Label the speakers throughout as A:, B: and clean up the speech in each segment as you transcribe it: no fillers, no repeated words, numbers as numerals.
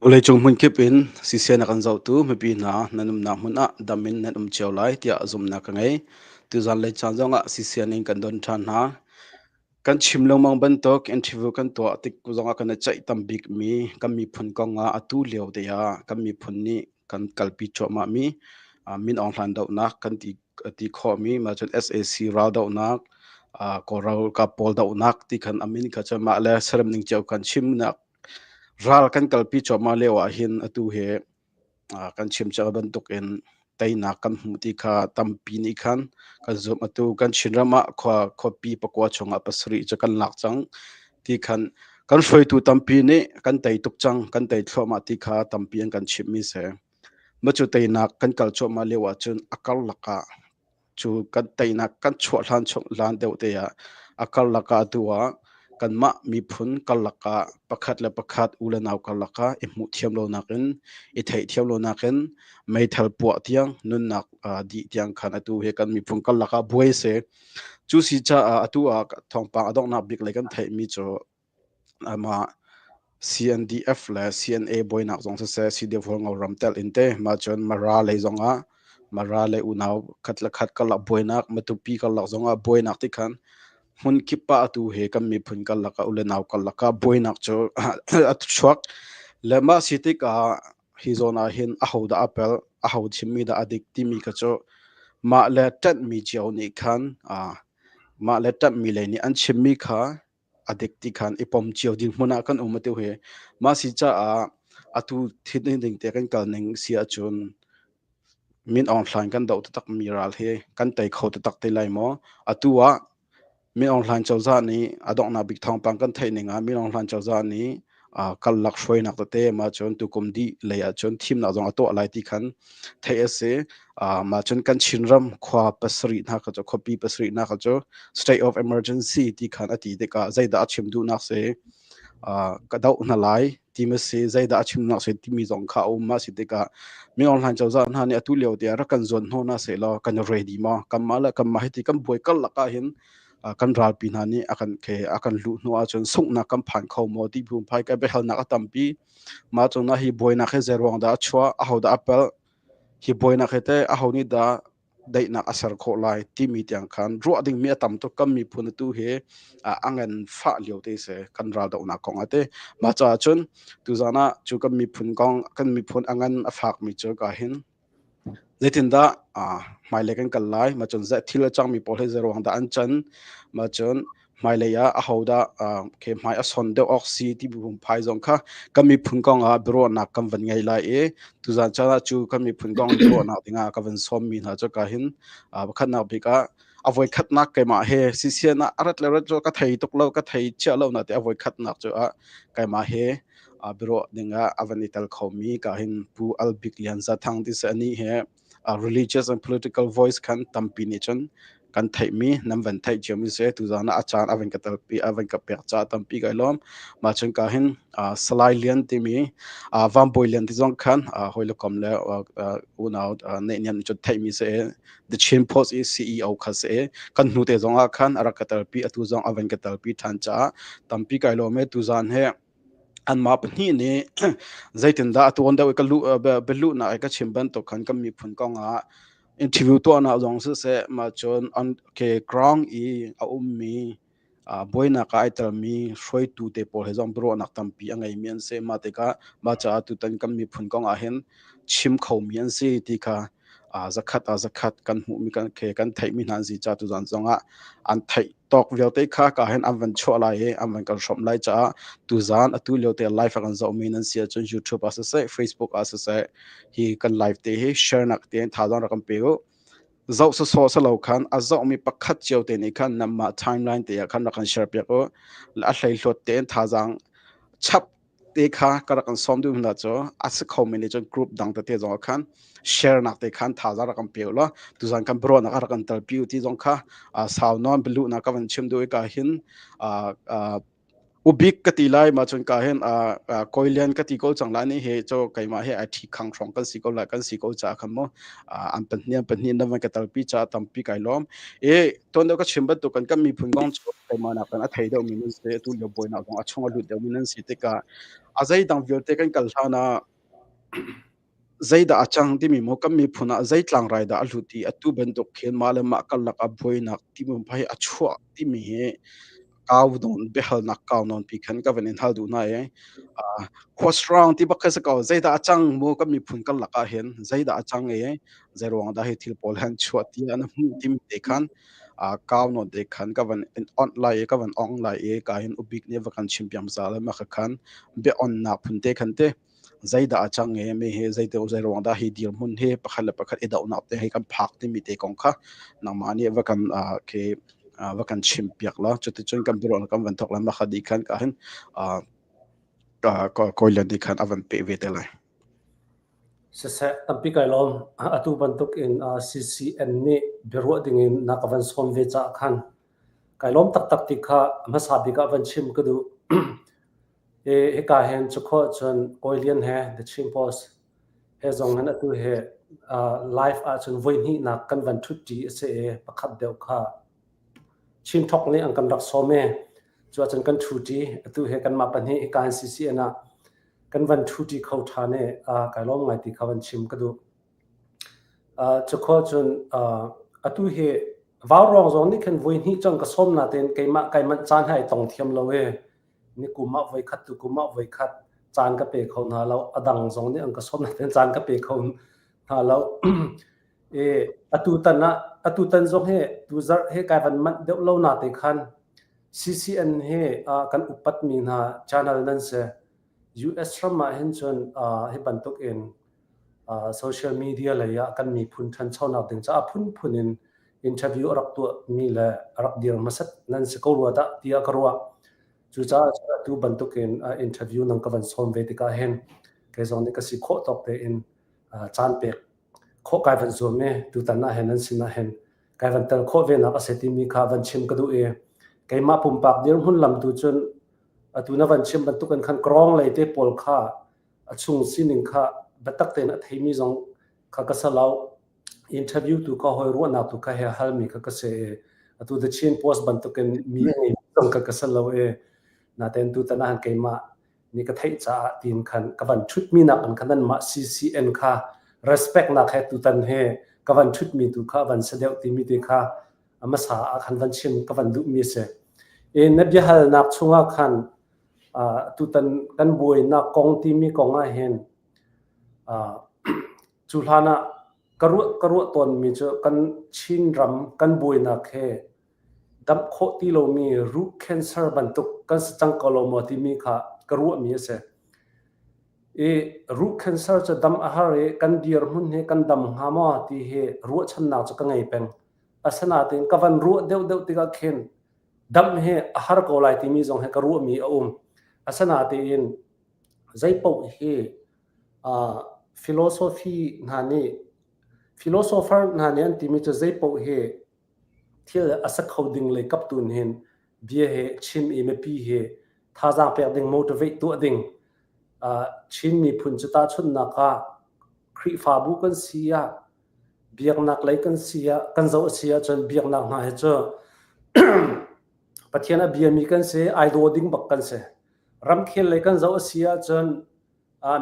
A: Vawleicung hmunkip in CCN a kan zohtu mipi hna nan umnak hmun ah dam in nan um cio lai tiah zumhnak ka ngei. Tuzan lei caan zongah CCN in kan don ṭhan hna. Kan chim lengmang bantuk interview kan tuah tik zongah kan i ceih tam bikmi kan miphun kong ah atu lio te ah kan miphun nih kan kalpi cuahmahmi Min Aung Hlaing dohnak kan ti khawhmi mah cun sac raldohnak Kawl ralkap pawl dohnak ti khan a min kha cun mah le serem ning cio kan chimnak ral kan kalpi cuahmah lio ah hin atu hi kan chim cia bantuk in teinak kan hmuh ti kha tampi nih khan kan zumh. Atu kan Chinram ah khua khuapi pakua chungah pasarih cu kan lak cang ti khan kan hruaitu tampi nih kan tei tuk cang, kan tei thluahmah ti kha tampi an kan chimhmi si. Mah cu teinak kan kal cuahmah lio ahcun a karlak ah cu kan teinak kan chuah hlan chung hlan deuh te ah a karlak ah atu ah kanmah miphun karlak ah pakhat le pakhat u le nau karlak ah i hmuh thiam lonak in i theih thiam lonak in meithal puah tiang nunnak dih tiang khan atu hi kan miphun karlak ah buai si. Cu si caah atu ah thawngpang a donghnak bik lei kan theihmi cu amah CNDF le CNA buainak zong siseh CDF Hualngo ram telh in te mah cun Mara lei zongah Mara le unau khat le khat karlak buainak Matupi karlak zongah buainak ti khan hmun kip ah atu he kan miphun karlak ah u le nau karlak ah buainak cu a chuak le mah si tikah hi zawn ah hin aho dah a pel aho chimmi dah a dik timi kha cu mah le ṭanhmi cio nih khan mah le ṭanhmi lei nih an chimmi kha a dik ti khan i pom cio dirhmun ah kan um atu hi. Mah si caah atu thit ding te kan kal ning si ahcun Min Aung Hlaing kan doh taktak mi ral hi kan tei kho taktak te lai maw? Atu ah Min Aung Hlaing cozah nih a donghnak bik thawngpang kan theih ning ah Min Aung Hlaing cozah nih karlak hruainak tete mah cun tukum dih lei ahcun thimnak zong a tuah lai ti khan theih a si. Mah cun kan Chinram khua pasarih hna kha cu khuapi pasarih hna kha cu state of emergency ti khan a ti tikah zeidah a chim duhnak si ka doh hna lai ti ma si zeidah a chim duhnak si timi zong kha a um ma si tikah Min Aung Hlaing cozah hna nih atu lio tiah rak kan zuan hnawh hna sehlaw kan ready maw kanmah le kanmah hiti kan buai karlak ah hin kan ralpi hna nih a kan ke a kan luh hnu ahcun sunghnak kan phan kho maw ti phungphai ka biahalnak a tampi. Mah cungah hi buainak hi zeiruang dah a chuah, aho dah a palh, hi buainak hi teh aho nih dah daihnak a ser khawh lai timi tiang khan ruah dingmi a tam tuk. Kan miphun atu hi a ngan fah lio te si kan ral dohnak kong ah te. Mah caah cun tuzan ah cu kan miphun kong kan miphun a ngan a fakmi cu ka hin zeitindah hmailei kan kal lai, mah cun thil a cangmi pawl hi zeiruang dah an can, mah cun hmailei ah ahodah khi hmai a son deuh awk si ti phai zong kha kan miphun kong ah biaruahnak kan van ngei lai i tuzan caan ah cu kan miphun kong biaruahnak dingah ka van sawmmi hna cu ka hin pakhatnak bik ah a voi khatnak keimah he sisian ah a rat le rat cu ka thei tuk lo, ka thei chia lo na te a voi khatnak cu ah keimah he biaruah dingah a van i tel khomi ka hin Pu Albik Lian Za Thang ti se ani he religious and political voice khan tampi nih cun kan theihmi nan van theih ciomi si. Tuzan ah a caan a van ka telpi, a van ka pek caah tampi kai lawm. Mah cun ka hin Salai Lian timi Van Bawi Lian ti zong khan hawi le kom le unau neihniam nih cun theihmi si. The Chin Post i CEO kha si. Kan hnu te zong ah khan a rak ka telpi, atu zong a van ka telpi ṭhan caah tampi kai lawm i tuzan he anmah pahnih nih zeitindah a tuan deuh i ka luh bialuhnak i ka chim bantuk khan kan miphun kong ah interview tuahnak zong siseh, mah cun on ke ground i a ummi buainak ah ai telmi hruaitu te pawl he zong biaruahnak tampi a ngeimi an si. Mah tikah mah caah tutan kan miphun kong ah hin chim khomi an si ti kha zakhat ah zakhat kan hmuhmi kan ke kan theihmi hna an si caah tuzan zong ah an theih tawk vialte kha ka hin an van chuah lai i an van kan hrawmh lai caah tuzan atu lio te live a kan zohmi nan si ahcun YouTube ah siseh, Facebook ah siseh, hi kan live te hi share nak te thazaang rak kan pe u. Zoh sawsawh salo khan a zohmi pakhat cio te nih khan namah timeline te ah khan rak kan share piak u. A hleihluat tein thazaang chap te kha ka rak kan sawm duh hna cu a si kho mi nih cun group dang tete zong khan share nak te khan thazaang rak kan pe law tuzan kan bro nak rak kan telpi ti zong kha sau non bilu na ka van chim duh i ka hin. Ubik ka ti lai ma cun ka hin kawi lian ka ti ko cang lai ni he cho keimah he ai thi khang hrawng kan si ko lai kan si ko ca khan mo an pahnih an pahnih na van ka talpi ca tampi kai lawm e ton deuh ka chim bantuk kan kan miphun kong cu keimah nak kan a thei deuh mi nan si tu lio buainak zong a chung a lut deuh mi nan si tikah a zei dang vialte kan kal hlan ah Zeidah a cang timi maw kan miphun ah zei tlangrai dah a hlut i atu bantuk khin mah le mah karlak ah buainak timi hi a chuah timi hi kau nawn biahalnak kau nawn pi khan ka van in hal duh hna i what's wrong ti bak kha si ko zeidah a cang mu kan miphun karlak ah hin zeidah a cang i zei ruang dah hi thil pawl han chuah ti an hmuh timi te khan kau nawn te khan ka van in on lai i ka van ong lai i ka hin ubik nih va kan chim piak za le ma kha khan bia onnak phun te khan te zeidah a cang i mi hi zeite zei ruang dah hi dirhmun hi pakhat le pakhat i dohnak te hi kan phak timi te kong kha nangmah nih va kan khi va kan chim piak la cuticun kan biaruahnak kan van thok la mah kha di khan ka hin kawilan nih khan a van pe ve te lai.
B: Siseh, tampi kai lawm. Atu bantuk in CCN nih biaruah dingin na ka van sawm ve caah khan kai lawm taktak ti kha hmasa bik ah van chim ka duh. Hika hin cukhawh cun Kawi Lian he The Chin Post he zong hin atu hi live ahcun voihnihnak kan van ṭhutṭi a si i pakhat deuh kha Chin Talk nih an kan rak sawm i cu ahcun kan ṭhuṭi. Atu hi kanmah pahnih hika hin CCN ah kan van ṭhuṭi kho ṭhan i kai lawm ngai ti kha van chim ka duh. Cukhawh cun atu hi vauruang zong nih khin voihnih cang ka sawm natein keimah kai manh caan hi ai tong thiam lo i Nikum ah voikhat, tukum ah voikhat caan ka pe kho hna lo. A dang zong nih an ka sawm nain caan ka pe kho hna lo. I atutan ah atutan zong hi tuzarh hi kai van manh deuh lo na te khan CCN hi kan upatmi hna channel nan si. US ram ah hin cun hi bantuk in social media lei ah kan miphun ṭhanchonak ding caah phunphun in interview a rak tuahmi le a rak dir hmasat nan si ko rua dah tiah ka ruah. Cucaah atu bantukin interview nang ka van sawm ve tikah hin kei zong nih ka si khawh tawk tein caan pek khawh kai van zuam i tutan ah hin nan sin ah hin kai van tel khawh ve nak a si timi kha van chim ka duh i keimah pumpak dirhmun lam tu cun atu na van chim bantukin khan krawng lei te pawl kha a chung sining kha biatak tein a theimi zong kha ka si lo. Interview tu kha hawi ruahnak tu kha he halmi kha ka si i atu The Chin Post bantukin mi a ngeimi zong kha ka si lo i natein tutan ah keimah nih ka theih caah tiin khan ka van ṭhutmi nak in khan nanmah CCN kha respect nak he tutan he ka van ṭhutmi tu kha van si deuh timi te kha a hmasa ah khan van chim ka van duhmi a si. I na biahalnak chungah khan Tutan kan buainak kong timi kong ah hin cu hlan ah ka ruah ka ruah tawnmi cu kan Chinram kan buainak he damh khawh ti lomi root cancer bantuk kan si cang ko lo maw timi kha ka ruahmi a si. I root cancer cu dam a har i kan dirhmun hi kan dam hnga maw ti hi ruahchannak cu ka ngei peng. Asinain ka van ruah deuhdeuh tikah khin Damh hi a har ko lai timi zong hi ka ruahmi a um. Asinain zeipaoh hi philosophy hna nih philosopher hna nih an timi cu zeipaoh hi thil a sa kho ding lei kap tu hin bia he chim i mipi he thazaang pek ding motivate tuah ding Chin miphun cu tahchunhnak ah Khrihfabu kan si ah Biaknak lei kan si ah kan zoh a si ahcun biaknak hna hi cu Pathian a biami kan si, ai daw ding bak kan si. Ramkhel lei kan zoh a si ahcun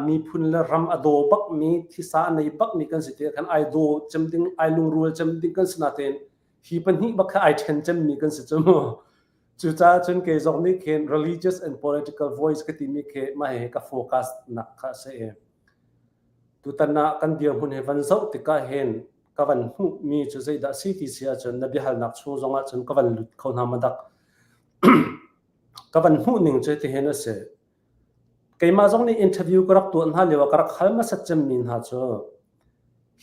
B: miphun le ram a daw bakmi, thisa a nei bakmi kan si ti khan ai daw cem ding, ai lungrual cem ding kan si natein hi pahnih bak kha ai ṭhen cemmi kan si cu mu. Cucaah cun kei zong nih khin religious and political voice ka timi khi mah hi ka focus nak kha a si i Tutan ah kan dirhmun hi van zoh tikah hin ka van hmuhmi cu zeidah si ti si ahcun na biahalnak chung zongah cun ka van lut kho hna ma dak. Ka van hmuh ning cu tihin a si. Keimah zong nih interview ka rak tuah hna lio ah ka rak hal hmasat cemmi hna cu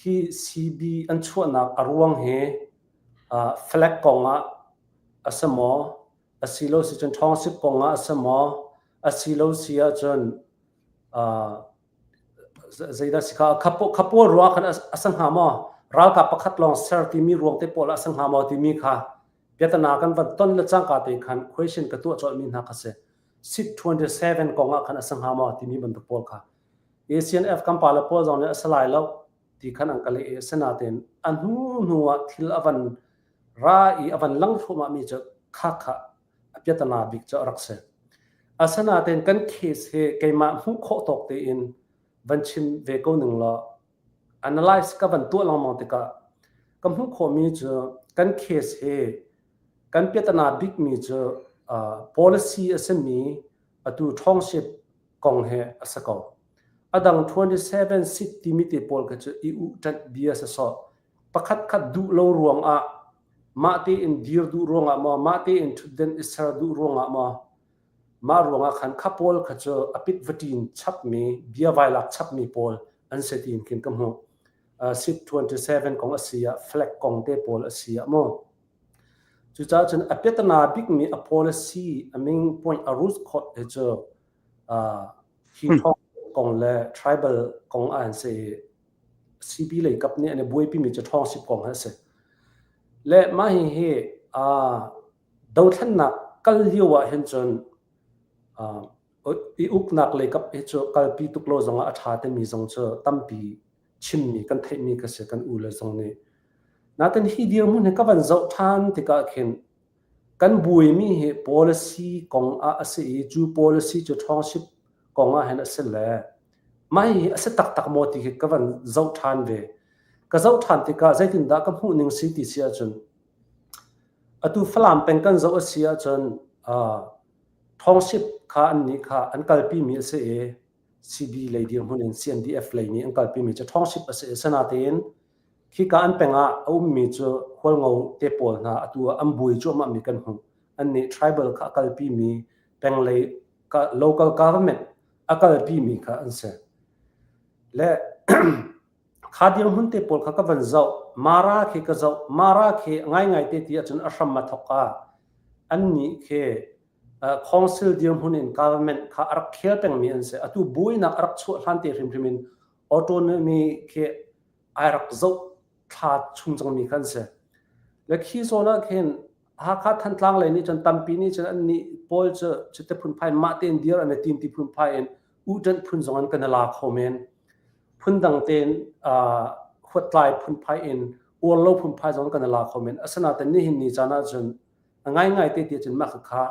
B: hi CB an chuahnak a ruang hi flag kong ah a si maw, a si lo si cun ṭhawngsip kong ah a si maw, a si lo si ahcun Zeidah si kha khapawl ruah khan a si hnga maw? Ralkap pakhat lawng ser timi ruang te pawl ah a si hnga maw timi kha biatana kan van ton le cangka te khan question ka tuah colhmi hna kha si. Seat 27 kong ah khan a si hnga maw timi bantuk pawl kha. ACNF kan pale pawl zong nih a si lai lo ti khan an ka leh i asinain a hnu hnu ah thil a van ra i a van lang thluahmah mi cu kha kha a piatana bik cu a rak si. Asinain kan case hi keimah hmuh khawh tawk tein van chim ve ko ning law analyze ka van tuah lengmang tikah ka hmuh khawhmi cu kan case hi kan piatana bikmi cu policy a simi atu ṭhawngship kong he a si ko. A dang 27 seat timi te pawl kha cu i uh ṭanh bia sawsawh pakhat khat duh lo ruangah mah tein dir duh ruangah maw mah tein ṭhutden i ser duh ruangah maw mah ruangah khan kha pawl kha cu a pit vaṭin chapmi bia vailak chapmi pawl an si tiin khin ka hmuh. Seat 27 kong a si ah flag kong te pawl a si ah mu. Cucaah cun a piatana bikmi a policy a min point a root cause hi cu hi thawng kong le tribal kong ah an si i CB lei kap nih an i buaipimi cu ṭhawngsip kong hi a si. Le mah hihi dothlennak kal lio ah hin cun i uknak lei kap hi cu kalpi tuk lo zongah a ṭha timi zong cu tampi chimmi kan theihmi ka si kan u le zong nih. Natin hi dirhmun hi ka van zoh ṭhan tikah khin kan buaimi hi policy kong ah a si i cu policy cu ṭhawngship kong ah hin a si le mah hihi a si taktak maw ti khi ka van zoh ṭhan ve. Ka zoh ṭhan tikah zeitindah ka hmuh ning si ti si ahcun atu Falam peng kan zoh a si ahcun ṭhawngship kha annih kha an kalpimi a si i CB lei dirhmun in CNDF lei nih an kalpimi cu ṭhawngship a si i asinain khika an peng ah a ummi cu Hualngo te pawl hna atu ah an buai cuahmahmi kan hmuh. Annih tribal kha a kalpimi peng lei local government a kalpimi kha an si. Le kha dirhmun te pawl kha ka van zoh. Mara khi ka zoh. Mara khi ngaingai te ti ahcun a hram a thawk ah annih khi council dirhmun in government kha a rak khel pengmi an si. Atu buainak a rak chuah hlan te hrimhrim in autonomy khi ai rak zoh thla chung cangmi kha an si. Le khi zawn ah khin Hakha Thantlang lei nih cun tampi nih cun annih pawl cu cuti phunphai mah tein dir an i tim ti phunphai in uhṭanh phun zong an kan i la kho men. Phundang tein huattlai phunphai in uar lo phunphai zong kan i la kho men. Asinain nihin ni caan ahcun a ngaingai te ti cun mah khakha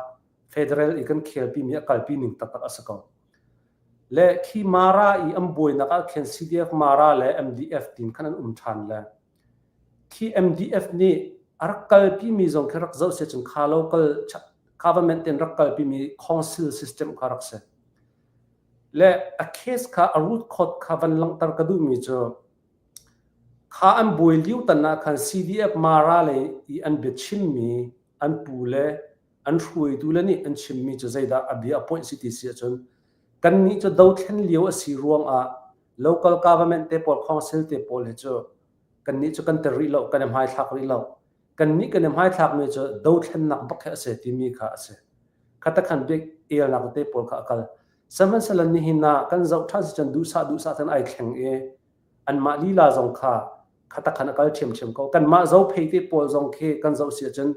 B: federal i kan khelpimi a kalpi ning taktak a si ko. Le khi Mara i an buainak ah khin CDF Mara le MDF tin khan an um ṭhan le khi MDF nih a rak kalpimi zong khi rak zoh se cun kha local government ten rak kalpimi council system kha rak si. Le a case kha a root cause kha van langhter ka duhmi cu Kha an buai lio tan ah khan CDF Mara lei i an biachimmi an pu le an hruaitu le nih an chimmi cu zeidah a bia a point si ti si ahcun kannih cu dothlen lio a si ruangah local government te pawl council te pawl hi cu kannih cu kan tel rih lo kan i hmaithlak rih lo kannih kan i hmaithlakmi cu dothlennak bak hi a si timi kha a si kha khan bik elnak te pawl kha a kal sihmanhsehlaw nihin ah kan zoh ṭhan si cun duhsah duhsah cun ai thleng i anmah lila zong kha khatak khan a kal ṭhiamṭhiam ko. Kanmah zophei te pawl zong khi kan zoh si ahcun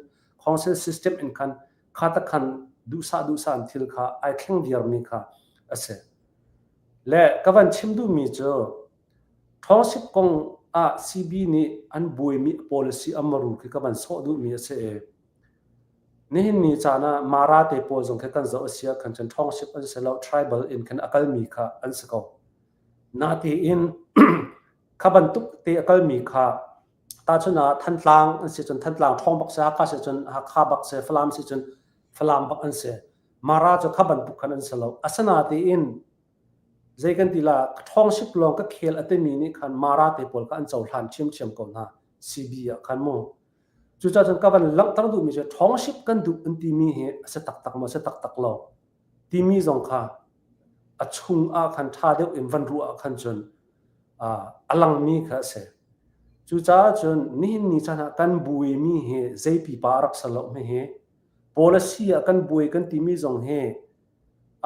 B: council system in khan khatak khan duhsah duhsah in thil kha ai thleng viarmi kha a si. Le ka van chim duhmi cu ṭhawngsip kong ah CB nih an buaimi policy a maru khi ka van sawh duhmi a si i nihin ni caan ah Mara te pawl zong khi kan zoh a si ah khan cun ṭhawngsip an si lo tribal in khan a kalmi kha an si ko. Natein kha bantuk te a kalmi kha tahchun ah Thantlang an si cun Thantlang ṭhawng bak si, Hakha si cun Hakha bak si, Falam si cun Falam bak an si. Mara cu kha bantuk khan an si lo. Asinatein zei kan ti la ṭhawngsip lawng ka khel a timi nih khan Mara te pawl kha an cohlan ṭhiamṭhiam ko hna CB ah khan mu. Cucaah cun ka van langhter duhmi cu ṭhawngsip kan duh an timi hi a si taktak maw si taktak lo timi zong kha a chung ah khan ṭha deuh in van ruah ah khan cun a langmi kha a si. Cucaah cun nihin ni chan ah kan buaimi hi zei pipa a rak si lo hi policy ah kan buai kan timi zong hi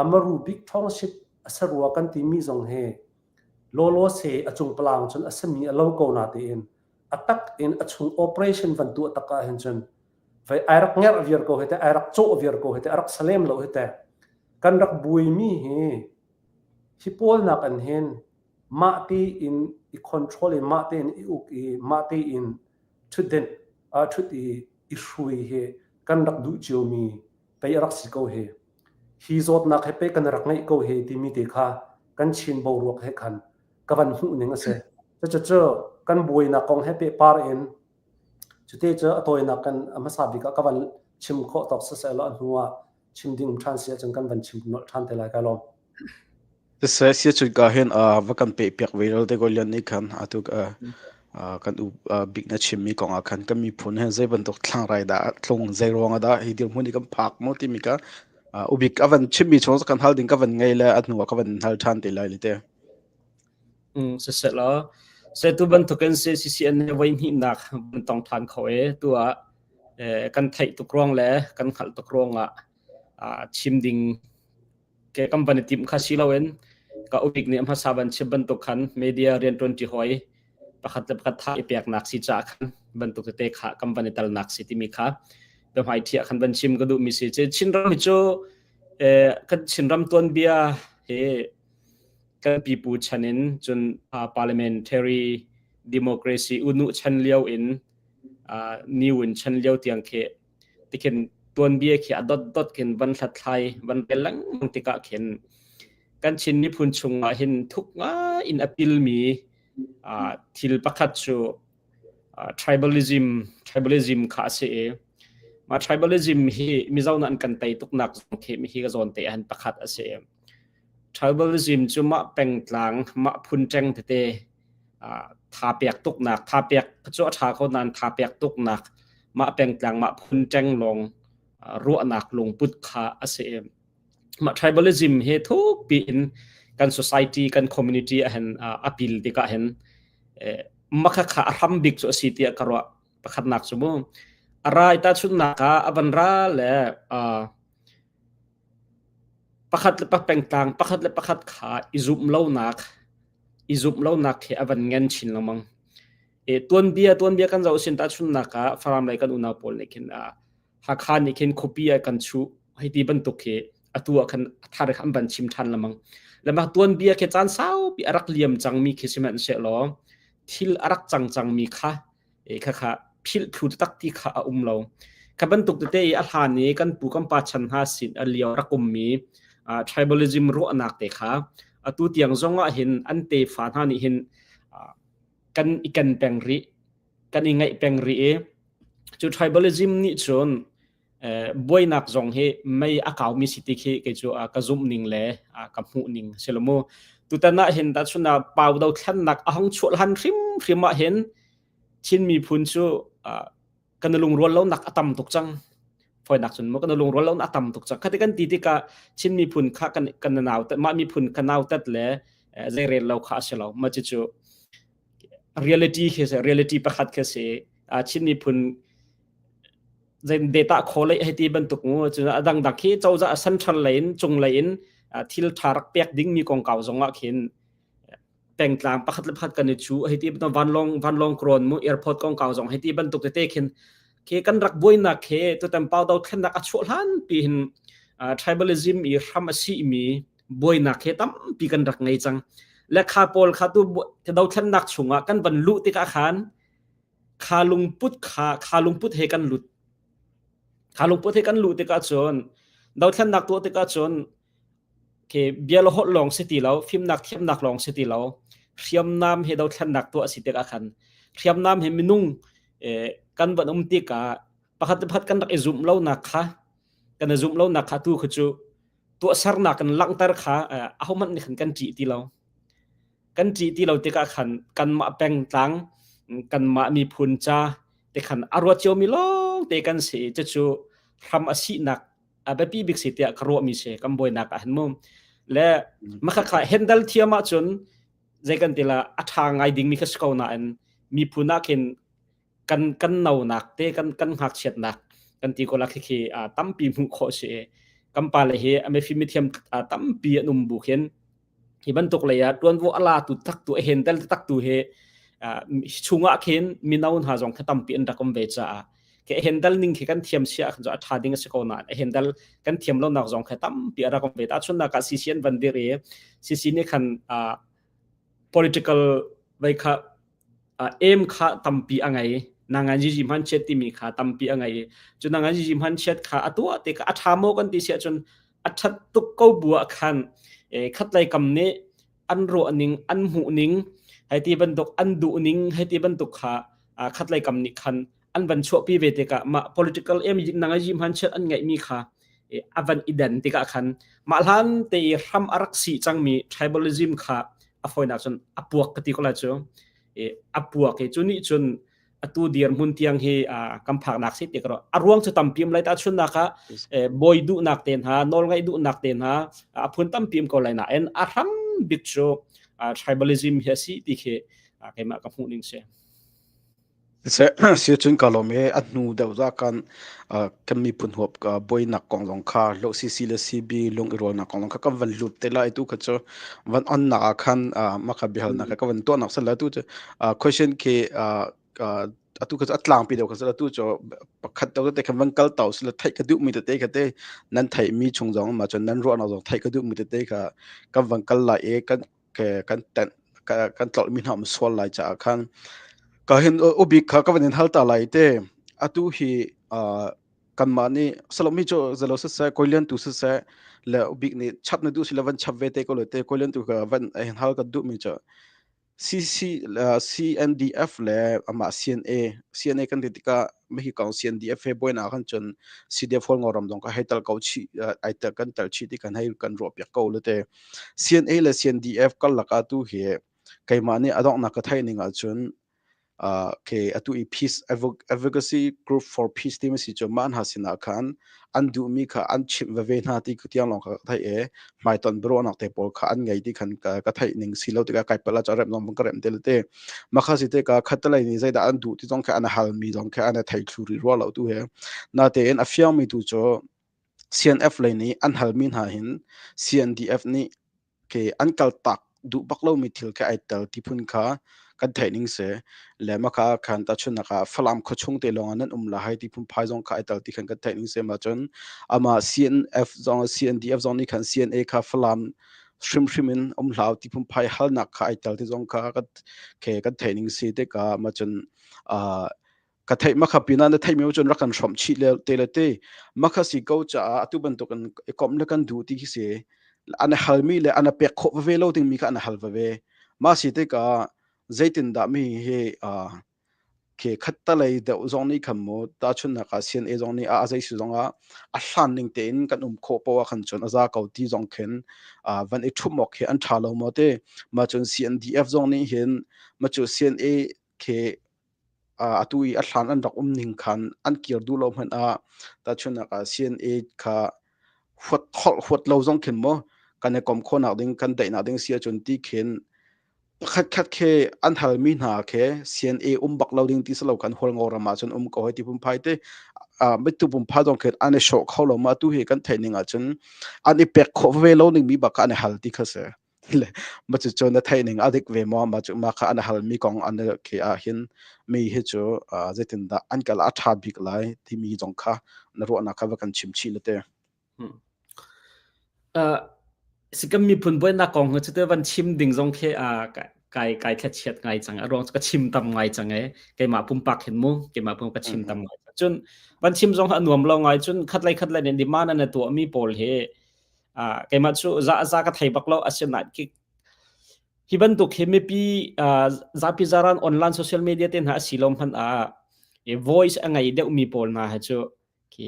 B: amaru bik ṭhawngship a si rua kan timi zong hi lawlaw se a cungpalang cun a simi a lo ko natein a tak in a chung operation van tuah tak ah hin cun vei ai rak ngerh viar ko hi te ai rak cawh viar ko hi te a rak salem lo hi te. Kan rak buaimi hi hi pawl nak an hin mah tein i control i mah tein i uk i mah tein ṭhutdenh ṭhut i i hrui hi kan rak duh ciomi pei a rak si ko hi. Hi zawtnak he pei kan rak ngeih ko hi timi te kha kan Chin boruak he khan ka van hmuh ning a si. Cucu kan buainak kong he pehpar in cute cu a tawinak kan a hmasa bik ah ka van chim khawh tawk siseh law a hnu ah chim ding um ṭhan si ahcun kan van chim nolh ṭhan te lai kai lawm.
A: Siseh siachun ka hin va kan peh piak ve lo te ko lian nih khan atu kan u bik na chimmi kong ah khan kan miphun he zei bantuk thlangrai dah tlung zei ruang ah dah hi dirhmun hi kan phak mu timi ka ubik a van chimmi chung kan hal ding ka van ngei le a hnu ah ka van hal ṭhan te lai le te.
C: Siseh law se tu bantukin CCN he voi hnihnak van tong ṭhan kho e tu ah kan theih tuk ruang le kan hngalh tuk ruang ah chim ding ke kan van i timh kha si loin ka ubik nih hmasa van chim bantuk khan media rianṭuanṭi hawi pakhat le pakhat tha i peknak si caah khan bantuk tete kha kan van i talnak si timi kha biahmai thiah khan van chim ka duhmi si. Chinram hi cu kan Chinram tuanbia hi kan pipu chan in cun parliamentary democracy unu chan lio in niwin chan lio tiang khi tikhin tuanbia khi a dotdot khin van hlathlai van rel lengmang tikah khin kan Chin miphun chungah hin thuk ngai in a pilmi thil pakhat cu tribalism tribalism kha a si i mah tribalism hi Mizo na an kan tei tuknak zong khi hi ka zawn te han pakhat a si. Tribalism cu mah pengtlang mah phun ṭeng tete tha pek tuknak tha pek cu a ṭha ko nain tha pek tuknak mah pengtlang mah phun ṭeng lawng ruahnak lungput kha a si. Mah tribalism hi thukpi in kan society kan community ah hin a pil tikah hin makha kha a hram bik cu a si tiah ka ruah. Pakhatnak cu mu a rai tahchunhnak ah a van ra le Pakhat le pengtlang pakhat le pakhat kha i zumh lonak i zumh lonak hi a van ngen chin lengmang. Tuanbia tuanbia kan zoh sin tahchunhnak ah Falam lei kan unau pawl nih khin Hakha nih khin khuapi ah kan chuh hei ti bantuk khi atu ah khan a thar kha an van chim ṭhan lengmang. Le mah tuanbia khi caan saupi a rak liam cangmi khi sihmanhsehlaw thil a rak cang cangmi kha khakha philh thlu tak ti kha a um lo. Kha bantuk tete i a hlan i kan pu kan pa chan hna sin a lio rak ummi tribalism ruahnak te kha atu tiang zong ah hin an tefa hna nih hin kan i ken peng rih kan i ngaih peng rih i cu tribalism nih cun buainak zong hi mei a kaumi si ti khi kei cu ka zumh ning le ka hmuh ning si lo mu. Tutan ah hin tahchun ah pau dothlennak a hong chuah hlan hrimhrim ah hin Chin miphun cu kan lungrual lonak a tam tuk cang. Fawinak cun mu kan lungrual lonak a tam tuk cang. Khati kan ti tikah Chin miphun kha kan kan nau mah miphun ka nautat le zeirel lo kha a si lo. Mah cucu reality khi si reality pakhat khi si. Chin miphun data khawl hei ti bantuk mu cun a dangdang khi cozah central lei in cung lei in thil tha rak pek ding mi kongkau zong ah khin pengtlang pakhat le pakhat kan i chu hei ti bantuk vanlong vanlong kron mu airport kongkau zong hei ti bantuk tete khin khi kan rak buainak he tutan pau do thlennak a chuah hlan pi hin tribalism i hram a si mi buainak he tampi kan rak ngei cang le kha pawl kha tu dothlennak chungah kan van luh tikah khan Kha lungput kha kha lungput he kan lut. Kha lungput he kan luh tikah cun dothlennak tuah tikah cun ke bia le holh lawng si ti lo, fimnak thiamnak lawng si ti lo, hriamnam he dothlennak tuah si tikah khan hriamnam he minung eh, kan van um tikah pakhat le pakhat kan rak i zumh lonak kha kan i zumh lonak kha tu kha cu tuahsernak kan langhter kha eh, ahohmanh nih khan kan ṭih ti lo. Kan ṭih ti lo tikah khan kanmah pengtlang, kanmah miphun ca te khan a ruat ciomi lawngte kan si i cucu hram a sihnak a biapi bik si tiah ka ruahmi si kan buainak ah hin mu. Le makhakha handle thiam ahcun zei kan ti la a ṭha ngai dingmi kha si ko nain miphun ah khin kan kan nonak te kan kan ngakchiatnak kan ti ko la khi khi tampi hmuh khawh si i kan pale hi a mifim mithiam tampi an um bu khin hi bantuk lei ah tuanvo a la tu tak tu a hen tel tak tu hi chungah khin mino hna zong kha tampi an rak um ve caah. Ke handle ning khi kan thiam sia khan chu a tha ding a si ko na. A handle kan thiam lo nak zong kha tampi a rak um ve. Ta chun nak ah CC an van dir i CC nih khan political vai kha aim kha tampi a ngei. Nangan jiji hman chiat timi kha tampi a ngei. Cu nangan jiji hman chiat kha a tuah te kha a tha maw kan ti sia cun a that tuk ko bu ah khan khatlei kam nih an ruah ning an hmuh ning hei ti bantuk an duh ning hei ti bantuk kha khatlei kam nih khan an van chuahpi ve tikah mah political em nang a yim han chiat an ngeihmi kha a van i den tikah khan mah hlan te i hram a rak si cangmi tribalism kha a fawinak cun a puak ka ti ko lai cu a puak i cu nih cun atu dirhmun tiang hi kan phaknak si ti ka ruah a ruang cu tampi um lai ta chunnak ah bawi duhnak te hna nawlngaih duhnak te hna a phun tampi um ko lai nain a hram bik cu tribalism hi a si ti khi keimah ka hmuh ning si.
A: Si cun ka lawm i a hnu deuh za kan kan miphun huap buainak kong zong kha lo CC le CB lung i rualnak kong zong kha kan van lut te lai tu kha cu van on nak ah khan maka biahalnak kha ka van tuahnak sal la tu cu question khi atu kha cu a tlangpi deuh kha sal tu cu pakhat deuh te khan van kal tau sila theih ka duh mi tete kha te nan theih mi chung zong ma cun nan ruahnak zong theih ka duh mi tete kha kan van kal lai i kan kan tenh kan tlolh mi hna um sual lai caah khan ka hin ubik kha ka van in hal ta lai te atu hi kanmah nih salomi cu zalo siseh koilian tu siseh le ubik nih chap na duh si le van chap ve te ko le te koilian tu ka van hin hal ka duh mi cu CC CNDF le amah CNA CNA kan ti tikah mihi kong CNDF he buainak kan cun CDF hol ngoram zong ka hei tal ko chi ai tel kan tel chi ti kan hei kan ruah piak ko le te CNA le CNDF karlak ah tu hi keimah nih a donghnak ka theih ning ahcun ke atu i peace advocacy group for peace timi si cu mah hna sinah khan an duhmi kha an chimh veve hna ti tiang lawng kha ka theih i hmaiton biaruahnak te pawl kha an ngei ti khan ka theih ning si lo tikah kai palh ah rem zong ka rem te le te makha si te ka khatalei nih zeidah an duh ti zong kha an halmi zong kha an thei thlu rih rua lo tu he natein a fiangmi tu cu CNF lei nih an halmi hna hin CNDF nih ke an kaltak duh bak lomi thil kha ai tel ti phun kha kan theih ning si le maka khan ta chunak ah Falam khuachung te lawng ah nan um la hai ti phun phai zong kha ai tel ti khan kan theih ning si ma cun ama CNF zong CNDF zong nih khan CNA kha Falam hrimhrim in um hlau ti phun phai halnak kha ai tel ti zong kha kan ke kan theih ning si te ka ma cun ka theih makha pinah na theihmi cun rak kan hrawmh chih le te le te makha si ko caah atu bantuk in i komh le kan duh ti khi si an halmi le an pek khawh ve lo dingmi kha an hal ve mah si tikah zeitindah mi hi ke khattalei deuh zong nih khan mu tahchunhnak ah CNA zong nih a zei si zong ah a hlan ning tein kan um khawh poah khan cun a za ko ti zong khin van i ṭhumh awk hi an ṭha lo maw te ma cun CNDF zong nih hin ma cu CNA ke atu i a hlan an rak um ning khan an kir duh lo hmanh ah tahchunhnak ah CNA kha huat holh huat lo zong khin maw kan i kom khawhnak ding kan daihnak ding si ahcun ti khin pakhat khat khi an halmi hna khi CNA um bak lo ding ti si lo kan Hualngo ram ah cun um ko hoi ti phunphai te mitu pumphai zong khin an i hrawh kho lo ma tu hi kan theih ning ahcun an i pek khawh ve lo ning mi bak kha an i hal ti kha si. Ma cu cu na theih ning a dik ve maw ma cu ma kha an halmi kong an khi ah hin mi hi cu zeitindah an kal a ṭha bik lai timi zong kha na ruahnak kha va kan chim chih le te.
C: Sikam miphun buainak kong hi cu van chim ding zong khi kai kai thlachiat ngai cang a ruang cu ka chim tam ngai cang e keimah pumpak hin mu keimah pum ka chim tam ngai cun van chim zong a nuam lo ngai cun khatlei khatlei nih demand an tuah mi pawl hi keimah cu za za ka thei bak lo asinain khi hi bantuk hi mipi zapi zaran online social media te hna asi lo hmanh ah voice a ngei deuh mi pawl hna hi cu khi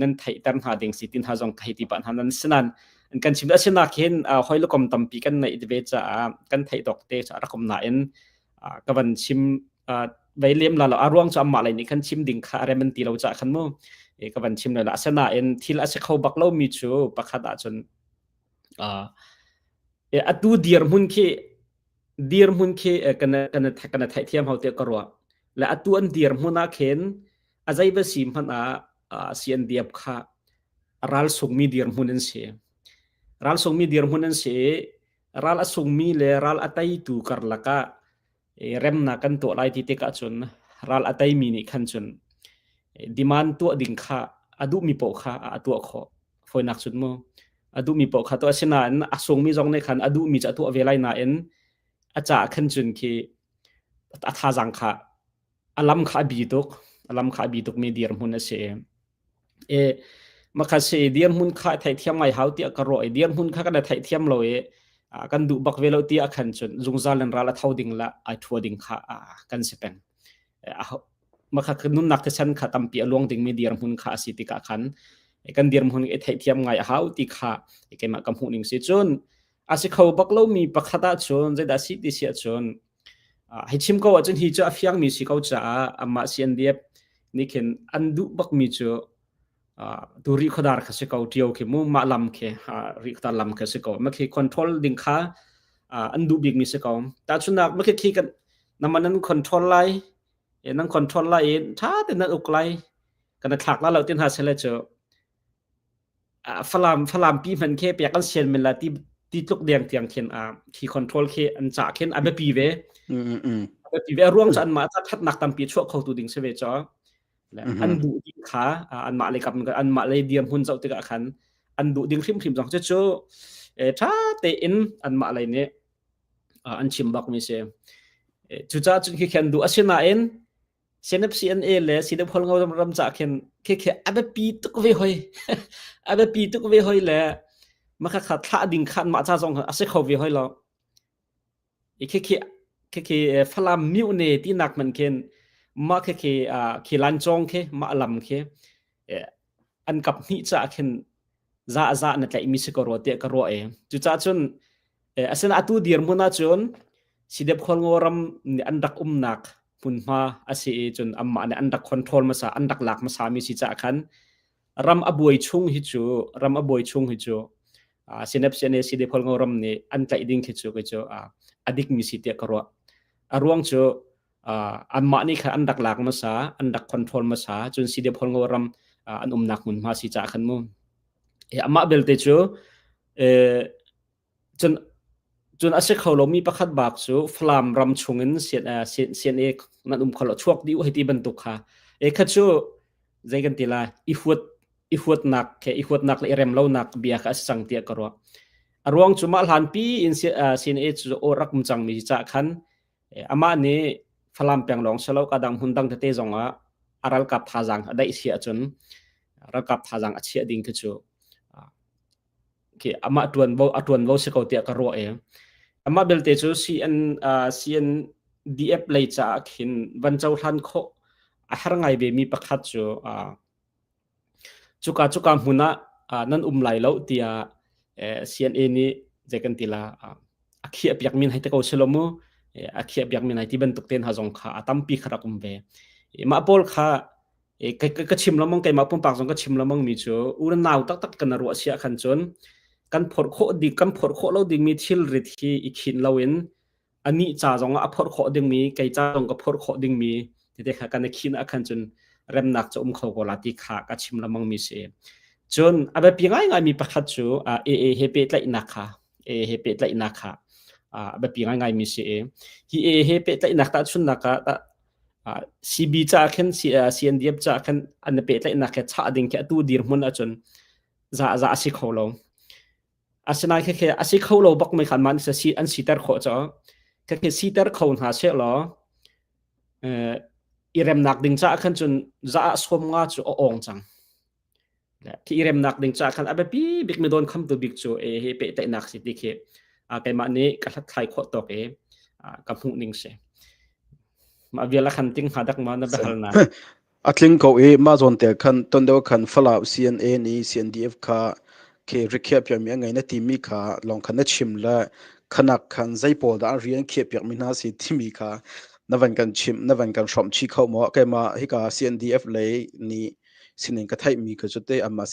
C: nan theihter hna ding si tin hna zong ka hei ti pah hna nan sinan kan chim asinak hin hoi le kom tampi kan neih ve caah kan theih dok te rakom nain ka van chim vei lem la lo a ruang cu amah lei nih khan chim ding kha a rem an ti lo caah khan mu ka van chim lai la asinain thil a si kho bak lo mi cu pakhat ahcun atu dirhmun khi dirhmun khi kan kan kan theihthiam hau te ka ruah le atu an dirhmun ah khin a zei va si hmanh ah CNDF kha ral sungmi dirhmun an si ral sungmi dirhmun an si ral a sungmi le ral a teitu karlak ah remnak kan tuah lai ti tikah cun ral a teimi nih khan cun Demand tuah ding kha a duhmi paoh kha a tuah khawh. Fawinak cun mu a duhmi paoh kha tuah asinain a sungmi zong nih khan a duhmi cu a tuah ve lai nain a caah khan cun khi a thazaang kha a lam kha a bi tuk a lam kha a bi tukmi dirhmun a si. E makha si dirhmun kha theihthiam ngai hau tiah ka ruah i dirhmun kha kan theihthiam lo i kan duh bak ve lo ti a khan cun zungzal in ral a tho ding la ai thua ding kha kan si peng. Makha nunnak thisen kha tampi a luang dingmi dirhmun kha a si tikah khan kan dirhmun i theihthiam ngai a hau ti kha keimah ka hmuh ning si cun a si kho bak lomi pakhat ahcun zeidah si ti si ahcun hei chim ko ahcun hi cu a fiangmi si ko caah amah CNDF nih khin an duh bakmi cu tu ri khodar kha si ko tio khi mu mah lam khi ri khodar lam kha si ko ma khi control ding kha an duh bikmi si ko tahchunnak ma khi khi kan naman nan control lai nan control lai i tha te nan uk lai kan thlak la lo tin ha sele cu Falam Falam pi hman khi pek an sian men la ti ti tluk deng tiang khin a khi control khi an cha khin a biapi ve a biapi ve ruang cu anmah ca thatnak tampi chuah kho tu ding si ve cho an duh ding kha anmah lei kap anmah lei diam hun zoh tikah khan an duh ding hrimhrim zong cu cu tha tein anmah lei nih an chim bak mi si cucaah cun khi khan duh asinain CNF CNA le CNF Hualngo ram ca khin khi khi a biapi tuk ve hoi a biapi tuk ve hoi le maka kha thlah ding khan mah ca zong a si kho ve hoi lo i khi khi khi khi Falam miu ne ti nak man khin mah khi khi khi lan chong khi mah lam khi an kap hnih ca khin za za na tlaih mi si ko rua tiah ka ruah e cucaah cun asina atu dirhmun ahcun Sidep Khualngo ram nih an rak umnak hmunhma a si i cun anmah nih an rak control hmasa an rak lak hmasa mi si caah khan ram a buai chung hi cu ram a buai chung hi cu Sinep CNA Sidep Khualngo ram nih an tlaih ding khi cu kei cu a dik mi si tiah ka ruah. A ruang cu anmah nih khan an rak lak hmasa an rak control hmasa cun Sidep Khualngo ram an umnak hmunhma si caah khan mu. Amah belte cu Cun cun a si kho lomi pakhat bak cu Falam ram chungin CNA nan um kho lo chuak dih u hei ti bantuk kha. E kha cu zei kan ti lai i huat i huatnak he i huatnak le i rem lonak bia kha a si cang tiah ka ruah. A ruang cu mah hlanpi in CNA cu aw rak um cangmi ca khan amah nih Falam peng lawng si lo ka dang hmun dang tete zong ah a ralkap thazaang a daih si ahcun ralkap thazaang a chiah ding khi cu khi amah ṭuanvo a ṭuanvo si ko tiah ka ruah i amah belte cu CN CNDF lei caah khin van cohlan khawh a har ngai ve mi pakhat cu cuka cuka hmun ah nan um lai lo tiah CNA nih zei kan ti la a khiah piak min hei te ko si lo mu a khiah piak min ai ti bantuk te hna zong kha a tampi kha rak um ve mah pawl kha ka chim lengmang keimah pumpak zong ka chim lengmang mi cu u le nau taktak kan ruah sia khan cun kan phorh khawh ding kan phorh khawh lo dingmi thilrit hi i khin loin anih ca zong ah a phorh khawh dingmi kei ca zong ka phorh khawh dingmi tete kha kan i khin ah khan cun remnak cu um kho ko la ti kha ka chim lengmang mi si cun a biapi ngaingai mi pakhat cu AA he pehtlaihnak kha AA he pehtlaihnak kha a biapi ngaingai mi si hi AA he pehtlaihnak tahchunnak ah CB caah khin CNDF caah khin an i pehtlaihnak he chah ding khi atu dirhmun ahcun za za a si kho lo. Asinain khi a si kho lo bak mi khan man si an siter khawh caah khi siter kho hna seh law i remnak ding caah khan cun za ah sawm nga cu a awng cang. Khi i remnak ding caah khan a biapi bik mi dawn khamtu bik cu e hi pehtlaihnak si ti khi keimah nih ka hlathlai khawh tawk i ka hmuh ning si. Mah vial a khan ting hnga dak ma na biahalnak.
A: A tling ko i mah zawn te khan ton deuh khan Falam CNA nih CNDF kha khi rikhiah piakmi a ngei na timi kha lawng khan na chim le khanak khan zei pawl dah rian khiah piakmi hna si timi kha na van kan chimh na van kan hrawmh chih kho maw keimah hika CNDF lei nih sining ka theihmi kha cu te amah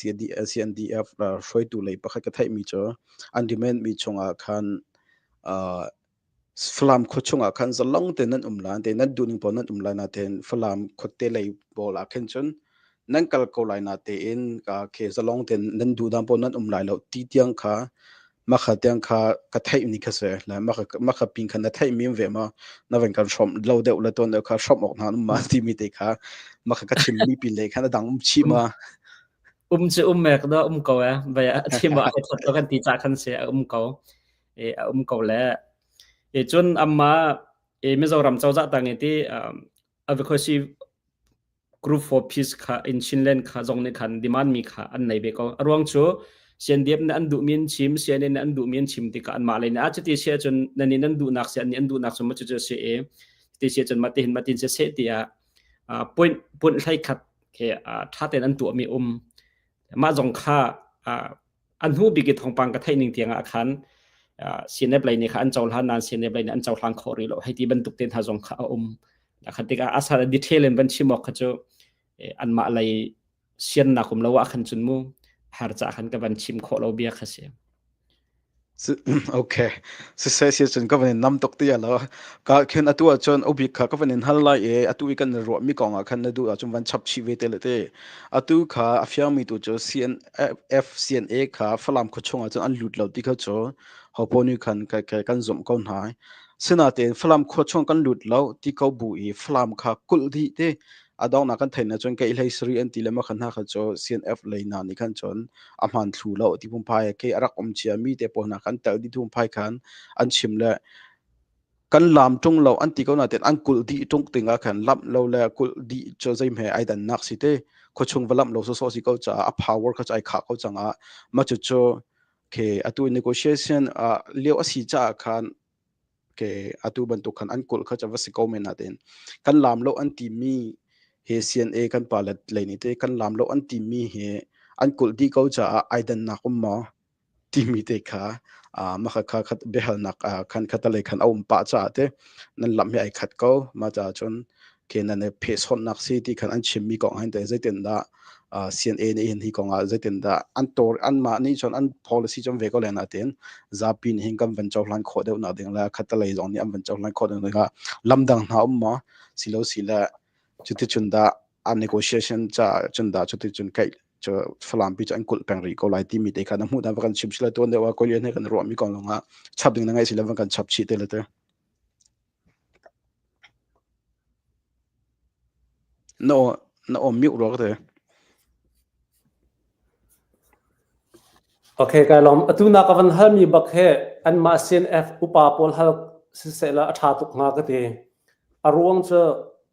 A: CNDF hruaitu lei pakhat ka theihmi cu an demand mi chungah khan Falam khua chungah khan zalong te nan um lai te nan duhning pawl nan um lai na tein Falam khuate lei pawl ah khin cun nan kal ko lai na tein ka ke zalong te nan duh dan pawl nan um lai lo ti tiang kha Makha tiang kha ka theih ni kha se le makha makha pin kha na theih mi ve ma na ven kan hrom lo deuh le ton deuh kha hrom ok na um ma ti mi te kha makha ka chim mi pin le kha na dang um chi ma.
C: Um cu um mek do um ko e bai thim a that to kan ti cha khan se a um ko e a um ko le e chun amma e Mizoram cozah tang ti advocacy group for peace kha in Chinland kha zong nih khan demand mi kha an nei ve ko aruang cu CNDF nih an duh mi an chim CNN nih an duh mi an chim tikah anmah lei nih a cuti si ahcun nan in an duhnak si an nih an duhnak cu ma cucu si i cuti si ahcun mah tihin mah tin si seh tiah point point hlei khat ke tha tein an tuah mi um mah zong kha an hnu bik i thawngpang ka theih ning tiang ah khan CNF lei nih kha an cohlan nain CNF lei nih an cohlang khawh rih lo hei ti bantuk te hna zong kha a um kha tikah asal detail in van chim awk kha cu anmah lei siannak um lo ah khan cun mu har ca khan ka van chim khawh lo bia kha si.
A: Okay. Siseh si cun ka van in nam tuk ti lo. Ka khin atu ahcun ubik kha ka van in hal lai i atu i kan ruah mi kong ah khan na duh ahcun van chap chih ve te le te. Atu kha a fiang mi tu cu CNF CNA kha Falam khuachung ahcun an lut lo ti kha cu hopo nih khan ka kan zumh ko hna. Sinain Falam khuachung kan lut lo ti ko bu i Falam kha kulh dih te a donghnak kan theih na cun kei hlei sari an ti le ma khan hna kha cu CNF lei na nih khan cun a hmaan thlu lo ti phungphai ke a rak um cia mi te pawl hna khan tel di phungphai khan an chim le kan lam tung lo an ti ko na ten an kulh dih tung tinga khan lamh lo le kulh dih cho zei hme ai dan nak si te khuachung va lamh lo so so si ko cha a power kha ai kha ko changa ma chu chu ke atu negotiation a lio asi cha khan ke atu bantuk khan an kulh kha cha va si ko men natein kan lam lo an ti mi he CNA kan pa le lei ni te kan lam lo an ti mi he an kulh dih ko caah ai dannak um maw timi te kha ma kha kha khat biahalnak khan khat lei khan a um pah caah te nan lam hi ai khat ko ma caah cun ke nan i phehsawnnak si ti khan an chimmi kong hin te zeitin dah CNA nih hin hi kong ah zeitin dah an tor anmah nih cun an policy cun ve ko len natin zapi nih hin kan van cohlan khawh deuh nak ding le khatalei zong nih an van cohlan khawh deuh ding ah lamdang hna um maw silo si le cuticun dah a negotiation ca cun dah cuticun kai cu Falam pi cu an kulh peng rih ko lai timi te kha na hmuh dan va kan chim sila tuan deuh ah kolian he kan ruah mi kong lawng ah chap ding na ngai sila van kan chap chih te le te Na aw na aw mute rua ka ti.
B: Okay, kai lawm. Atu na ka van halmi bak he anmah CNF upa pawl hal siseh la a ṭha tuk hnga ka ti. A ruang cu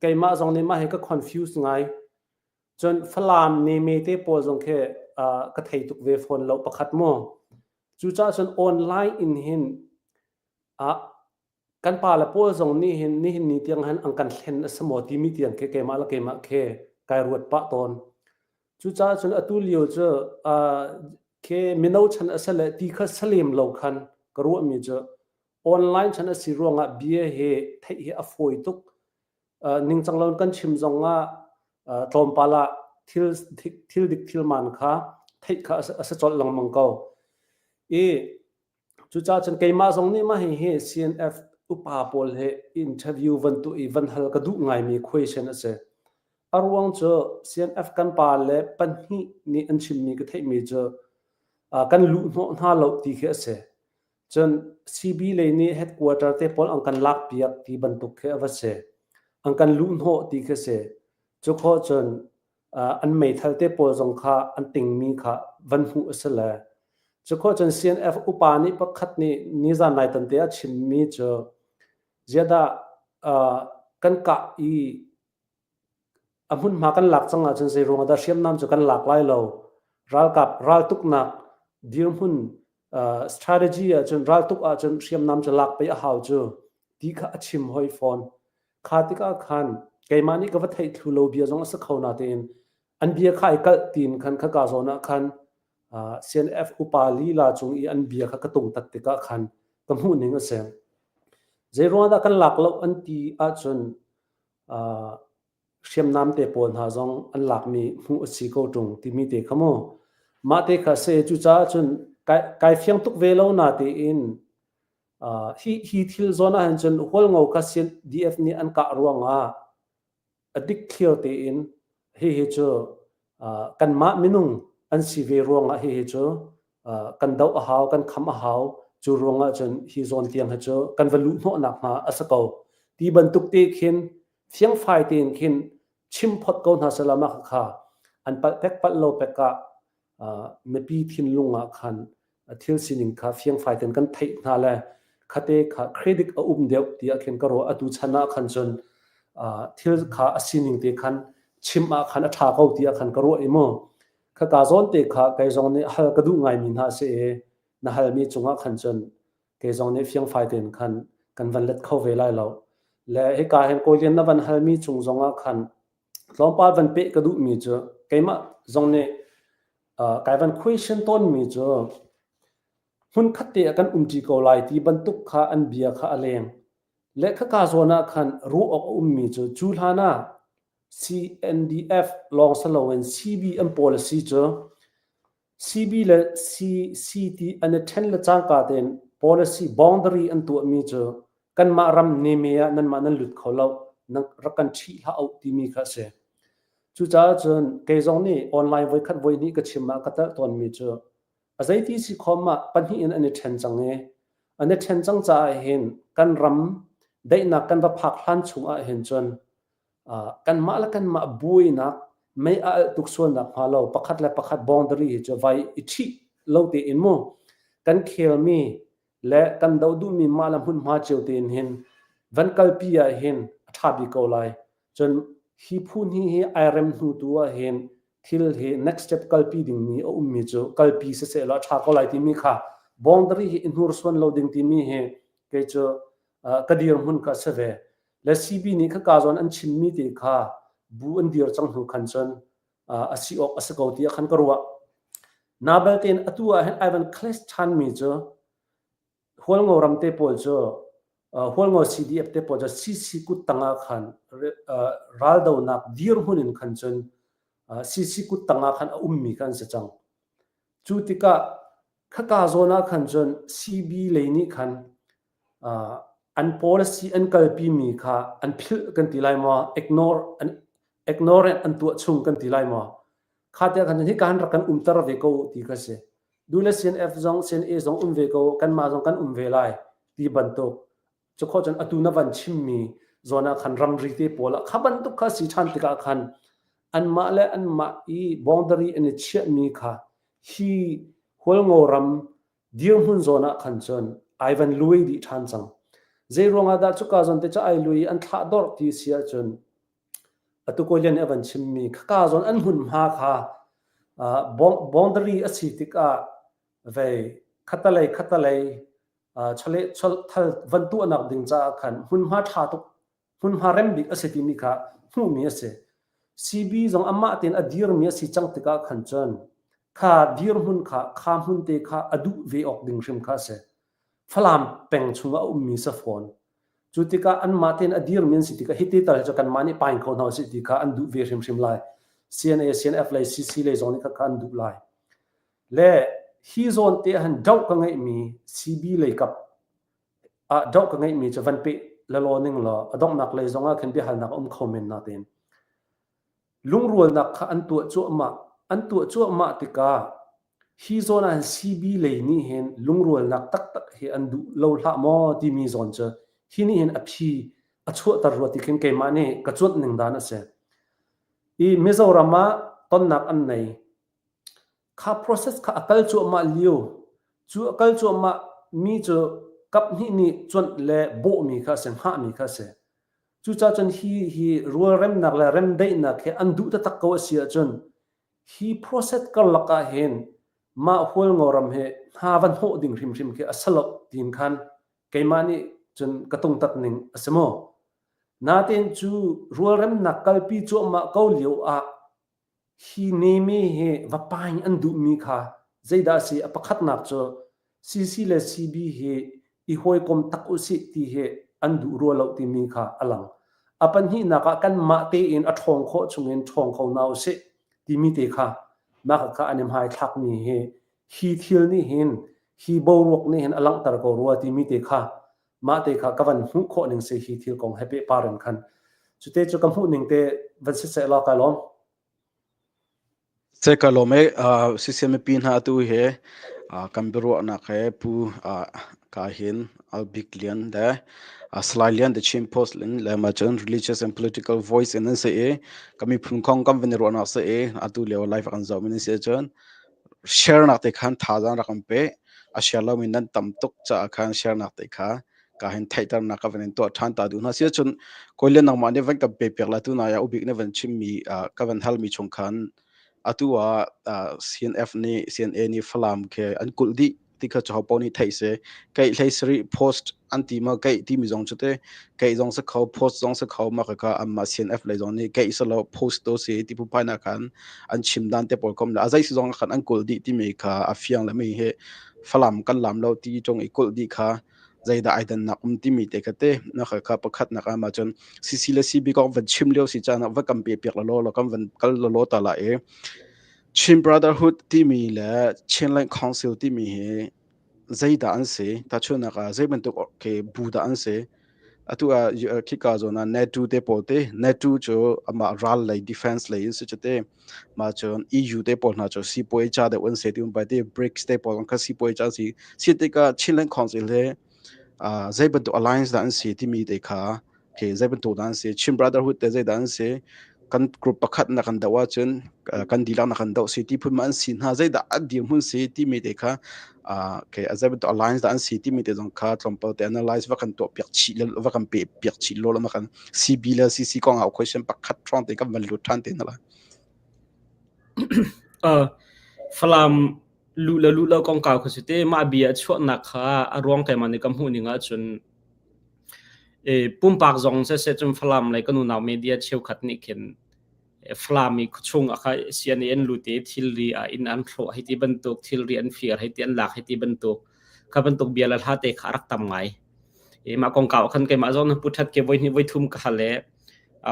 B: keimah zong nih mah hi ka confuse ngai. Cun Falam neme te pawl zong khi uh, ka thei tuk ve fawn lo pakhat mu. Cucaah cun online in hin uh, Kan pale pawl zong nih hin nihin ni tiang hin an kan hlen a si maw timi tiang khi keimah le keimah khi kai ruat pah tawn. Cucaah cun atu lio cu uh, khi mino chan a si le ti kha salem lo khan ka ruahmi cu online chan a si ruangah bia hi theih hi a fawi tuk. Uh, ningcang lo in kan chim zong ah uh, tlawmpal ah thil thil dik thil man kha theih kha a si colh lengmang ko. I Cucaah cun keimah zong nih mah hihi CNF upa pawl he interview van tuah i van hal ka duh ngaimi question a si. A ruang cu CNF kan pa le pahnih nih an chimmi ka theihmi cu kan luhhnawh hna lo ti khi a si. Cun CB lei nih headquarter te pawl an kan lakpiak ti bantuk khi a va si. An kan luhhnawh ti khi a si. Cu khawh cun an meithal te pawl zong kha an tingmi kha van hmuh a si le cukhawh cun CNF upa nih pakhat nih nizan nai tan te a chimmi cu ziadah kan kah i a hmunhma kan lak cang ahcun zei ruangah dah hriamnam cu kan lak lai lo ralkap raltuknak dirhmun strategy ahcun raltuk ahcun hriamnam cu lak pei a hau cu ti kha a chim hoi fawn. Kha tikah khan keimah nih ka va theih thlu lo bia zong a si kho natein an bia kha ai kalh tiin khan khaka zawn ah khan CNF upa lila cung i an bia kha ka tungtat tikah khan ka hmuh ning a si. Zei ruangah dah kan lak lo an ti ahcun hriamnam te pawl hna zong an lakmi hmuh a si ko ṭung timi te kha mu. Mah te kha se cucaah cun kai, kai fiang tuk ve lo na tein Hi, hi thil zawn ahhin cun Hualngo kha CNDF nih an kah ruangah a dikthliar tein hihi cu kanmah minung an si ve ruangah hihi cu Kan doh a hau, kan kham a hau. Cu ruangah cun hi zawn tiang hi cu kan va luh hnawhnak hnga a si ko. Ti bantuk te khin fiangfai tein khin chim phot ko hna sehla mah kha an palh pek palh lo pek ah mipi thinlung ah khan thil sining kha fiangfai tein kan theih hna le khate kha credit a um deuh tiah khin ka ruah. Atu chan ah khan cun thil kha a sining te khan chim ah khan a ṭha ko tiah khan ka ruah i mu. Khaka zawn te kha kei zong nih hal ka duh ngaimi hna a si i na halmi cungah khan cun kei zong nih fiangfai tein khan kan van let kho ve lai lo. Le hika hin Kawi Lian na van halmi cung zongah khan tlawmpal van peh ka duhmi cu keimah zong nih kai van question tawnmi cu hmunkhat te ah kan umṭi ko lai ti bantuk kha an bia kha a leng. Le khaka zawn ah khan ruah awk a ummi cu cu hlan ah CNDF lawng si loin CB an policy cu CB le CC ti an i ṭhen le cangka tein policy boundary an tuahmi cu kanmah ram neme ah nanmah nan lut kho lo, nan rak kan ṭhih hlah uh timi kha a si. Cucaah cun kei zong nih online voikhat voihnih ka chim ah ka telh tawnmi cu a zeiti si khom ah pahnih in an i ṭhen cang i an i ṭhen cang caah hin kan ram daihnak kan va phak hlan chung ah hin cun kanmah le kanmah buainak mei a alh tuk sualnak hnga lo pakhat le pakhat boundary hi cu vai i ṭhih lo tein mu kan khelmi le kan doh duhmi mah le hmunhma cio tein hin van kalpi ah hin a ṭha bik ko lai. Cun hi phu hnih hi ai rem hnu tu ah hin thil hi next step kalpi dingmi a ummi cu kalpi siseh law a ṭha ko lai timi kha boundary hi i hnursuan lo ding timi hi kei cu ka dirhmun kha a si ve. Le CB nih khaka zawn an chimmi te kha bu an dir cang hnu khan cun a si awk a si ko tiah khan ka ruah. Na belte in atu ah hin ai van clash ṭhanmi cu Hualngo ram te pawl cu Hualngo CDF te pawl cu CC kut tangah khan raldonak dirhmun in khan cun CC kut tangah khan a ummi kha an si cang. Cu tikah khaka zawn ah khan cun CB lei nih khan an policy an kalpimi kha an philh kan ti lai maw, ignore an ignorant an tuah chung kan ti lai maw. Kha tiah khan cun hika han rak kan umter ve ko ti kha si. Dule CNF zong CNA zong um ve ko, kanmah zong kan um ve lai ti bantuk. Cu khawh cun atu na van chimmi zawn ah khan ramri te pawl ah kha bantuk kha si ṭhan tikah khan anmah le anmah i boundary an i chiahmi kha hi Hualngo ram dirhmun zawn ah khan cun ai van lui dih ṭhan cang. Zei ruangah dah cuka zawn te cu ai lui i an thlah dawrh ti si ahcun atu Kawi nih a van chimmi khaka zawn an hmunhma kha boundary a si tikah vei khatalei khatalei chawleh thal van tuahnak ding caah khan hmunhma ṭha tuk hmunhma rem bik a si timi kha hmuhmi a si. CB zong amah tein a dirmi a si cang tikah khan cun kha dirhmun kha kha hmun te kha a duh ve awk ding hrim kha a si. Falam peng chungah a ummi si fawn. Cu tikah anmah tein a dirmi an si tikah hiti tal hi cu kanmah nih paing kho hna usih ti kha an duh ve hrimhrim lai. CNA, CNF lei, CC lei zong nih kha an duh lai. Le hi zawn te ah hin doh ka ngeihmi CB lei kap ah doh ka ngeihmi cu van peh lelaw ning law a donghnak lei zong ah khin biahalnak a um kho men natein lungrualnak kha an tuah cuahmah an tuah cuahmah tikah hi zawn ah hin CB lei nih hin lungrualnak taktak hi an duh lo hlah maw timi zawn cu hi nih hin a phi a chuahter rua ti khin keimah nih ka cuanh ning dan a si. I Mizoram ah tonnak an nei. Kha process kha a kal cuahmah lio. Cu a kal cuahmah mi cu kaphnih nih cuanh le bawhmi kha a si, hngahmi kha a si. Cucaah cun hi hi rualremnak le remdaihnak hi an duh taktak ko a si ahcun hi process karlak ah hin mah Hualngo ram hi hna van hnawh ding hrimhrim khi a si lo tiin khan keimah nih cun ka tungtat ning a si maw. Natein cu rualremnak kalpi cuahmah ko lio ah Hi neme hi va paing an duhmi kha zeidah a si? A pakhatnak cu CC le CB hi i hawikom tak usih ti hi an duh rua lo timi kha a lang. A pahnihnak ah kanmah tein a ṭhawng khawh chungin ṭhawng kho hna usih timi te kha mah kha an i hmaithlakmi hi hi thil nih hin hi boruak nih hin a langhter ko rua timi te kha mah te kha ka van hmuh khawh ning si hi thil kong he pehpar in khan cute cu ka hmuh ning te van si seh law kai lawm.
A: Se ka lawm e CCM pi hna atu he. Kan biaruahnak he Pu ka hin Albik Lian le Salai Lian The Chin Post in le ma cun Religious and Political Voice in an si i kan miphun kong kan van i ruahnak si i atu lio live kan zoh min si cun share nak te khan thazaang rak kan pe. A share lomi nan tam tuk caah khan share nak te kha ka hin theihternak ka van in tuah ṭhan ta duh hna. Si ahcun kawi le nangmah nih van kan pe piak la tu na ya ubik na van chimmi ka van halmi chung khan atu ah CNF nih CNA nih Falam khi an kulh dih ti kha cu ho nih theih si. Keih hlei sarih post an ti ma keih timi zong cu te keih zong si kho post zong si kho ma ka anmah CNF lei zong nih keih silo post to si ti phuphai na khan an chim dan te pawl kom le a zei si zong khan an kulh dih timi kha a fiang le mi hi Falam kan lam lo ti ṭung i kulh dih kha zeidah ai dannak um timi te kha te na kha kha pakhat nak ah ma cun CC le CB kong van chim lio si caan ah va kan pe piak la law kan van kal la law ta la e Chin Brotherhood timi le Chinland Council timi hi zeidah an si tahchunhnak ah zei bantuk ke bu dah an si atu ah khika zawn ah NATO te pawl te NATO cu amah ral lei defense lei in si chu te ma cun EU te pawl hna cu sipuai cha deuh an se ti um bai te BRICS te pawl kha sipuai cha si si tikah Chinland Council he zei bantuk alliance dah an si timi te kha khi zei bantuk dah an si Chin Brotherhood te zei dah an si kan group pakhat na kan doh ahcun kan dihlak na kan doh si ti phun ma an si hna zeidah an dirhmun si timi te kha okay zei bantuk alliance dah an si timi te zong kha tlawmpal te analyze va kan tuah piak chih va kan pe piak chih lo ma kan CB le CC kong ah question pakhat ṭhawng te kan van lut ṭhan te na la.
C: Falam lu le lu lo kongkau kha si te mah bia chuahnak kha a ruang keimah nih ka hmuh ning ahcun pumpak zong siseh cun Falam lei kan unau media cheukhat nih khin Falam i khuachung ah kha sian i an lut i thilri ah inn an hrawh hei ti bantuk, thilri an fir hei ti an lak hei ti bantuk, kha bantuk bia le hla te kha a rak tam ngai. Mah kongkau ah khan keimah zong pu ṭhat ke voihnih voithum ka hal i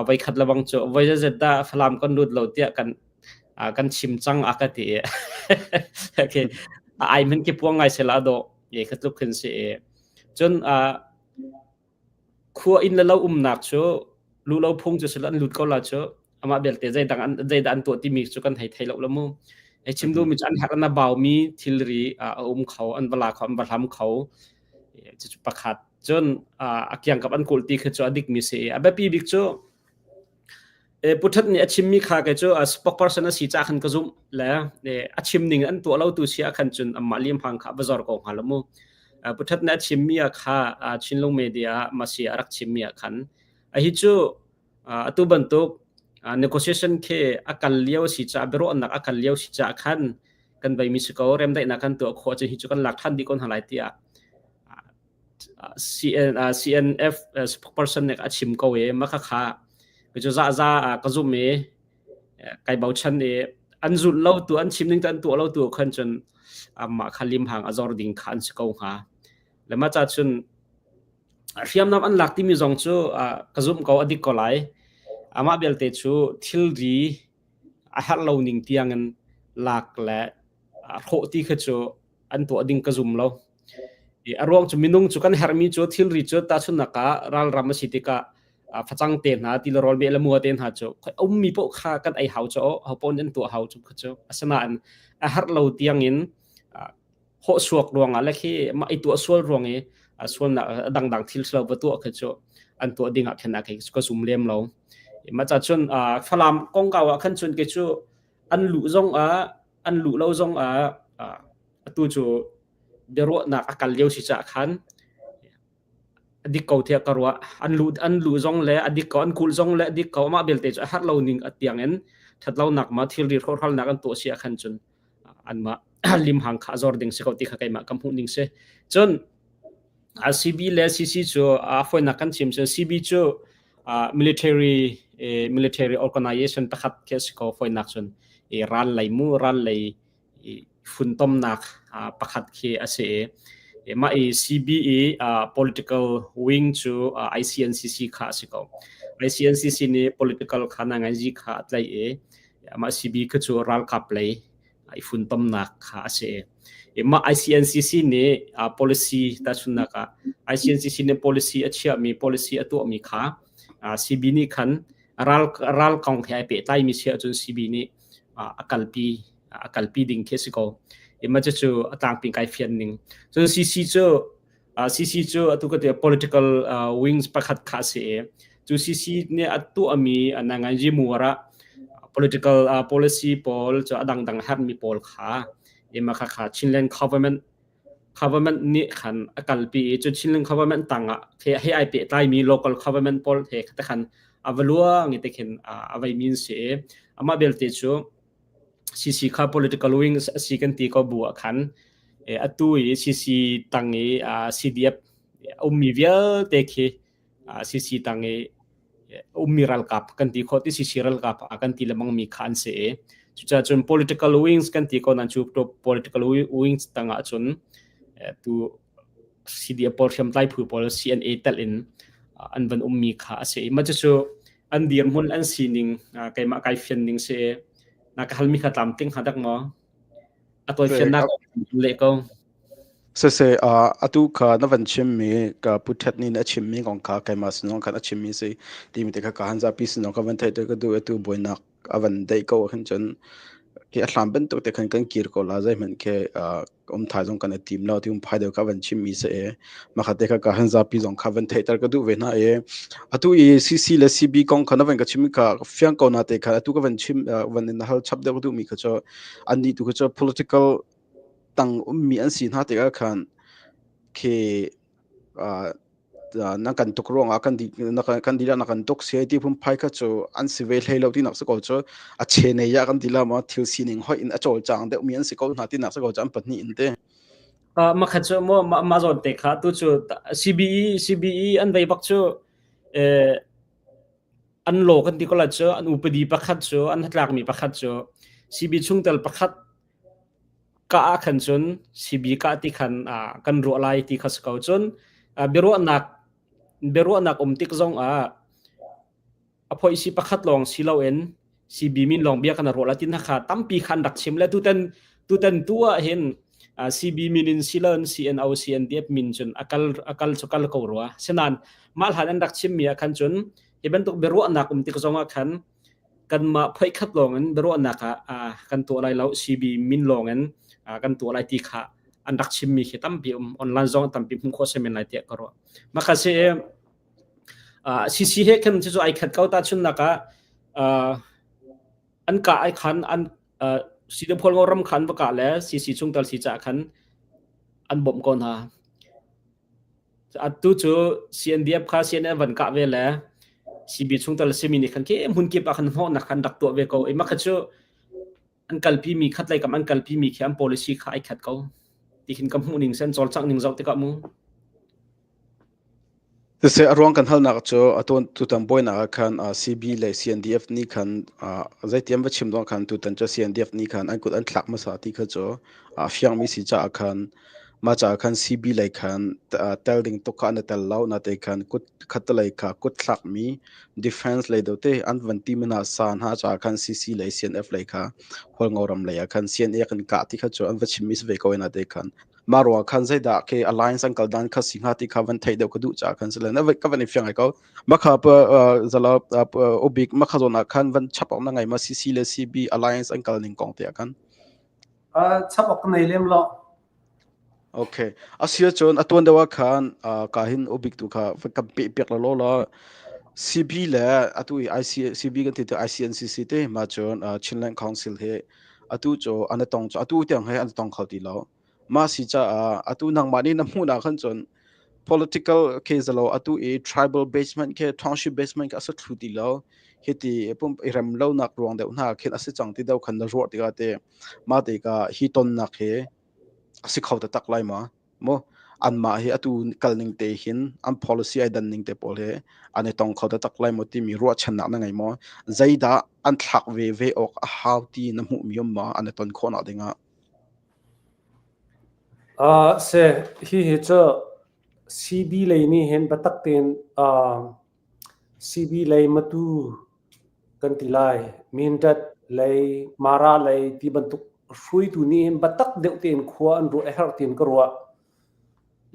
C: voikhat lebang cu voi zeizat dah Falam kan lut lo tiah kan kan chim cang a ka ti i okay ai hmanh ki puang ngai sela dawh kha tluk khin si i Cun khua inn le lo umnak cu lu lo phung cu sila an lut ko la cu amah belte zeidang an zeidah an tuah timi cu kan hei thei lo la mu. Hei chim duhmi cu an herh an a baumi thilri a um kho, an va la kho, an va hlam kho. Cucu pakhat. Cun a kiangkap an kulh ti khi cu a dikmi si i a biapi bik cu Pu That nih a chimmi kha kei cu spokesperson a si caah khan ka zumh le a chim ning an tuah lo tu si ah khan cun amah liamhang kha va zor ko hnga lo mu. Pu That nih a chimmi ah kha Chinlung Media ah Masi a rak chimmi ah khan hi cu atu bantuk negotiation khi a kal lio a si caah biaruahnak a kal lio si caah khan kan veimi si ko remdaihnak kan tuah khawh cun hi cu kan lak ṭhan dih ko hna lai tiah CNF spokesperson nih a chim ko i mah khakha cu za za ka zumh i kai bochan i an zulh lo tu an chim ning tu an tuah lo tu khan cun mah kha limhang a zor ding kha an si ko hnga. Le mah ca cun hriamnam an lak timi zong cu ka zumh ko a dik ko lai. Amah belte cu thilri a herh lo ning tiangin lak le hrawh ti kha cu an tuah ding ka zum lo. A ruang cu minung cu kan herhmi cu thilri cu tahchunhnak ah ralram a si tikah facang te hna ti le rawl meh le mua te hna cu ummi paoh kha kan ei hau cu ho paoh nih an tuah hau cu cu asinain a herh lo tiangin hawh suak ruangah le khi mah i tuah sual ruang i sualnak dangdang thil lo va tuah khi cu an tuah ding ah khin ah ka zum lem lo. Mah ca cun Falam kongkau ah khan cun kei cu an luh zong ah an luh lo zong ah atu cu biaruahnak a kal lio si caah khan a dik ko tiah ka ruah. An luh an luh zong le a dik ko an kulh zong le a dik ko amah belte cu a herh lo ning a tiang in ṭhatlonak ma thilri hrawhhralnak an tuah si ah khan cun anmah limhang kha a zor ding si ko ti kha keimah ka hmuh ning si. Cun CB le CC cu a fawinak kan chim cun CB cu military military organization pakhat khi a si ko fawinak cun ral lei mu ral lei funtomnak pakhat khi a si i mah i CB i political wing cu ICNCC kha a si ko. ICNCC nih political kha nanganzi kha a tlaih i mah CB kha cu ralkap lei i funtomnak kha a si. Mah ICNCC nih policy tahchunhnak ah ICNCC nih policy a chiahmi policy a tuahmi kha CB nih khan ral ral kong he ai pehtlaimi si ahcun CB nih a kalpi a kalpi ding khi a si ko. I ma cu a tlangpi kai fian ning. Cun CC cu CC cu atu ka ti political wings pakhat kha si i cu CC nih a tuahmi nanganji muar ah political policy pawl cu a dangdang herhmi pawl kha ima kha kha Chinland government government nih khan a kalpi i cu Chinland government tangah he he ai pehtlaimi local government pawl he te khan a va luang i te khin a vei min si i amah belte cu CC kha political wing a si kan ti ko bu ah khan atu i CC tang i CDF ummi vialte khi CC tang i ummi ralkap kan ti khawh ti CC ralkap ah kan ti lemang mi kha an si i cucaah cun political wings kan ti ko nan cu political wings tang ah cun tu CDF pawl hriamtlai phu pawl CNA telh in an van ummi kha a si i mah cucu an dirhmun an sining keimah kai fian ning si na ka halmi kha tlamtling hnga dak maw a tawifiannak leh ko
A: Siseh, atu kha na van chimmi ka Pu Htet nih a chimmi kong kha keimah sinong khan a chimmi si timi te kha ka han zapi sinong ka van theih te ka duh atu buainak a van deih ko ahkhin cun khi a hlan bantuk te khan kan kir ko la zeihmanh khi um thai zong kan i tim lo ti um phai deuh kha van chimmi si i makhat te kha ka han zapi zong kha van theihter ka duh ve hna i atu i CC le CB kong kha na van ka chim kha fiang ko na te kha atu ka van chim van in hal chap deuh ka duhmi kha cu annih tu kha cu political tang ummi an si hna tikah khan khi na kan tuk ruangah kan di na kan dilah na kan tuk si ti phunphai kha cu an si ve hlei lo tinak si ko cu a chenei ah kan ti la ma thil sining hoi in a cawlcang deuh mi an si ko hna tinak si ko cu an pahnih in te.
C: Makhat cu mo ma zawn te kha tu cu CBE CBE an vei bak cu an law kan ti ko la cu an upadi pakhat cu an hnatlakmi pakhat cu CB chungtel pakhat Ka ah khan cun CB kah ti khan kan ruah lai ti kha si ko. Cun biaruahnak biaruahnak um tik zong ah a phoihsi pakhat lawng si loin CB min lawng bia kan ruah lai ti hna kha tampi khan rak chim le tutan tutan tu ah hin CB min in si loin CNO CNDF min cun a kal a kal cu kal ko rua. Sinain mah hlan an rak chimmi ah khan cun hi bantuk biaruahnak um tik zong ah khan kanmah phoikhat lawngin biaruahnak ah kan tuah lai lo CB min lawngin kan tuah lai ti kha an rak chimmi khi tampi um online zong tampi hmuh khawh semen lai tiah ka ruah maka si CC he khan cu ai khat ko ta chunnak ah an ka ai khan an CDF ram khan va ka le CC chungtel si cha khan an bawmh ko hna Atu cu CNDF kha CNN van kah ve le CB chungtel a simi nih khan khi hmun kip ah khan hnawhnak khan rak tuah ve ko. I mah kha cu an kalpi mi khat lei kam an kalpi mi khi an policy kha ai khat ko. Ti khin ka hmuh ning sen cawlcangh ning zoh tikah mu.
A: Siseh a ruang kan halnak cu atu tutan buainak ah khan CB le CNDF nih khan zeitiam va chim dong khan tutan cu CNDF nih khan an kut an thlak hmasa ti kha cu a fiangmi si caah khan mah caah khan CB lei khan tel ding tuk kha an i tel lo nate khan kut khatlei kha kut thlakmi defense lei do te an van ti hna sa hna caah khan CC lei CNF lei kha Hualngo ram lei ah khan CNA kan kah ti kha cu an va chimmi si ve ko ina te khan mah ruang khan zeidah ke alliance an kal dan kha si hnga ti kha van theih deuh ka duh caah khan sile na ka van i fiang ai ko makha pa zala ubik makha zon ah khan van chap ok na ngai ma CC le CB alliance an kal ning kong te ah khan
B: Chap ok nei lem lo.
A: Okay. Asia cun atuan deuh ah khan ka hin ubik tu kha kan pe piak la lo la CB le atu i IC CB kan ti te ICNCC te ma cun Chinland Council he atu cu an tong cu atu tiang he an tong kho ti lo. Mah si caah atu nangmah nih na hmuhnak khan cun political ke zalo atu i tribal basement ke township basement ke a si thlu ti lo. Hiti pum i rem lo nak ruang deuh hna khin a si cang ti deuh khan na ruah tikah te mah tikah hi tonnak hi a si kho taktak lai ma mu anmah hi atu kal ning te hin an policy ai dan ning te pawl he an i tong kho taktak lai maw timi ruahchannak na ngei maw zeidah an thlak ve ve awk a hau ti na hmuh mi um ma an i ton khawh nak dingah
B: Se hi hi cu CB lei nih hin biatak tein CB lei matu kan ti lai. Mindat lei, Mara lei ti bantuk hruaitu nih hin biatak deuh tein khua an ruah a herh tiin ka ruah.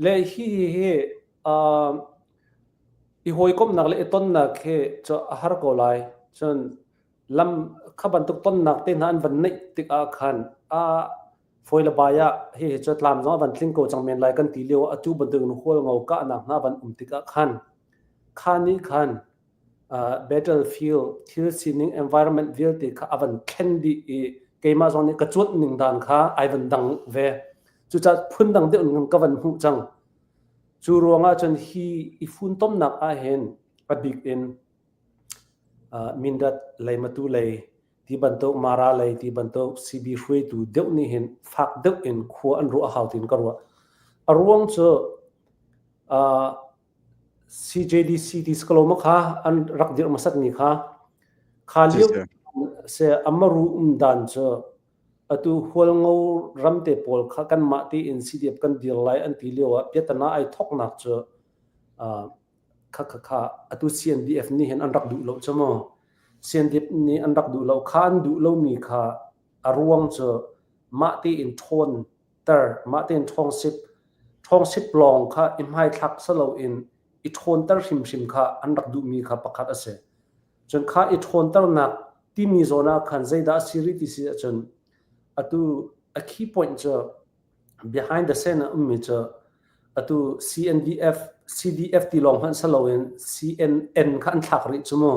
B: Le hi hi i hawikomhnak le i tonnak hi cu a har ko lai. Cun lam kha bantuk tonnak te hna an van neih tikah khan. Fawi le bai ah hihi cu tlam zong a van tling ko cang men lai kan ti lio ah atu bantuk in Hualngo kahnak hna van um tikah khan kha nih khan battlefield thil sining environment vialte kha a van thlen dih i keimah zong nih ka cuanh ning dan kha ai van dang ve. Cucaah phundang deuh in ka van hmuh cang. Cu ruangah cun hi i funtomnak ahhin a bik in Mindat lei Matu lei ti bantuk Mara lei ti bantuk CB hruaitu deuh nih hin fak deuh in khua an ruah a hau tiin ka ruah. A ruang cu CJDC ti si ko ma kha an rak dirh hmasat mi kha kha lio se amaru um dan cu atu Hualngo ram te pawl kha kanmah tein CDF kan dir lai an ti lio ah piatana ai thoknak cu kha kha kha atu CNDF nih hin an rak duh lo cu mu. CNDF nih an rak duh lo kha an duh lomi kha a ruang cu mah tein ṭhawn ter mah tein ṭhawngsip ṭhawngsip lawng kha i hmaithlak si loin i ṭhawnter hrimhrim kha an rak duhmi kha pakhat a si. Cun kha i ṭhawnternak timi zawn ah khan zeidah a si rih ti si ahcun atu a key point cu behind the scene a ummi cu atu CNDF CDF ti lawng hmanh si loin CNN kha an thlak rih cu mu.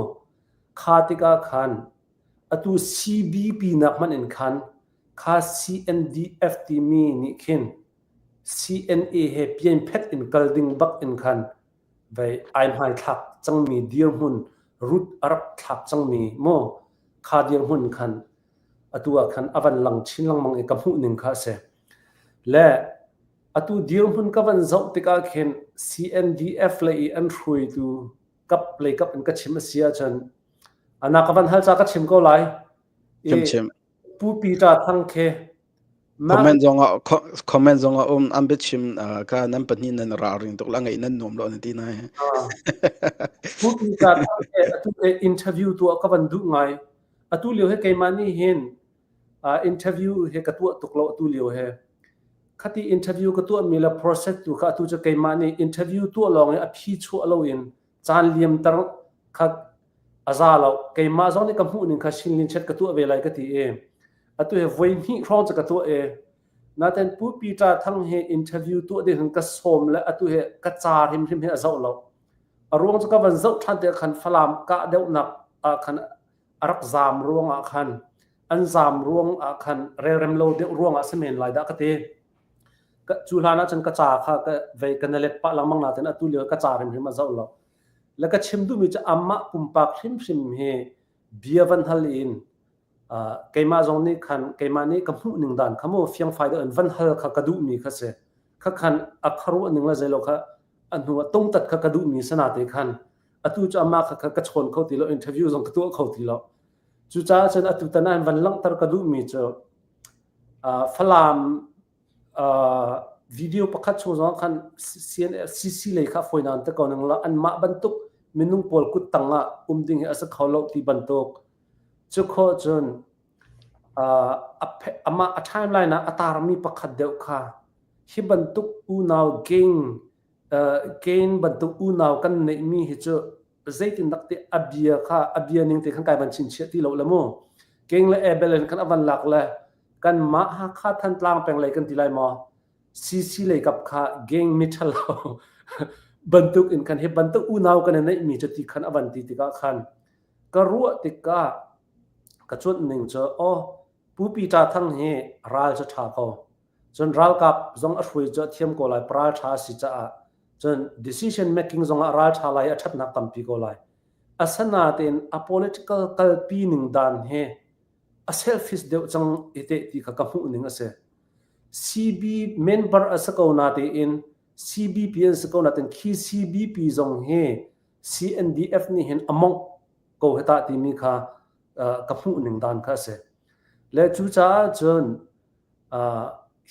B: Kha tikah khan atu CBP nak hmanh in khan kha CNDF timi nih khin CNA he pianphet in kal ding bak in khan vei ai hmaithlak cangmi dirhmun root a rak thlak cangmi mu kha dirhmun khan atu ah khan a van lang chin lengmang i ka hmuh ning kha a si. Le atu dirhmun ka van zoh tikah khin CNDF lei i an hruaitu kap lei kap in ka chim a si ahcun ana ka van hal ca ka chim ko lai.
A: Chim chim.
B: Pu Peter Thang khi
A: Comment zong ah comment zong ah um an biachim ka nan pahnih nan ra ring tuk la ngaih nan nuam lo na ti nai.
B: Pu Peter Thang he atu interview tuah ka van duh ngai. Atu lio he keimah nih hin interview he ka tuah tuk lo atu lio he. Khati interview ka tuah mi le process tu kha atu cu keimah nih interview tuah lawng i a phi chuah lo in caan liamter kha a za lo. Keimah zong nih ka hmuh ning kha shinlin chet ka tuah ve lai ka ti i atu he voi hnih hrawng cu ka tuah i naten Pu Peter Thang he interview tuah ding hin ka sawm le atu he ka ca hrimhrim he a zoh lo. A ruang cu ka van zoh ṭhan te khan Falam kah deuhnak ah khan a rak zaam ruang ah khan an zaam ruang ah khan relrem lo deuh ruang ah si men lai dah ka ti. Cu hlan ah cun ka ca kha ka vei ka na let pah lengmang nain atu lio ka ca hrimhrim a zoh lo. Le ka chim duhmi cu amah pumpak hrimhrim hi bia van hal in keimah zong nih khan keimah nih ka hmuh ning dan kha mu fiangfai deuh in van hal kha ka duhmi kha si. Kha khan a kharuah ning le zeilo kha a hnu ah tungtat kha ka duhmi sana te khan atu cu amah kha ka chawn kho ti lo interview zong ka tuah kho ti lo. Cucaah cun atu tan ah van langhter ka duhmi cu Falam video pakhat chung zong khan CC lei kha fawinak te ko ning la anmah bantuk minung pawl kut tang ah um ding hi a si kho lo ti bantuk cu khawh cun amah a timeline ah a tarmi pakhat deuh kha hi bantuk unau gang gain bantuk unau kan neihmi hi cu zeitindak ti a bia kha a bia ning te khan kai van chinchiah ti lo le mu King le Abel in khan a van lak le kan mah Hakha Thantlang peng lei kan ti lai maw CC lei kap kha gang mi ṭhalo bantuk in khan hi bantuk unau kan i neih mi cu ti khan a van ti tikah khan ka ruah tikah ka cuanh ning cu aw Pu Peter Thang hi ral cu ṭha ko cun ralkap zong a hruai cu a thiam ko lai paral ṭha a si caah cun decision making zong ah ral ṭha lai a ṭhatnak tampi ko lai asanain a political kalpi ning dan he a selfish deuh cang i teh ti kha ka hmuh ning a si CB member a si ko na tein CBP an si ko na tein khi CBP zong hi CNDF nih hin a mongh ko heta timi kha ka hmuh ning dan kha a si le cucaah cun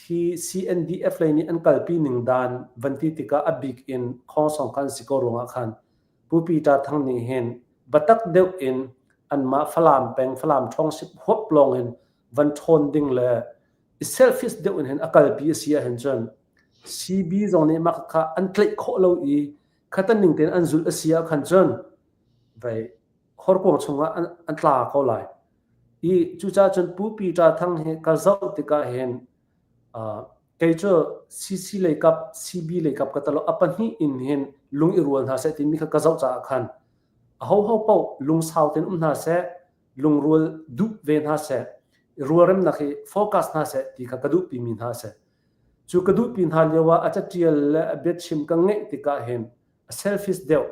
B: hi CNDF lei nih an kalpi ning dan van ti tikah a bik in khongsong khan si ko ruangah khan Pu Peter Thang nih hin biatak deuh in anmah Falam peng Falam ṭhawngsip huap lawng in van ṭhawn ding le i selfish deuh in hin a kalpi a si ahhin cun CB zong nih mah kha an tlaih khawh lo i khatan ning tein an zulh a si ah khan cun vei horkuang chungah an, an tla ko lai. I cucaah cun Pu Peter Thang hi ka zoh tikah hin Kei cu CC lei kap, CB lei kap ka talo a pahnih in hin lung i rual hna seh timi kha ka zoh caah khan ahoho paoh lungsau tein um hna seh, lungrual duh ve hna seh, rualremnak hi focus hna seh ti kha ka duhpi mi hna a si. Cu ka duhpi hna lio ah a catial le a biachim ka ngeih tikah hin a selfish deuh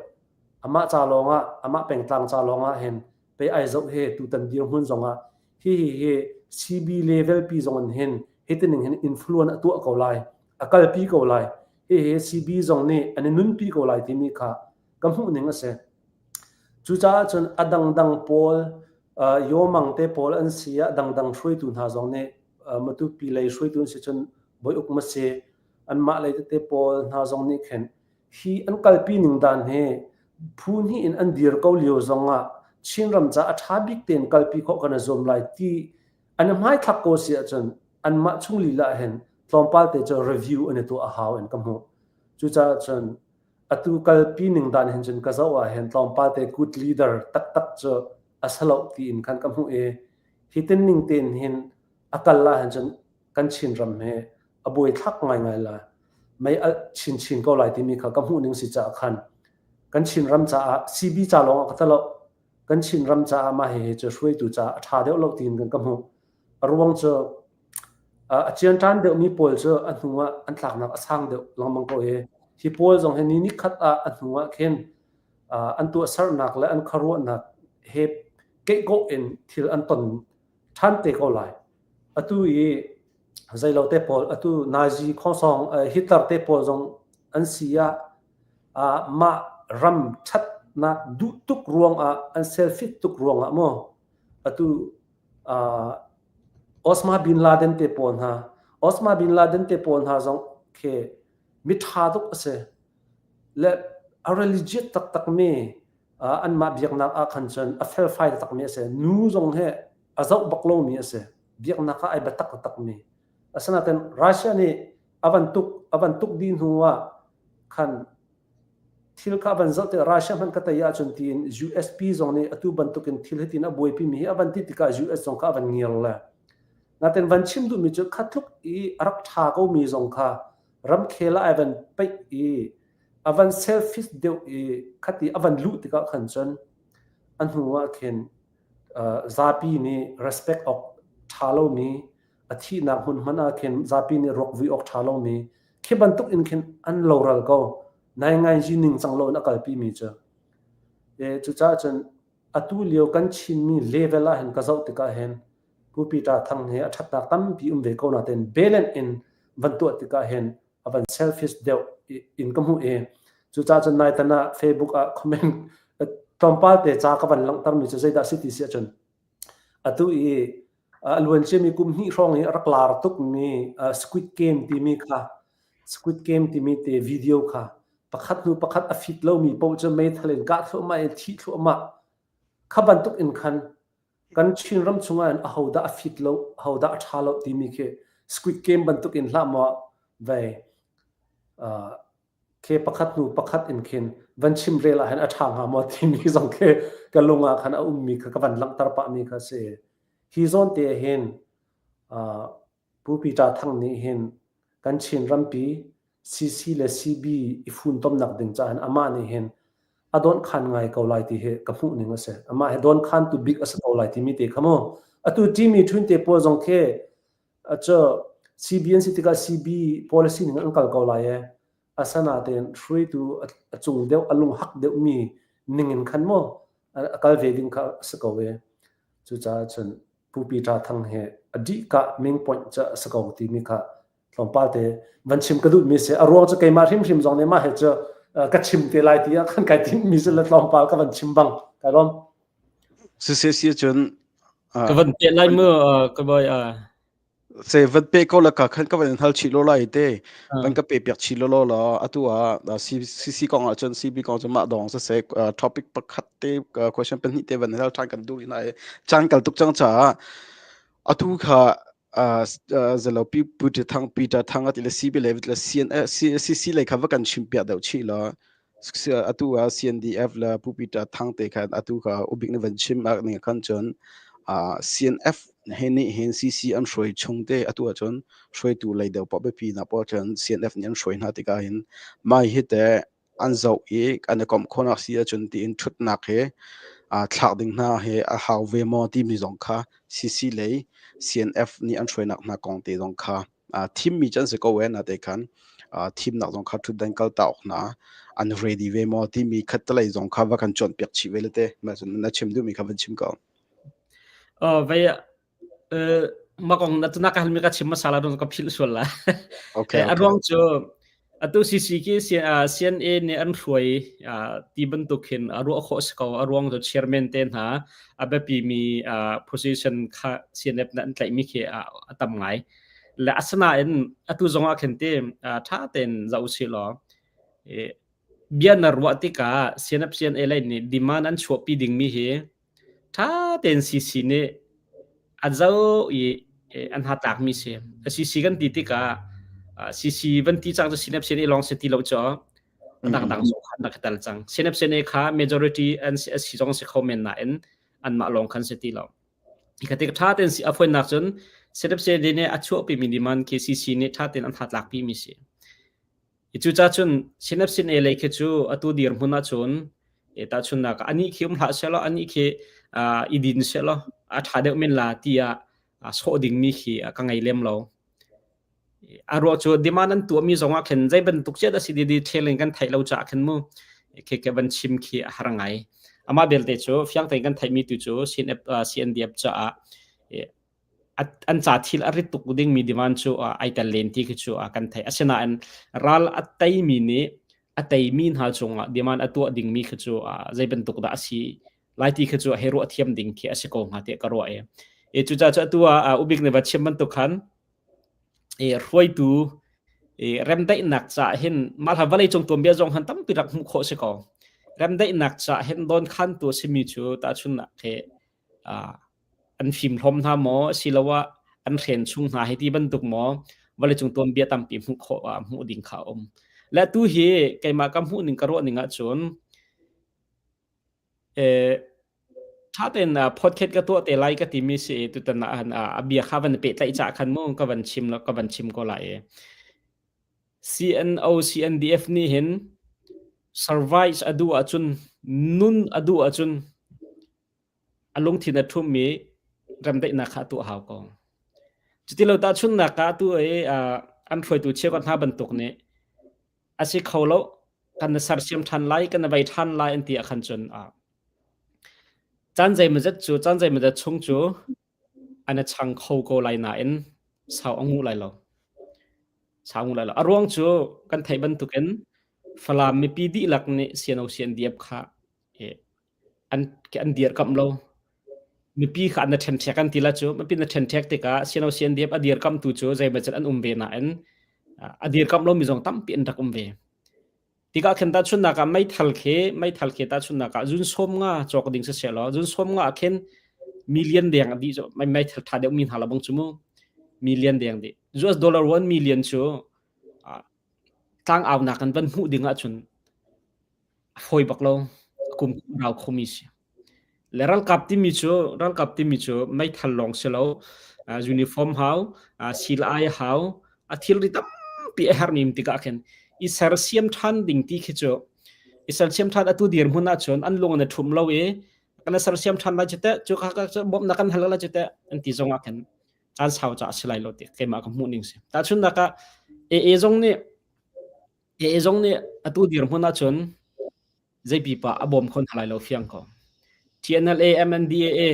B: amah ca lawngah amah pengtlang ca lawngah hin pei ai zoh he tutan dirhmun zongah hi hi hi CB level pi zong in hin hitining hin influence a tuah ko lai a kalpi ko lai hi hi CB zong nih an i nunpi ko lai timi kha ka hmuh ning a si. Cucaah cun a dangdang pawl Yomang te pawl an si ah dangdang hruaitu hna zong nih Matupi lei hruaitu an si cun Bawi Uk ma si anmah lei tete pawl hna zong nih khin hi an kalpi ning dan hi phu hnih in an dir ko lio zong ah Chinram ca a ṭha bik tein kalpi khawh kan i zuam lai ti an i hmaithlak ko si ahcun anmah chung lila ah hin tlawmpal te cu review an i tuah a hau in ka hmuh. Cucaah cun atu kalpi ning dan hin cun ka zoh ah hin tlawmpal te good leader taktak cu a si lo tiin khan ka hmuh i hi tin ning tein hin a kal ah hin cun kan Chinram hi a buaithlak ngaingai lai mei alh chinchin ko lai timi kha ka hmuh ning si caah khan kan Chinram caah CB ca lawng ah ka talo kan Chinram caah mah hihi cu hruaitu caah a ṭha deuh lo tiin kan ka hmuh a ruang cu a cianṭan deuhmi pawl cu a hnu ah an tlaknak a sang deuh lengmang ko i hi pawl zong hi ni nikhat ah a hnu ah khin an tuahsernak le an khuaruahnak he keihkawh in thil an ton ṭhan te ko lai. Atu i zeilo te pawl atu Nazi khongsong Hitler te pawl zong an si ah mah ram ṭhatnak duh tuk ruangah an selfish tuk ruangah maw atu Osama bin Laden te pawl hna Osama bin Laden te pawl hna zong khi miṭha tuk a si le a religious taktak mi anmah biaknak ah khan cun a felfai takmi a si. Nu zong he a zoh bak lomi a si. Biaknak ah ai biatak takmi. Asinain Russia nih a van tuk a van tuk dih hnu ah khan thil kha a van zoh tikah Russia hmanh ka tei ahcun tiin USP zong nih atu bantukin thil hitin a buaipi mi hi a van ti tikah US zong kha a van ngiar le. Natin van chim duhmi cu kha tluk i a rak ṭha komi zong kha ramkhel ah ai van peih i a van selfish deuh i khati a van luh tikah khan cun a hnu ah khin zapi nih respect awk ṭha lomi a thihnak hmun hmanh ah khin zapi nih ruak vui awk ṭha lomi khi bantuk in khin an loral ko naingai ning cang lo in a kalpi mi cu e cucaah cun atu lio kan Chinmi level ah hin ka zoh tikah hin Pu Peter Thang hi a ṭhatnak tampi um ve ko nain balance in van tuah tikah hin a van selfish deuh in ka hmuh i cucaah cun naitan ah Facebook ah comment tlawmpal te ca ka van langhtermi cu zeidah si ti si ahcun atu i a luan ciami kum hnih hrawng i a rak lar tukmi Squid Game timi kha Squid Game timi te video kha pakhat hnu pakhat a fit lomi paoh cu meithal in kah thluahmah in thih thluahmah kha bantuk in khan kan Chinram chungah hin ahodah a fit lo ahodah a ṭha lo timi khi Squid Game bantuk in hlah maw vei khi pakhat hnu pakhat in khin van chim rel ah hin a ṭha hnga maw timi zong khi ka lung ah khan a ummi kha ka van langhter pahmi kha si. Hi zawn te hin Pu Peter Thang nih hin kan Chin rampi CC le CB i funtomnak ding caah hin amah nih hin a dawnkhan ngai ko lai ti hi ka hmuh ning a si. Amah hi dawnkhantu bik a si ko lai timi te kha mu. Atu timi ṭhun te pawl zong khi cu CB an si tikah CB policy ning an kal ko lai e. Asanatein hruaitu a cung deuh a lunghak deuhmi ning in khan mu a kal ve ding kha a si ko e. Cucaah cun Pu Peter Thang hi a dihka main point cu a si ko timi kha tlawmpal te van chim ka duhmi si. A ruang cu keimah hrimhrim zong nih mah hi cu ka chim te lai ti ah khan kai timhmi si le tlawmpal ka van chim bang. Kai lawm.
A: Si si cun
C: ka van pe lai mu ka boy
A: Se van pe ko la ka khan ka van hal chih lo lai te van ka pe piak chih lo lo la atu ah CC kong ah cun CB kong cu mah dong se se topic pakhat te question pahnih te van hal than kan duh ina chan kal tuk chang cha atu kha zalo pi Peter Thang Peter Thang ati le CB le le CN CC le kha va kan chim piak deuh chih la atu ah CNDF le Pu Peter Thang te khan atu kha ubik ne van chim ak ning khan cun CNF. Hi nih hin CC an hruai chung te atu ahcun hruaitu lei deuh poah biapi hna poah cun CNF nih an hruai hna tikah hin mah hi teh an zoh i an i komh khawhnak si ahcun tiin ṭhutnak he thlak ding hna he a hau ve maw timi zong kha CC lei CNF nih an hruainak hna kong te zong kha thimmi cu an si ko e nate khan thimnak zong kha ṭhutdan kalta awk hna an ready ve maw timi khattelei zong kha va kan cawnpiak chih ve le te mah cun na chim duhmi kha van chim ko.
C: Vei mah kong na tuna ka halmi ka chim hmasa la don ka philh sual la.
A: Okay,
C: A ruang cu atu CC ki CNA nih an hruai ti bantuk hin a ruah khawh si ko. A ruang cu chairman te hna a biapi mi position kha CNF na an tlaihmi khi a tam ngai. Le asinain atu zong ah khin ti ṭha tein zoh usih law bia na ruah tikah CNF CNA lei nih demand an chuahpi dingmi hi Ṭha tein CC nih a zoh i an hnatlakmi si. CC kan ti tikah CC van ti cang cu CNF-CNA lawng si ti lo cu a dangdang zong kha an rak i tel cang. CNF-CNA kha majority an si, a si zong si kho men nain anmah lawng khan si ti lo. Hi tik ṭha tein si a fawinak cun CNF-CNA nih a chuahpimi demand khi CC nih ṭha tein an hnatlakpimi si. Cucaah cun CNF-CNA lei khi cu atu dirhmun ahcun tahchunhnak ah anih khi um hlah sehlaw anih khi i din sehlaw a ṭha deuh men la tiah sawh dingmi khi ka ngei lem lo. A ruah cu demand an tuahmi zong ah khin zei bantuk ciah dah si di detail in kan theih lo caah khin mu khi ka van chim khi a har ngai. Amah belte cu fiang tein kan theihmi tu cu CNF, CNDF caah an ca thil a rit tuk dingmi demand cu ai tel len ti khi cu kan theih. Asinain ral a teimi nih a teimi hna cungah demand a tuah dingmi khi cu zei bantuk dah a si lai ti khi cu hei ruah thiam ding khi a si ko hnga tiah ka ruah i. E cucaah cu atu ah ubik nih va chim bantuk khan e hruaitu e remdaihnak ca hin mah hla vawlei cung tuanbia zong han tampi rak hmuh khawh si ko. Remdaihnak ca hin don khan tu a simi cu tahchunnak he an fimhlawm hna maw asiloah an hren chung hna hei ti bantuk maw vawleicung tuanbia tampi hmuh khawh ah hmuh ding kha a um. Le tu hi keimah ka hmuh ning ka ruah ning ahcun eh ṭha tein podcast ka tuah te lai ka timi si i tutan ah han a bia kha van pehtlaih cah khan mu ka van chim lo ka van chim ko lai i CNO CNDF nih hin survive a duh ahcun nun a duh ahcun a lungthin a ṭhummi remdaihnak kha a tuah hau ko. Cuti lo tahchunhnak ah atu i an hruaitu cheukhat hna bantuk nih a si kho lo kan na sersiam ṭhan lai kan na vei ṭhan lai an ti ah khan cun caan zeimawzat cu caan zeimawzat chung cu an i chang kho ko lai nain sau a nguh lai lo. Sau a nguh lai lo. A ruang cu kan theih bantukin Falam mipi dihlak nih CNO CNDF kha an an dirkamh lo. Mipi kha an na ṭhenṭhek an ti la cu. Mipi na ṭhenṭhek tikah CNO CNDF a dirkamhtu cu zeimawzat an um ve nain a dirkamh lomi zong tampi an rak um ve. Tikah khin tahchunhnak ah meithal khi meithal khi tahchunhnak ah zun sawm nga cawk ding si seh law zun sawm nga ah khin million deng a dih cu meithal ṭha deuh mi hna la bang cu mu million deng dih US dollar 1 million cu tlangaunak kan van hmuh ding ahcun a fawi bak lo. A kum rau khomi si. Le ralkap timi cu ralkap timi cu meithal lawng si lo. Uniform hau, silai hau, a thilri tampi a herhmi tikah khin i sersiam ṭhan ding ti khi cu i sersiam ṭhan atu dirhmun ahcun an lung an i ṭhum lo i kan i sersiam ṭhan lai cu teh cu kha cu bawmhnak kan hal lai cu teh an ti zong ah khin caan sau ca a si lai lo ti keimah ka hmuh ning si. Tahchunhnak ah AA zong nih AA zong nih atu dirhmun ahcun zei pipa a bawm kho hna lai lo fiang ko. TNLA, MNDAA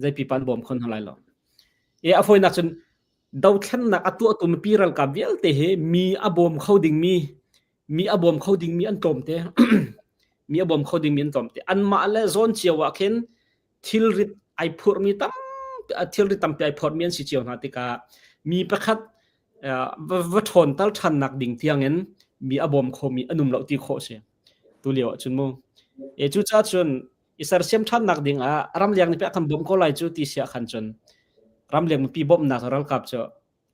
C: zei pipa an bawm kho hna lai lo. E a fawinak cun dothlennak a tuahtu mipi ralkap vialte hi mi a bawm kho dingmi mi a bawm kho dingmi an tlawmte mi a bawm kho dingmi an tlawmte anmah le zawn cio ah khin thilrit ai phurhmi tam thilrit tampi ai phorhmi an si cio hna tikah mi pakhat va ṭhawn tal ṭhannak ding tiangin mi a bawm khomi an um lo ti khawh si tu lio ahcun mu e cucaah cun i sersiam ṭhannak ding ah ramleng nih pek kan bawm ko lai cu ti sia khan cun ramleng mipi bawmhnak ralkap cu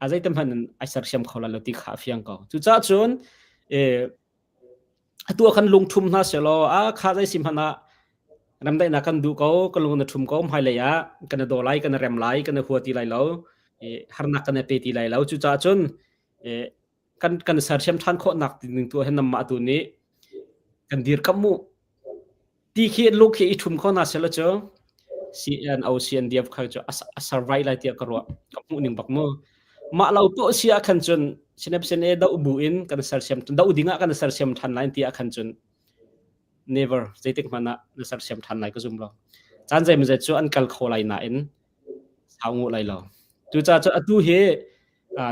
C: a zeitem hmanh in ai sersiam kho lai lo ti kha a fiang ko cucaah cun e atu ah khan lungṭhum hna selaw a kha zei si hmanh ah. Ramdaihnak kan duh ko, kan lung na ṭhum ko, hmailei ah kan i daw lai, kan i rem lai, kan i hua ti lai lo, harnak kan i pe ti lai lo. Cucaah cun kan kan sersiam ṭhan khawhnak ding tu ah hin nanmah tu nih kan dirkamh mu. Ti khi lung khi i ṭhum kho hna seh law cu CNO CNDF kha cu a survive lai tiah ka ruah. Ka hmuh ning bak mu. Mah lo tuah si ah khan cun CNF-CNA doh bu in kan sersiam doh ding ah kan sersiam ṭhan lai ti ah khan cun never zeitik hmanh ah na sersiam ṭhan lai ka zum lo. Caan zeimawzet cu an kal kho lai nain sau nguh lai lo. Cucaah cun atu hi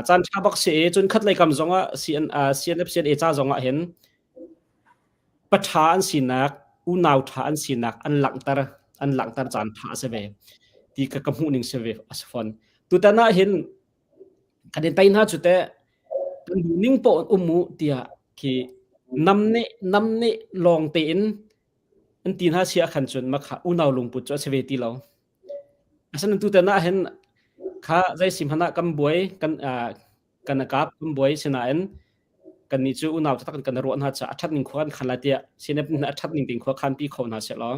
C: caan ṭha bak si i cun khat lei kam zong ah CN, CNF CNA ca zong ah hin paṭha an sinak, unau ṭha an sinak an langhter an langhter caan ṭha a si ve ti kha ka hmuh ning si ve a si fawn. Tutan ah hin kan in tei hna cu teh kan duh ning poh in um u tiah khi nam nih nam nih lawng tein an ti hna si ah khan cun makha unau lungput cu a si ve ti lo. Asinain tutan ah hin kha zei si hmanh ah kan buai kan kan kap kan buai sinain kannih cu unau taktak in kan ruah hna caah a ṭhat ning khua kan khan lai tiah sinep a ṭhat ning ding khua khan pi kho hna seh law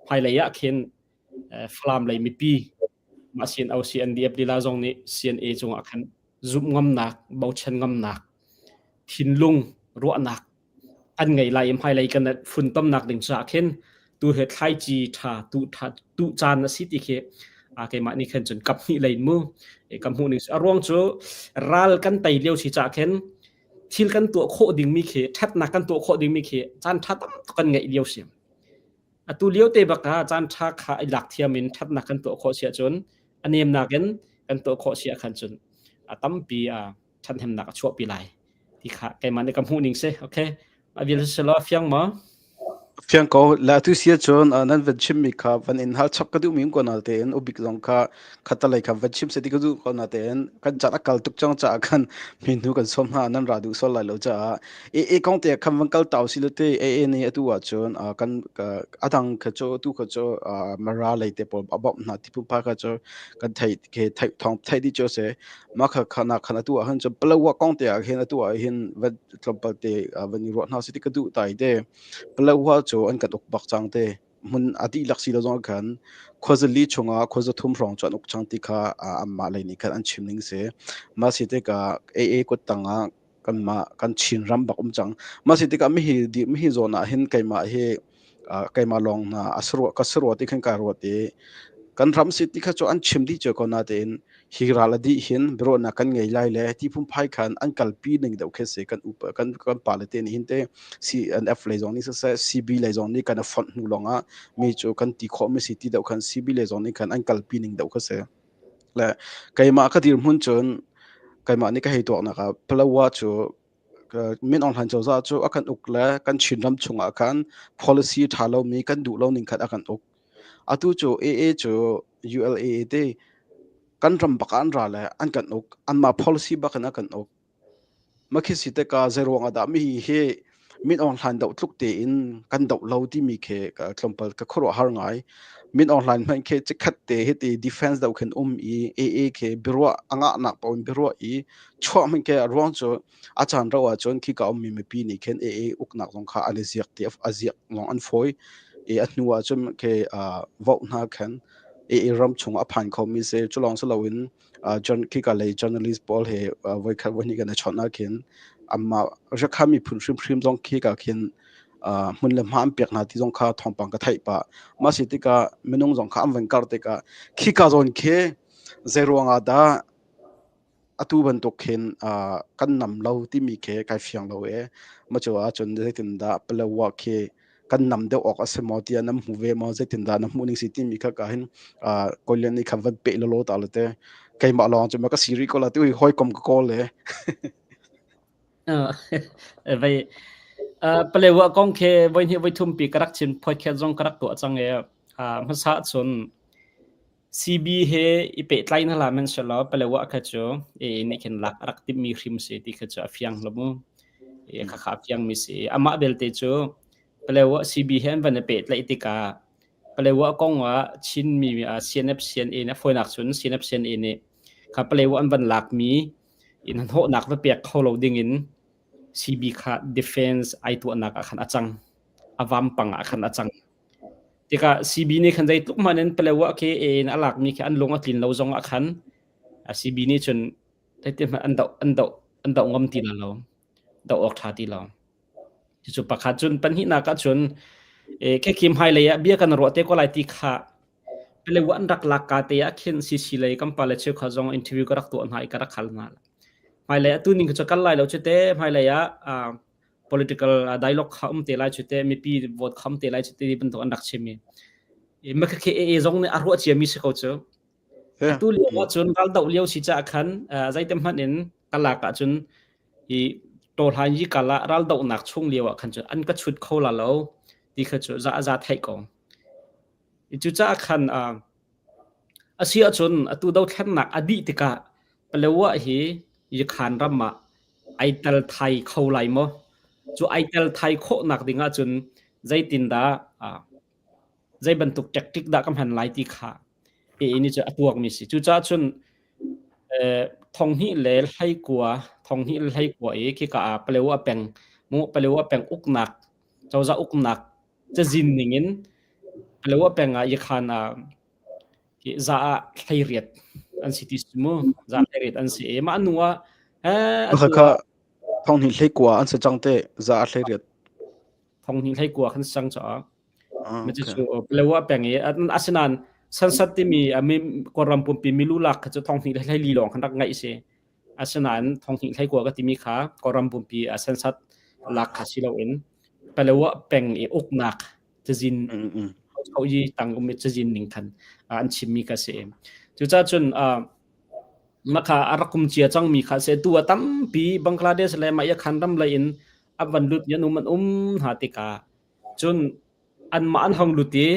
C: hmailei ah khin Falam lei mipi mah CNO CNDF lila zong nih CNA cungah khan zumh ngamnak bochan ngamnak thinlung ruahnak an ngei lai i hmailei kan funtomnak ding caah khin tu he thlaici ṭha tu ṭha tu caan a si ti khi a keimah nih khan cun kap hnih lei mu ka hmuh ning a ruang cu ral kan tei lio si caah khin thil kan tuah khawh dingmi khi ṭhatnak kan tuah khawh dingmi khi caan ṭha tam tuk kan ngeih lio si atu lio te bak ah caan ṭha kha i lak thiam in ṭhatnak kan tuah khawh si ahcun a nemnak in kan tuah khawh si ah khan cun a tampi a ṭhathnemnak a chuahpi lai ti kha keimah nih ka hmuh ning si okay a vial si law fiang maw
A: Fiang ko la tu sia cun nan van chim mi kha van in hal chap ka duh mi ko na tein ubik zong kha khatalei kha van chim se ti ka duh ko na tein kan chat akal tuk chang cha khan mi nu kan som ha nan ra duh sol lai lo cha e e kong te kham van kal tau si lo te e e ni atu ah cun kan adang kha cho tu kha cho mara lei te pol abop na ti pu pa kha cho kan thei ke thei thong thei di cho se Mah kha khan khan atu ah hin cun Palawa kong te ah hin atu ah hin van tlawmpal te van i ruah hna sih ti ka duh tai te. Palawa cu an kan uk bak cang te. Hmun a dihlak si lo zong khan khuazali chungah khuaza thum hrawng cu an uk cang ti kha anmah lei nih khan an chim ning si. Mah si tikah AA kut tangah kanmah kan Chin ram bak um cang. Mah si tikah mihi di mihi zawn ah hin keimah hi keimah lawng hna a sarua ka sarua ti khan ka ruat i kan ram si ti kha cu an chim dih cio ko natein hi ral a dih hin biaruahnak kan ngei lai le ti phunphai khan an kalpi ning deuh khi si kan upa kan kan pale te nih hin te CNF lei zong nih siseh CB lei zong nih kan a fonh hnu lawng ah mi cu kan ti khawh mi si ti deuh khan CB lei zong nih khan an kalpi ning deuh kha si. Le keimah ka dirhmun cun keimah nih ka hei tuaknak ah Palawa cu Min Aung Hlaing cozah cu a kan uk le kan Chinram chungah khan policy ṭha lomi kan duh lo ning khan a kan uk. Atu cu AA cu ULAA te kan ram bak ah an ra le an kan uk. Anmah policy bak in a kan uk. Mah khi si tikah zeiruang ah dah mi hi Min Aung Hlaing doh tluk tein kan doh lo timi khi ka tlawmpal ka khuaruahhar ngai. Min Aung Hlaing hmanh khi chikkhat te hiti defense doh khin um i AA khi biaruah a ngahnak paoh in biaruah i chuah hmanh khi a ruang cu a caan rauh ahcun khika ummi mipi nih khin AA uknak zong kha an i ziak ti a ziak zong an fawi i a hnu ahcun khi vote hna khan AA ram chung a phan khomi si cu lawng si loin John khika lei journalist pawl he voikhat voihnih kan i chawnh ah khin amah Rakha miphun hrimhrim zong khika khin hmun le hma an pek hna ti zong kha thawngpang ka theih pah. Mah si tikah minung zong kha an van kar tikah khika zawn khi zeiruang ah dah atu bantuk khin kan nam lo timi khi kai fiang lo e. Mah cu ahcun zeitindah Palawa khi kan nam deuh awk a si maw tiah nan hmu ve maw zeitindah na hmuh ning si timi kha ka hin Kawlian nih khan van peh lolo ta le te keimah lawng cu ma ka si rih ko la ti hawikom ka kawl le
C: vai palewa kong khe voi hnih voi thum pi ka rak chin podcast zong ka rak tuah cang e hmasa cun CB he i pehtlai hna hlah hmanhsehlaw Palewa kha cu AA nih khin lak a rak timhmi hrim si ti kha cu a fiang lo mu. Khakha a fiangmi si. Amah belte cu Palewa CB he an van i pehtlaih tikah Palewa kong ah Chinmi CNF CNA nih a fawinak cun CNF CNA nih kha Palewa an van lakmi in hnawhnak va pek kho lo ding in CB kha defense ai tuahnak ah khan a cang. A vampang ah khan a cang. Tikah CB nih khan zeitluk hmanh in Palewa khi AA in a lakmi khi an lung a tlin lo zong ah khan CB nih cun zeitin hmanh an doh an doh an doh ngam ti lo. Doh awk ṭha ti lo. Cucu pakhat cun pahnihnak ah cun khi hmailei ah bia kan ruah te ko lai ti kha Palewa an rak lak ka te ah khin CC lei kan pale cheukhat zong interview ka rak tuah hna i ka rak hal hna. Hmailei ah tuning cu kal lai lo cu te hmailei ah political dialogue kha um te lai cu te mipi vote kha um te lai cu te bantuk an rak chim i makhakhe AA zong nih a ruah ciami si ko cu. Atu lio ah cun ral doh lio si caah khan zeitem hmanh in ka lak ah cun hi tawhlan yi kal ah ral dohnak chung lio ah khan cun an ka chut kho la lo ti kha cu za za theih ko. Cucaah khan a si ahcun atu dothlennak a dih tikah Palewa hi Yakhan ram ah ai tel thai kho lai maw? Cu ai tel thai khawhnak ding ahcun zeitindah zei bantuk tactic dah ka hman lai ti kha AA nih cun a tuakmi si. Cucaah cun 2019 2019 i khika ah Palewa peng mu Palewa peng uknak cozah uknak cazin ningin Palewa peng ah Yakhan ah za ah 18 an si ti si mu za 18 an si i mah nu ah
A: atu kha 2019 an si cang te za ah 18
C: 2019 khan sang cha ma cu Palewa peng i asinain sansat timi Kawlram pumpi milu lak kha cu 2024 lawng khan rak ngaih si asinain 2019 ka timi kha Kawlram pumpi sansat lak kha si loin Palewa peng i uknak cazin yi tang um cazin ning khan an chimmi ka si. Cucaah cun makha a rak um cia cangmi kha se tu a tampi Bangladesh le mah khan ram lei in an van lut mi an um an um hna tikah cun anmah an hong lut i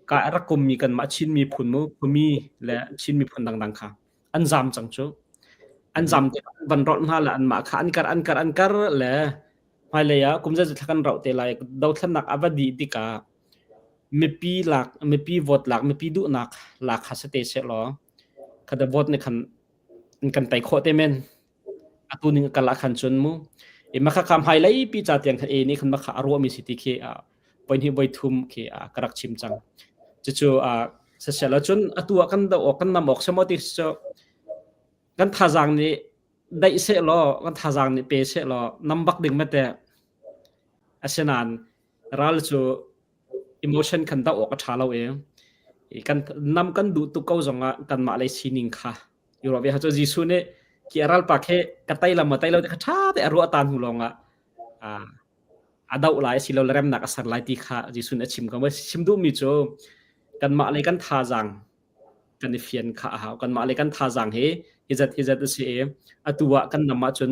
C: ka rak ummi kanmah Chin miphun mu khuami le Chin miphun dangdang kha an zam cang cu. An zam tikah an van rolh hna le anmah kha an kar an kar an kar le hmailei ah kum zeizat thla kan rauh te lai dothlennak a va dih tikah mipi lak mipi vote lak mipi duhnak lak kha si te sehlaw khata vote nih khan kan tei khawh te men atu ning kal ah khan cun mu i makha kha hmailei pi ca tiang khan e nih khan makha a ruahmi si ti khi voi hnih voi thum khi ka rak chim cang cucu sasel cun atu ah kan do awk kan nam awk semaw ti cu kan thazaang nih daih seh law kan thazaang nih pe seh law nam bak ding mate asinain ral cu emotion khan doh awk a ṭha lo i kan nam kan duh tuk ko zongah kanmah lei sining kha i ruah ve cu Jesuh nih khi a ralpa khi ka tei lam ma tei lo ti kha ṭha te a ruah ta hnu lawngah a doh lai asilo le remnak a ser lai ti kha Jesuh nih a chim ko. Chim duhmi cu kanmah lei kan thazaang kan i fian kha a hau. Kanmah le kan thazaang hi hi zat hi zat a si i atu ah kan nam ahcun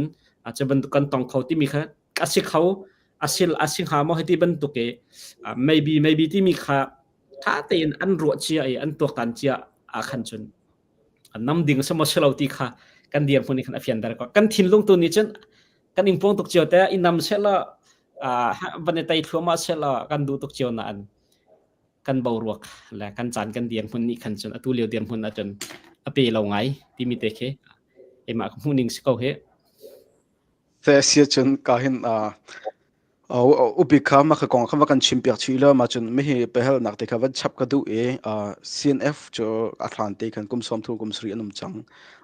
C: cu bantuk kan tong kho timi kha a si kho a sil a si hnga maw hiti bantuk i maybe maybe timi kha tha tein an ruah cia i an tuaktan cia ah khan cun nam ding sama si lo ti kha kan dirhmun in khan a fianter ko. Kan thinlung tu nih cun kan ingpuang tuk cio te i nam sehla van i tei thluahmah sehla kan duh tuk cio na an kan boruak le kan caan kan dirhmun nih khan cun atu lio dirhmun ahcun a pe lo ngai timi te khi keimah ka hmuh ning si ko hi.
A: Fe sia cun ka hin upi kha ma kha kong kha va kan chim piak chih lo ma cun mi hi pehel nak te kha van chap ka duh i CNF cu a thlan te khan kum 30 kum 30 an um cang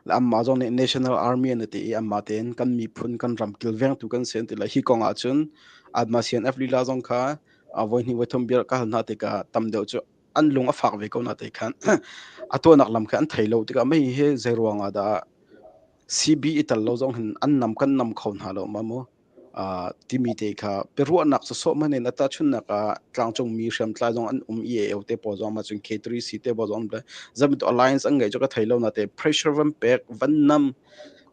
A: le amma zong nih National Army an ti i amma tein kan miphun kan ram kilveng tu kan sen ti le hi kong ah cun adma CNF lila zong kha voi hnih voi thum bia ka hal hna tikah tam deuh cu an lung a fak ve ko na te khan a tuahnak lam kha an thei lo tikah mei hi zei ruang ah dah CB i tal lo zong hin an nam kan nam kho hna lo ma mu timi te kha biaruahnak sawsawh man in ata chunnak ah tlangcung mi hriamtlai zong an um EAO te pawl zong ma cun K3C te pawl zong le zamin alliance an ngei chu ka thei lo na te pressure van pek van nam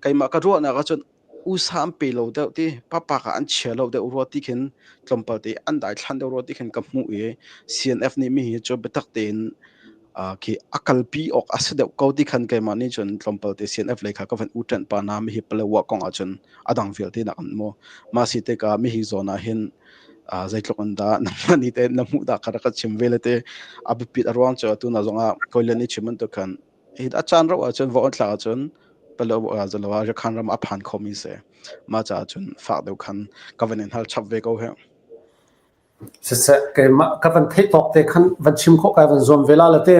A: keimah ka ruahnak ah cun usa an pe lo deuh ti papa ka an chia lo deuh rua ti khin tlawmpal te an dai thlan deuh rua ti khin ka hmuh i CNF nih mi hi cu biatak tein khi a kalpi awk a si deuh ko ti khan keimah nih cun tlawmpal te CNF lei kha ka van u ṭanh pa na mi hi Palawa kong ah cun a dang vialte nak an mu ma si te ka mi hi zawn ah hin zeitluk an dah nangmah nih te na hmuh dah kha rak ka chim ve le te a biapit a ruang cu atu na zong ah koilen i chim an tu khan Hi a caan rauh ahcun va on thlak ahcun Palawa zalawa Rakhan ram a phan khomi si. Mah caah cun fak deuh khan ka van in hal chap ve ko he.
B: Siseh, keimah ka van theih tawk te khan van chim khawh kai van zuam ve la la te.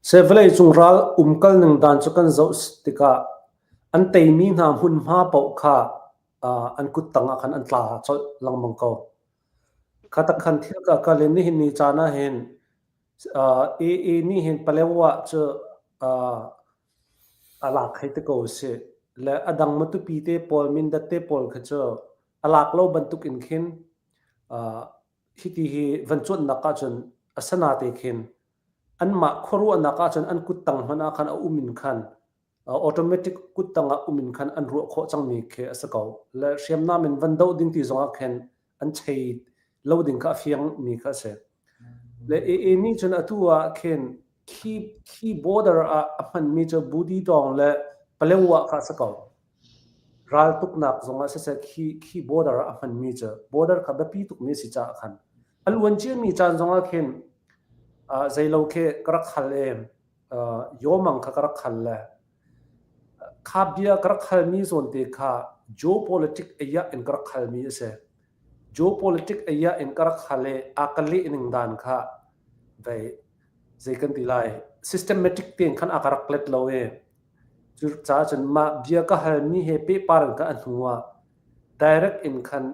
B: Se vawlei cung ral umkal ning dan cu kan zoh tikah an teimi hna hmunhma paoh kha an kut tang ah khan an tla colh lengmang ko. Kha tak khan thil ka kal in nihin ni caan ah hin AA nih hin Palewa cu a lak hei ti ko sih. Le a dang Matupi te pawl, Mindat te pawl kha cu a lak lo bantuk in khin hiti hi van cuanhnak ahcun a sana te khin anmah khuaruahnak ahcun an kuttang hmanh ah khan a um in khan automatic kuttang ah um in khan an ruah khawh cangmi khi a si ko. Le hriamnam in van doh ding ti zong ah khin an chei lo ding kha a fiang mi kha a si. Le AA nih cun atu ah khin khi khi border ah a hmanmi cu Budi Tawng le Palengwa kha a si ko. Raltuknak zong ah siseh khi khi border ah a hmanmi cu border kha biapi tukmi a si caah khan a luan ciami caan zong ah khin zeilo khi ka rak hal i yawmang kha ka rak hal le kha bia ka rak halmi zawn te kha geopolitic ayah in ka rak halmi a si. Geopolitic ayah in ka rak hal i a ka leh ning dan kha vei zei kan ti lai systematic tein khan a ka rak let lo i Cucaah cun mah bia ka halmi he pehpar in ka a hnu ah direct in khan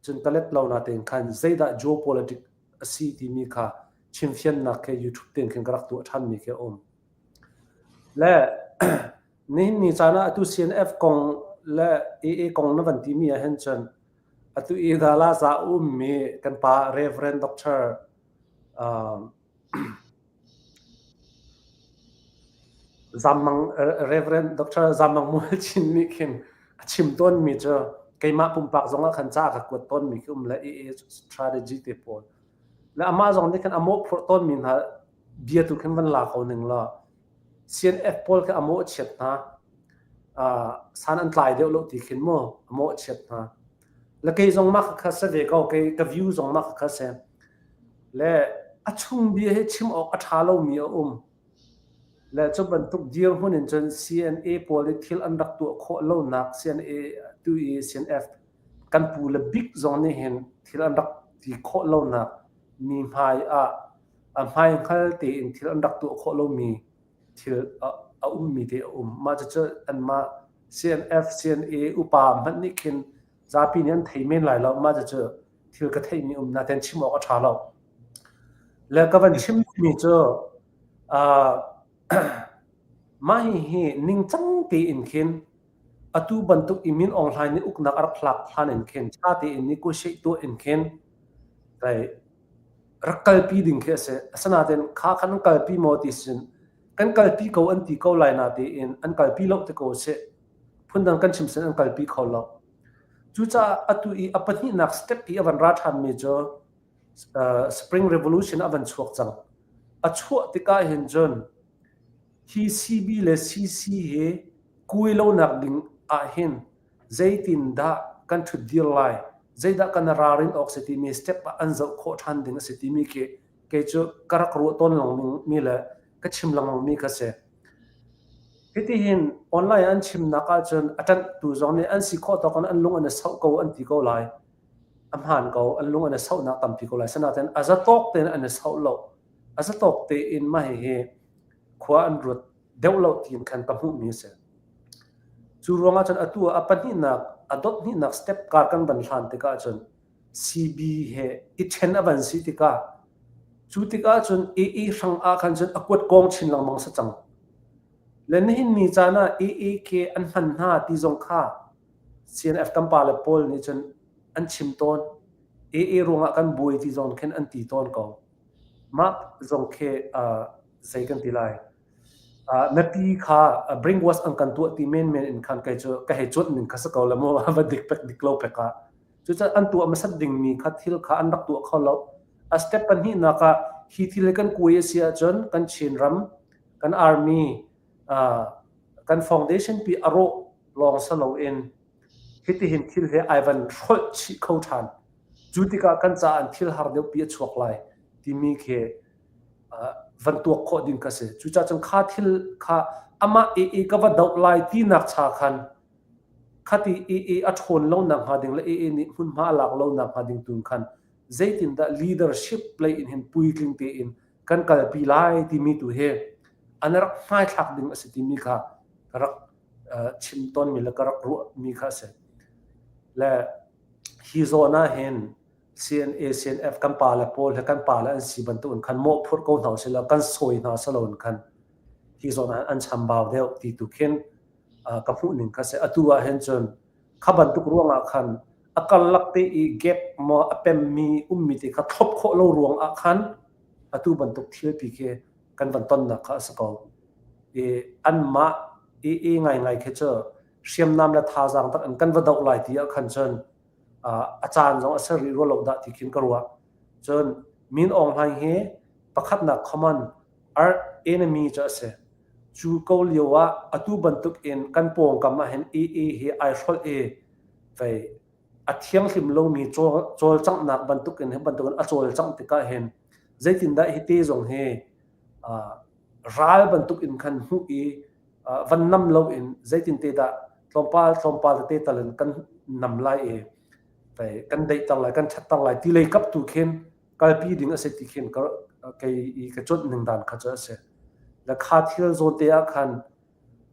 B: cun ka let lo natein khan zeidah geopolitic a si timi kha chimfiannak khi YouTube tein khin ka rak tuah ṭhanmi khi a um. Le nihin ni caan ah atu CNF kong le AA kong na van timi ah hin cun atu i Dallas ah ummi kan pa Reverend Dr. Zammang Reverend Dr. Zammang Mualchin nih khin a chim tawnmi cu keimah pumpak zong ah khan ca a ka kuat tawnmi khi um le AA strategy te pawl. Le amah zong nih khan a mawhphurh tawnmi hna bia tu khin van la ko ning law CNF pawl khi a mawhchiat hna. San an tlai deuh lo ti khin mu a mawhchiat hna. Le kei zong mah kha si ve ko kei ka view zong mah kha si. Le a chung bia hi chim awk a ṭha lomi a um. Le cu bantuk dirhmun in cun CNA pawl i thil an rak tuah khawh lonak CNA tu i CNF kan pu le bik zong nih hin thil an rak ti khawh lonak mi hmai ah a hmai hngal tein thil an rak tuah khawh lomi thil a ummi te a um. Mah cucu anmah CNF, CNA upa hmanh nih khin zapi nih an thei men lai lo. Mah cucu thil ka theihmi um nain chim awk a ṭha lo. Le ka van chim mi cu mah hihi ningcang tein khin atu bantuk i Min Aung Hlaing nih uknak a rak lak hlan in khin ṭha tein negotiate tuah in khin rak kalpi ding khi a si. Asinain kha khan an kalpi maw ti sin kan kalpi ko an ti ko lai natein an kalpi lo ti ko sih. Phundang kan chim sin an kalpi kho lo. Cucaah atu i a pahnihnak step i a van ra ṭhanmi cu Spring Revolution a van chuak cang. A chuah tikah hin cun hi CB le CC hi kui lonak ding ah hin zeitindah kan ṭhutdir lai, zeidah kan ralrin awk si timi step ah an zoh khawh ṭhan ding a si timi khi kei cu ka rak ruah tawn lengmang le ka chim lengmang mi kha si. Hitihin online an chimnak ahcun a ṭanhtu zong nih an si khawh tawk in an lung an i sauh ko an ti ko lai. A hmaan ko, an lung an i sauhnak tampi ko lai. Sinain a zatawk tein an i sauh lo. A zatawk tein mah hihi khua an ruat deuh lo tiin khan ka hmuhmi a si. Cu ruangah cun atu ah a pahnihnak, a dot hnihnak step kar kan van hlan tikah cun CB he i ṭhen a van si tikah cu tikah cun AA hrang ah khan cun a kuat kawng chin lengmang si cang. Le nihin ni caan ah AAK an hman hna ti zong kha CNF kan pale pawl nih cun an chim tawn. AA ruangah kan buai ti zong khin an ti tawn ko. Mah zong khi zei kan ti lai. Mipi kha brainwash an kan tuah ti menmen in khan kei cu ka hei cuanh ning kha si ko le mu va dik pek dik lo pek ah. Cucaah an tuah hmasat dingmi kha thil kha an rak tuah kho lo. A step pahnihnak ah hi thil hi kan kuai a si ahcun kan Chin ram, kan army, kan foundation pi a rawh lawng si loin hitihin thil he ai van hrolh chih kho ṭhan. Cu tikah kan caah an thil har deuh pi a chuak lai timi khi van tuak khawh ding kha si. Cucaah cun kha thil kha amah AA ka va doh lai tinak cha khan khati AA a ṭhawn lo nak hnga ding le AA nih hmunhma a lak lo nak hnga ding tun khan. Zeitindah leadership lei in hin puitling tein kan kalpi lai timi tu hi an rak hmaithlak ding a si timi kha ka rak chim tawnmi le ka rak ruahmi kha a si. Le hi zawn ah hin CNA, CNF kan pa le pawl he kan pa le an si bantuk in khan mawhphurh ko hna usih law kan sawi hna silo in khan hi zawn ah an chambau deuh ti tu khin ka hmuh ning kha si. Atu ah hin cun kha bantuk ruangah khan a karlak te i gap maw a pemmi ummi te kha thlop khawh lo ruangah khan atu bantuk thilpi khi kan van tonnak kha a si ko. I anmah i i ngaingai khi cu hriamnam le thazaang tak in kan va doh lai ti ah khan cun a caan zong a ser rih rua lo dah ti khin ka ruah. Cun Min Aung Hlaing hi pakhatnak common our enemy cu a si. Cu ko lio ah atu bantuk in kan pawngkam ah hin AA hi ai hrolh i vei a thianghlim lomi cawlcanghnak bantuk in hi bantuk in a cawlcangh tikah hin zeitindah hi te zong hi ral bantuk in khan hmuh i van nam loin zeitin te dah tlawmpal tlawmpal tete tal in kan nam lai i kan daihter lai kan ṭhatter lai ti lei kap tu khin kalpi ding a si ti khin ka kei i ka cuanh ning dan kha cu a si. Le kha thil zawn te ah khan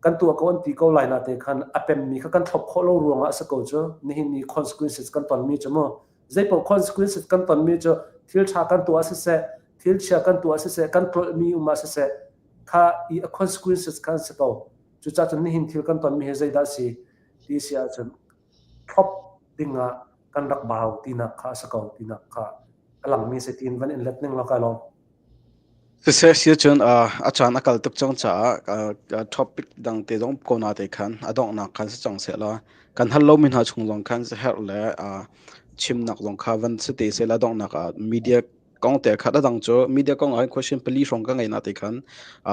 B: kan tuah ko an ti ko lai na te khan a pemmi kha kan thlop khawh lo ruangah a si ko cu nihin ni consequences kan tonmi cu mu zeipaoh consequences kan tonmi cu thil ṭha kan tuah siseh thil chia kan tuah siseh kan tlolhmi um ah siseh kha i a consequences khan si ko cucaah cun nihin thil kan tonmi hi zeidah si ti si ahcun thlop dingah kan rak bau tinak kha a si ko tinak kha a langmi si tiin van in let ning law kai lawm.
A: Siseh si cun a caan a kal tuk cang caah topic dang te zong ko na te khan a donghnak khan si cang seh la kan hal lomi hna chung zong khan herh le chimnak zong kha van si te seh la donghnak ah media kong te khat a dang cu media kong ah question pali hrawng ka ngei na te khan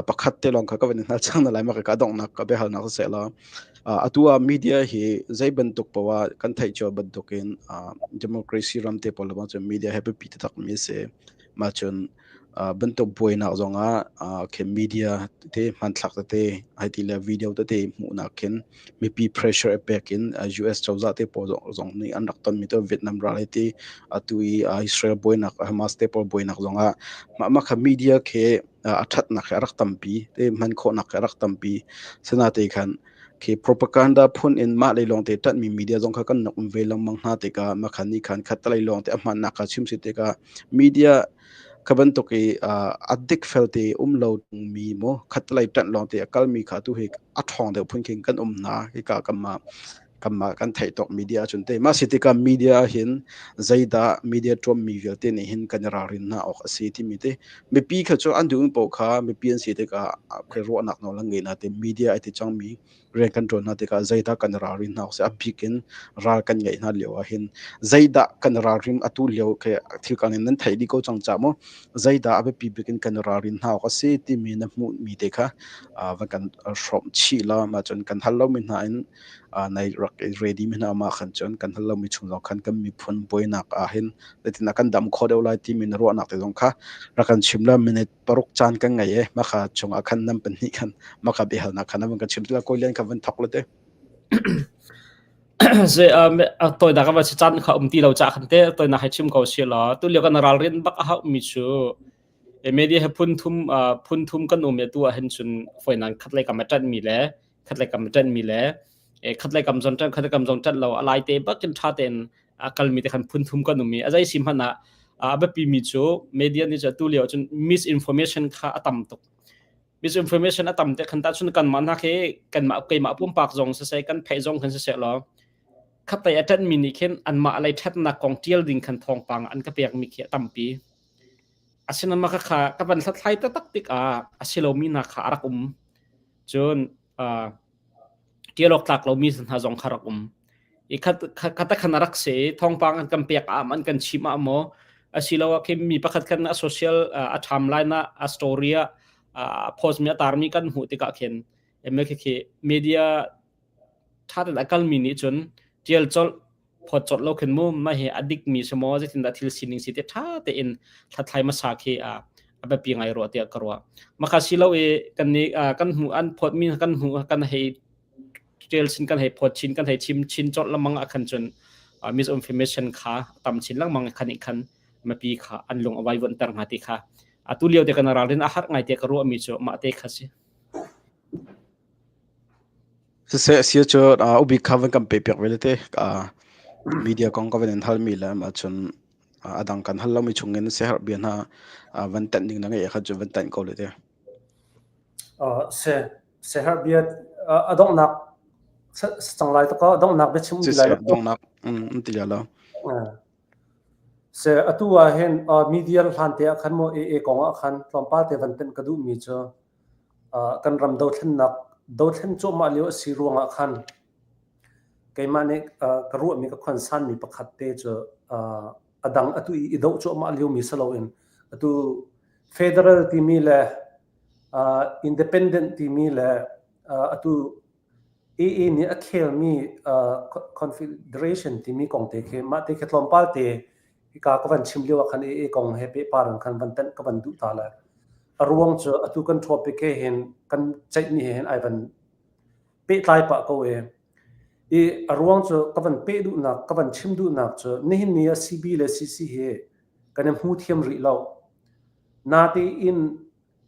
A: pakhat te lawng kha ka van in hal cang na lai ma ka donghnak ka biahalnak seh la atu ah media hi zei bantuk poah kan theih cio bantukin democracy ram te pawl bang cun media he biapi taktak mi si ma cun bantuk buainak zongah khin media tete hmanthlak tete ai ti le video tete hmuhnak khin mipi pressure a pek in US cozah te pawl zong nih an rak tonmi to Vietnam ral ai ti atu i Israel buainak Hamas te pawl buainak zongah mah mah kha media khi a thatnak khi a rak tampi te hman khawhnak khi a rak tampi sana te khan khi propaganda phun in mah lei lawng te ṭanhmi media zong kha kan nok um ve lengmang hna tikah mah khan ni khan khat talei lawng te a hmannak kha chim si tikah media Kha bantuk i a dikfel te um lo mi maw khattelei ṭanh lawng te a kalmi kha atu hi a ṭhawng deuh phun khin kan um hna. Hika kanmah kanmah kan theih tawk media ahcun te mah si tikah media ahhin zeidah media ṭuammi vialte nih hin kan i ralrin hna awk a si timi te mipi kha cu an duh paoh kha mipi an si tikah ruahnak nawl an ngei na te media ai ti cangmi rian kan ṭuan hna tikah zeidah kan ralrin hna awk a bik in ral kan ngeih hna lio ah hin zeidah kan ralrin atu lio ke thil kan in nan theih dih ko cang ca mu zeidah a biapi bik in kan ralrin hna awk a si timi na hmuh mi te kha van kan hrawmh chih la ma cun kan hal lomi hna in nai rak ready mi hna ma khan cun kan hal lomi chung zong khan kan miphun buainak ah hin zeitin kan dam kho deuh lai timi na ruahnak te zong kha rak kan chim la minute paruk caan kan ngei i maka chungah khan nan pahnih khan maka biahalnak khan nan kan chim tila koi lian kha van thok le te.
C: Se a toi da ka va si caan kha um ti lo cha khan te toi na hai chim ko si la tu lio kan ralrin bak a hau mi chu e media he phun thum phun thum kan um e tu ah hin chun foi nan khat lai kam a tat mi le khat lai kam a tat mi le e khat lai kam zon tat khat kam zong tat lo a lai te bakin tha ten a kalmi te khan phun thum kan um i a zei si hmanh ah a biapi mi cu media nih cu tu lio cun misinformation kha a tam tuk. Misinformation a tam te khan ta chun kan mah hna khi kanmah keimah pumpak zong siseh kan pheih zong khan siseh law khatlei a ṭanh mi nih khin anmah lei ṭhatnak kong ṭial ding khan thawngpang an ka pek mi khi a tampi. Asinain mah kha ka van hlathlai taktak tikah a si lomi hna kha a rak um. Cun ṭial awk tlak lomi hna zong kha rak um. I khat khan a rak si i thawngpang an kan pek ah an kan chimh ah maw asiloah khi mi pakhat khan a social a timeline ah a story ah a post mi a tarmi kan hmuh tikah khin khi media ṭha tein a kalmi nih cun ṭial colh phawt colh lo khin mu mah hi a dikmi si maw zeitindah thil sining si ti ṭha tein hlathlai hmasa khi a biapi ngai rua tiah ka ruah. Maka si lo i kan nih kan hmuh an phawtmi kan hmuh kan hei ṭial chin kan hei phawt chin kan hei chim chin colh lengmang ah khan cun misinformation kha tam chin lengmang khan nih khan. Mipi kha an lung a vaivuanhter hnga ti kha atu lio te kan ralrin a har ngai te ka ruahmi cu mah te kha si.
A: Siseh sia cu ubik kha van kan pe piak ve le te media kong ka van in halmi le mah cun a dang kan hal lomi chungin siaherh bia hna van tenh ding na ngeih kha cu van tenh ko le te.
B: Se siaherh bia a donghnak cang lai to ka donghnak bia chim
A: ti lai lo. Donghnak um ti lo.
B: Se atu ah hin media hlan te ah khan mo AA kong ah khan tlawmpal te van tenh ka duh mi cu kan ram dothlennak dothlen cuahmah lio a si ruangah khan keimah nih ka ruahmi ka khonsanmi pakhat te cu a dang atu i i doh cuahmah liomi si loin atu federal timi le independent timi le atu AA nih a khelmi confederation timi kong te khi mah te khi tlawmpal te hika ka van chim lio ah khan AA kong he pehpar in khan van tenh ka van duh ta le a ruang cu atu kan topic he hin kan ceihmi he hin ai van pehtlai pah ko e. I a ruang cu ka van peh duhnak ka van chim duhnak cu nihin ni ah CB le CC hi kan i hmu thiam rih lo. Natein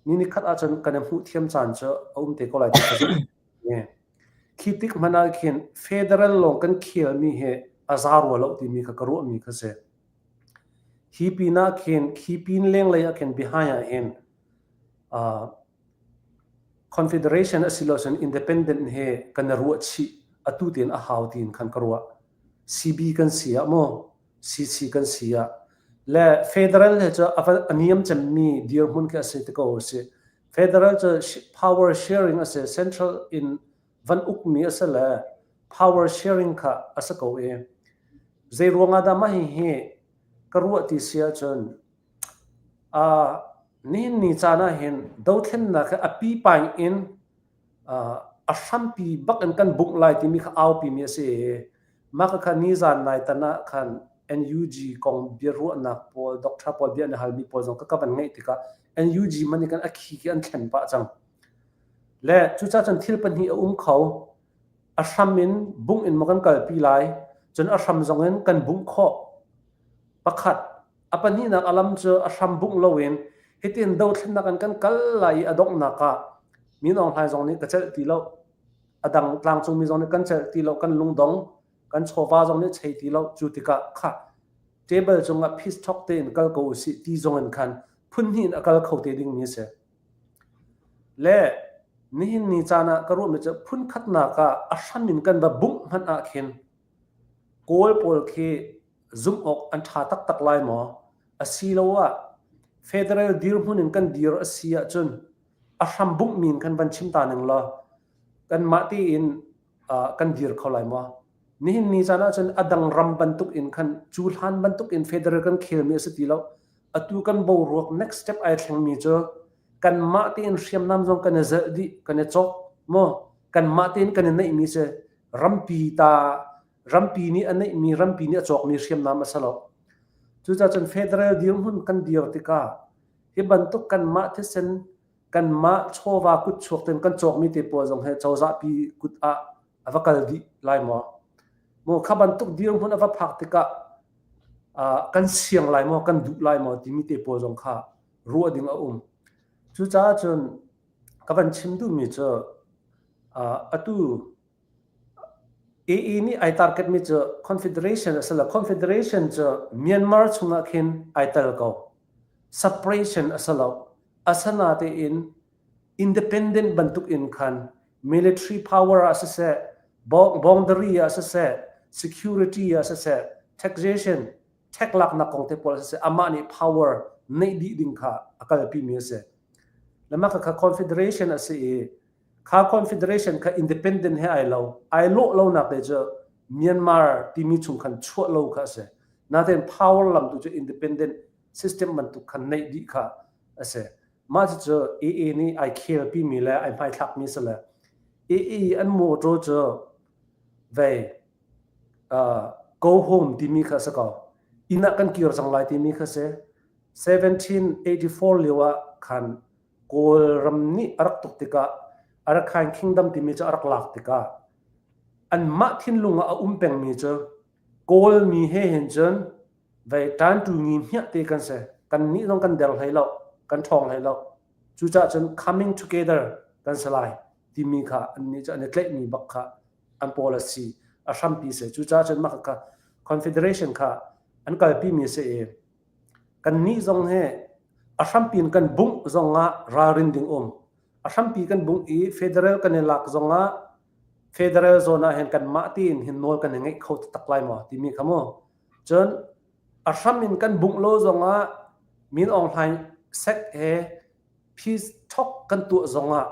B: ni nikhat ahcun kan i hmuh thiam caan cu a um te ko lai ti ka zumh. Khi tik hmanh ah khin federal lawng kan khelmi hi a za rua lo timi kha ka ruahmi kha si. Hi pin ah khin, khi pin lenglei ah khin behind ah hin uh, confederation asilocun independent he kan i ruah chih atu tein a hau tiin khan ka ruah. CB kan si ah maw CC kan si ah le federal he cu a niam cemmi dirhmun khi a si te ko a si. Federal cu power sharing a si. Central in van ukmi a si le power sharing kha a si ko i zei ruangah dah mah hihi ka ruah ti si ahcun uh, nihin ni caan ah hin dothlennak hi a pipai in uh, a hrampi bak in kan bungh lai timi kha aupi mi a si i mah kha nizan nai tan ah khan NUG kong biaruahnak pawl doctor pawl bia an halmi pawl zong ka ka van ngaih tikah NUG man nih kan a khi khi an thlen pah cang. Le cucaah cun thil pahnih a um kho. A hram in bungh in maw kan kalpi lai, cun a hram zong in kan bungh khawh. Pakhat, a pahnihnak a lam cu a hram bungh loin hitin dothlennak in kan kal lai i a donghnak ah Min Aung Hlaing zong nih ka celh ti lo. A dang tlangcungmi zong nih kan celh ti lo, kan lungdong, kan chawva zong nih chei ti lo. Cu tikah kha table cungah peace talk tein kal ko usih ti zong in khan phun hnih in a kal kho te dingmi a si. Le nihin ni caan ah ka ruahmi cu phun khatnak ah a hram in kan va bungh hmanh ah khin Kawl pawl khi zumh awk an ṭha taktak lai maw? Asiloah federal dirhmun in kan dir a si ahcun a hram bunghmi in khan van chim ta ning law kanmah tein kan dir kho lai maw? Nihin ni caan ahcun a dang ram bantuk in khan cu hlan bantuk in federal kan khelmi a si ti lo. Atu kan boruak next step ai thlengmi cu kanmah tein hriamnam zong kan i zelh dih, kan i cawk maw? Kanmah tein kan i neihmi si rampi ta rampi nih a neihmi rampi nih a cawkmi hriamnam a si lo. Cucaah cun federal dirhmun kan dir tikah hi bantuk kanmah thisen kanmah chawva kutchuak tein kan cawkmi te pawl zong hi cozahpi kut ah a va kal dih lai maw? Maw kha bantuk dirhmun a va phak tikah kan siang lai maw, kan duh lai maw timi te pawl zong kha ruah ding a um. Cucaah cun ka van chim duhmi cu atu AA nih ai target mi cu Confederation a si lo. Confederation cu Myanmar chungah khin ai tel ko. Separation a si lo. Asanatein independent bantuk in khan military power ah siseh, boundary ah siseh, security ah siseh, taxation, tax laknak kong te pawl siseh, amah nih power neih dih ding kha a kalpi mi a si. Lama kha confederation a si i kha confederation kha independent he ai lo. Ai lawh lonak te cu Myanmar timi chung khan chuah lo kha a si. Natein power lam tu cu independent system bantuk khan neih dih kha a si. Mah cucu AA nih ai khelpimi le ai hmaithlakmi si le AA an motto cu vei uh, go home timi kha a si ko. Inn ah kan kir cang lai timi kha si. 1784 lio ah khan Kawlram nih a rak tuk tikah Arakan Kingdom timi cu a rak lak tikah anmah thinlung ah a um pengmi cu Kawlmi he hin cun Vei ṭanṭu ngi hmiah te kan si. Kannih zong kan der hlei lo, kan ṭhawng hlei lo. Cucaah cun coming together kan si lai timi kha annih cu an i tlaihmi bak kha an policy a hrampi si. Cucaah cun mah kha confederation kha an kalpimi a si i kannih zong hi a hrampi in kan bungh zongah ralrin ding um. A hrampi kan bungh i federal kan i lak zongah federal zone ah hin kanmah tein hin nawl kan i ngeih kho taktak lai maw timi kha mu. Cun a hram in kan bungh lo zongah Min Aung Hlaing sek he peace talk kan tuah zongah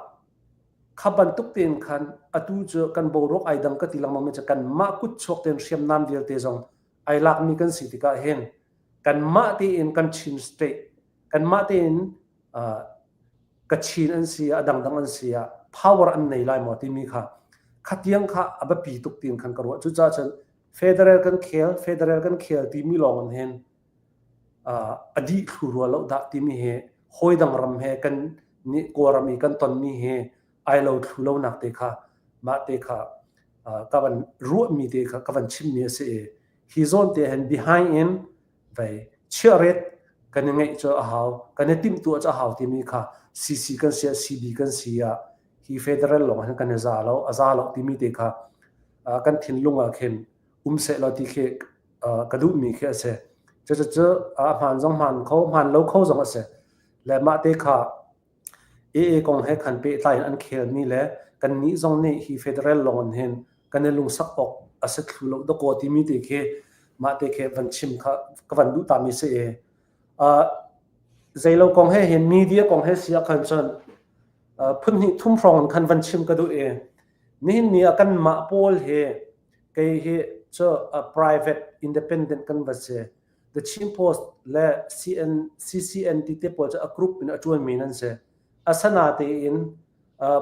B: kha bantuk tein khan atu cu kan boruak ai dang ka ti lengmang mi cu kanmah kut chuak tein hriamnam vialte zong ai lakmi kan si tikah hin kanmah tein kan Chin state kanmah tein uh, Kachin an si ah a dangdang an si ah power an nei lai maw timi kha khatiang kha a biapi tuk tiin khan ka ruah. Cucaah cun federal kan khel, federal kan khel timi lawng in hin a dih thlu rua lo dah timi hi hawi dang ram he kan nih Kawlram i kan tonmi hi ai lo thlu lo nak te kha mah te kha ka van ruahmi te kha ka van chimmi a si i hi zawn te hin behind in vei chiahret kan i ngeih cu a hau kan i timhtuah cu a hau timi kha CC kan si ah CB kan si ah hi federal lawng hin kan i za lo a za lo timi te kha kan thinlung ah khin um seh law ti khi ka duhmi khi a si. Cucu a hmaan zong hmaan kho hmaan lo kho zong a si. Le mah te kha AA kong he khan pehtlai in an khelmi le kannih zong nih hi federal lawng in hin kan i lungsak awk a si thlu lo dakaw timi te khi mah te khi van chim kha ka van duh tami si i uh, zeilo kong he hin media kong he si ah khan cun uh, phun hnih thum hrawng in khan van chim ka duh i nihin ni ah kanmah pawl hi kei hi cu uh, private independent kan va si The Chin Post le CN, CCN ti te pawl cu a group in a ṭuanmi nan si. Asana tein uh,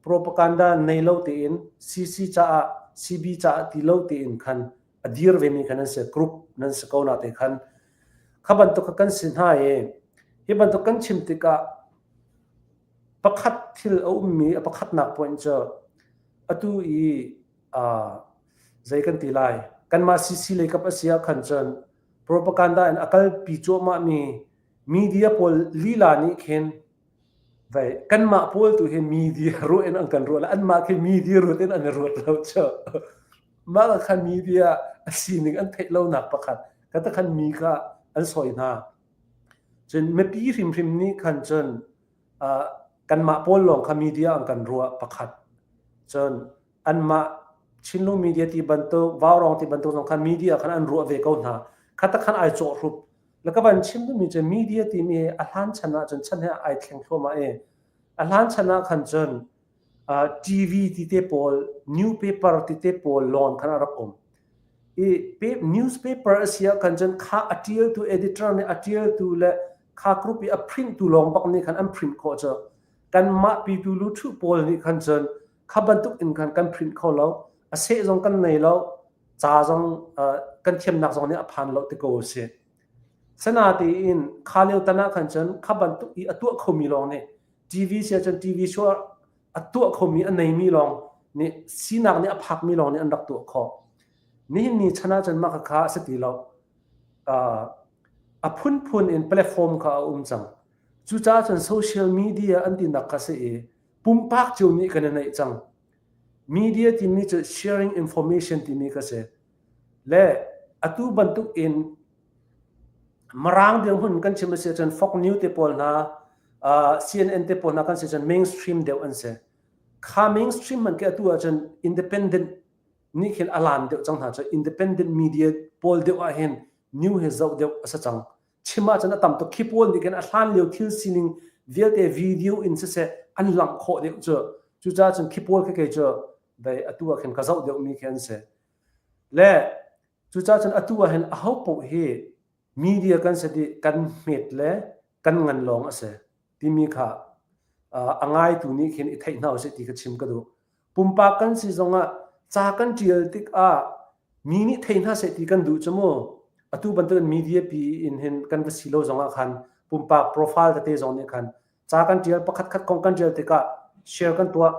B: propaganda nei lo tein CC caah CB caah ti lo tein khan a dir ve mi khan nan si group nan si ko na te khan kha bantuk kan si hna i hi bantuk kan chim tikah pakhat thil a ummi a pakhatnak point cu atu i uh, zei kan ti lai kanmah CC lei kap a si ah khan cun propaganda in a kalpi cuahmah mi media pawl lila nih khin vai kanmah pawl tu hi media ruah in an kan ruah la anmah khi media ruat in an i ruat lo cu mah khan media a sining an theih lonak pakhat ka ta khan mi kha an sawi hna cun mipi hrimhrim nih khan cun uh, kanmah pawl lawng kha media an kan ruah pakhat cun anmah Chinlung media ti bantuk Vaurawng ti bantuk zong kha media khan an ruah ve ko hna khata khan ai cawh hrup la ka van chim duhmi cu media timi a hlan chan ah cun chan he ai thleng thluahmah i a hlan chan ah khan cun TV ti te pawl newspaper ti te pawl lawn khan a rak um i newspaper a si ah khan cun kha a tialtu editor nih a tialtu le kha group i a print tu lawng bak nih khan an print khawh cu kanmah pitu lu thu pawl nih khan cun kha bantuk in khan kan print kho lo a seh zong kan nei lo ca zong kan thiamnak zong nih a phan lo ti ko si sana tiin kha lio tan ah khan cun kha bantuk i a tuah khomi lawng nih TV sia cun TV show a tuah khomi a neimi lawng nih sinak nih a phakmi lawng nih an rak tuah khawh nihin ni chan ah cun mah kha a si ti lo a phunphun in platform kha a um cang cucaah cun social media an tinak kha si i pumpak cio nih kan i neih cang. Media timi cu sharing information timi ka si. Le atu bantuk in Mirang dirhmun kan chim a si ahcun Fox News te pawl hna, uh, CNN te pawl hna kan si cun mainstream deuh an si. Kha mainstream man ke atu ahcun independent nih khin a lan deuh cang hna cu independent media pawl deuh ah hin new he zoh deuh a si cang. Chim ahcun a tam tuk. Khi pawl nih khin a hlan lio thil sining vialte video in siseh an langh khawh deuh cu. Cucaah cun khi pawl khi kei cu dei atu ah khin ka zoh deuhmi khi an si. Le cucaah cun atu ah hin aho paoh hi media kan si dih kan hmet le kan ngan lawng a si timi kha a ngaitu nih khin i theih hna usih ti ka chim ka duh. Pumpak kan si zongah ca kan ṭial tikah mi nih thei hna seh ti kan duh cu mu. Atu bantukin media pi in hin kan va si lo zongah khan pumpak profile tete zong nih khan ca kan ṭial pakhat khat kong kan ṭial tikah share kan tuah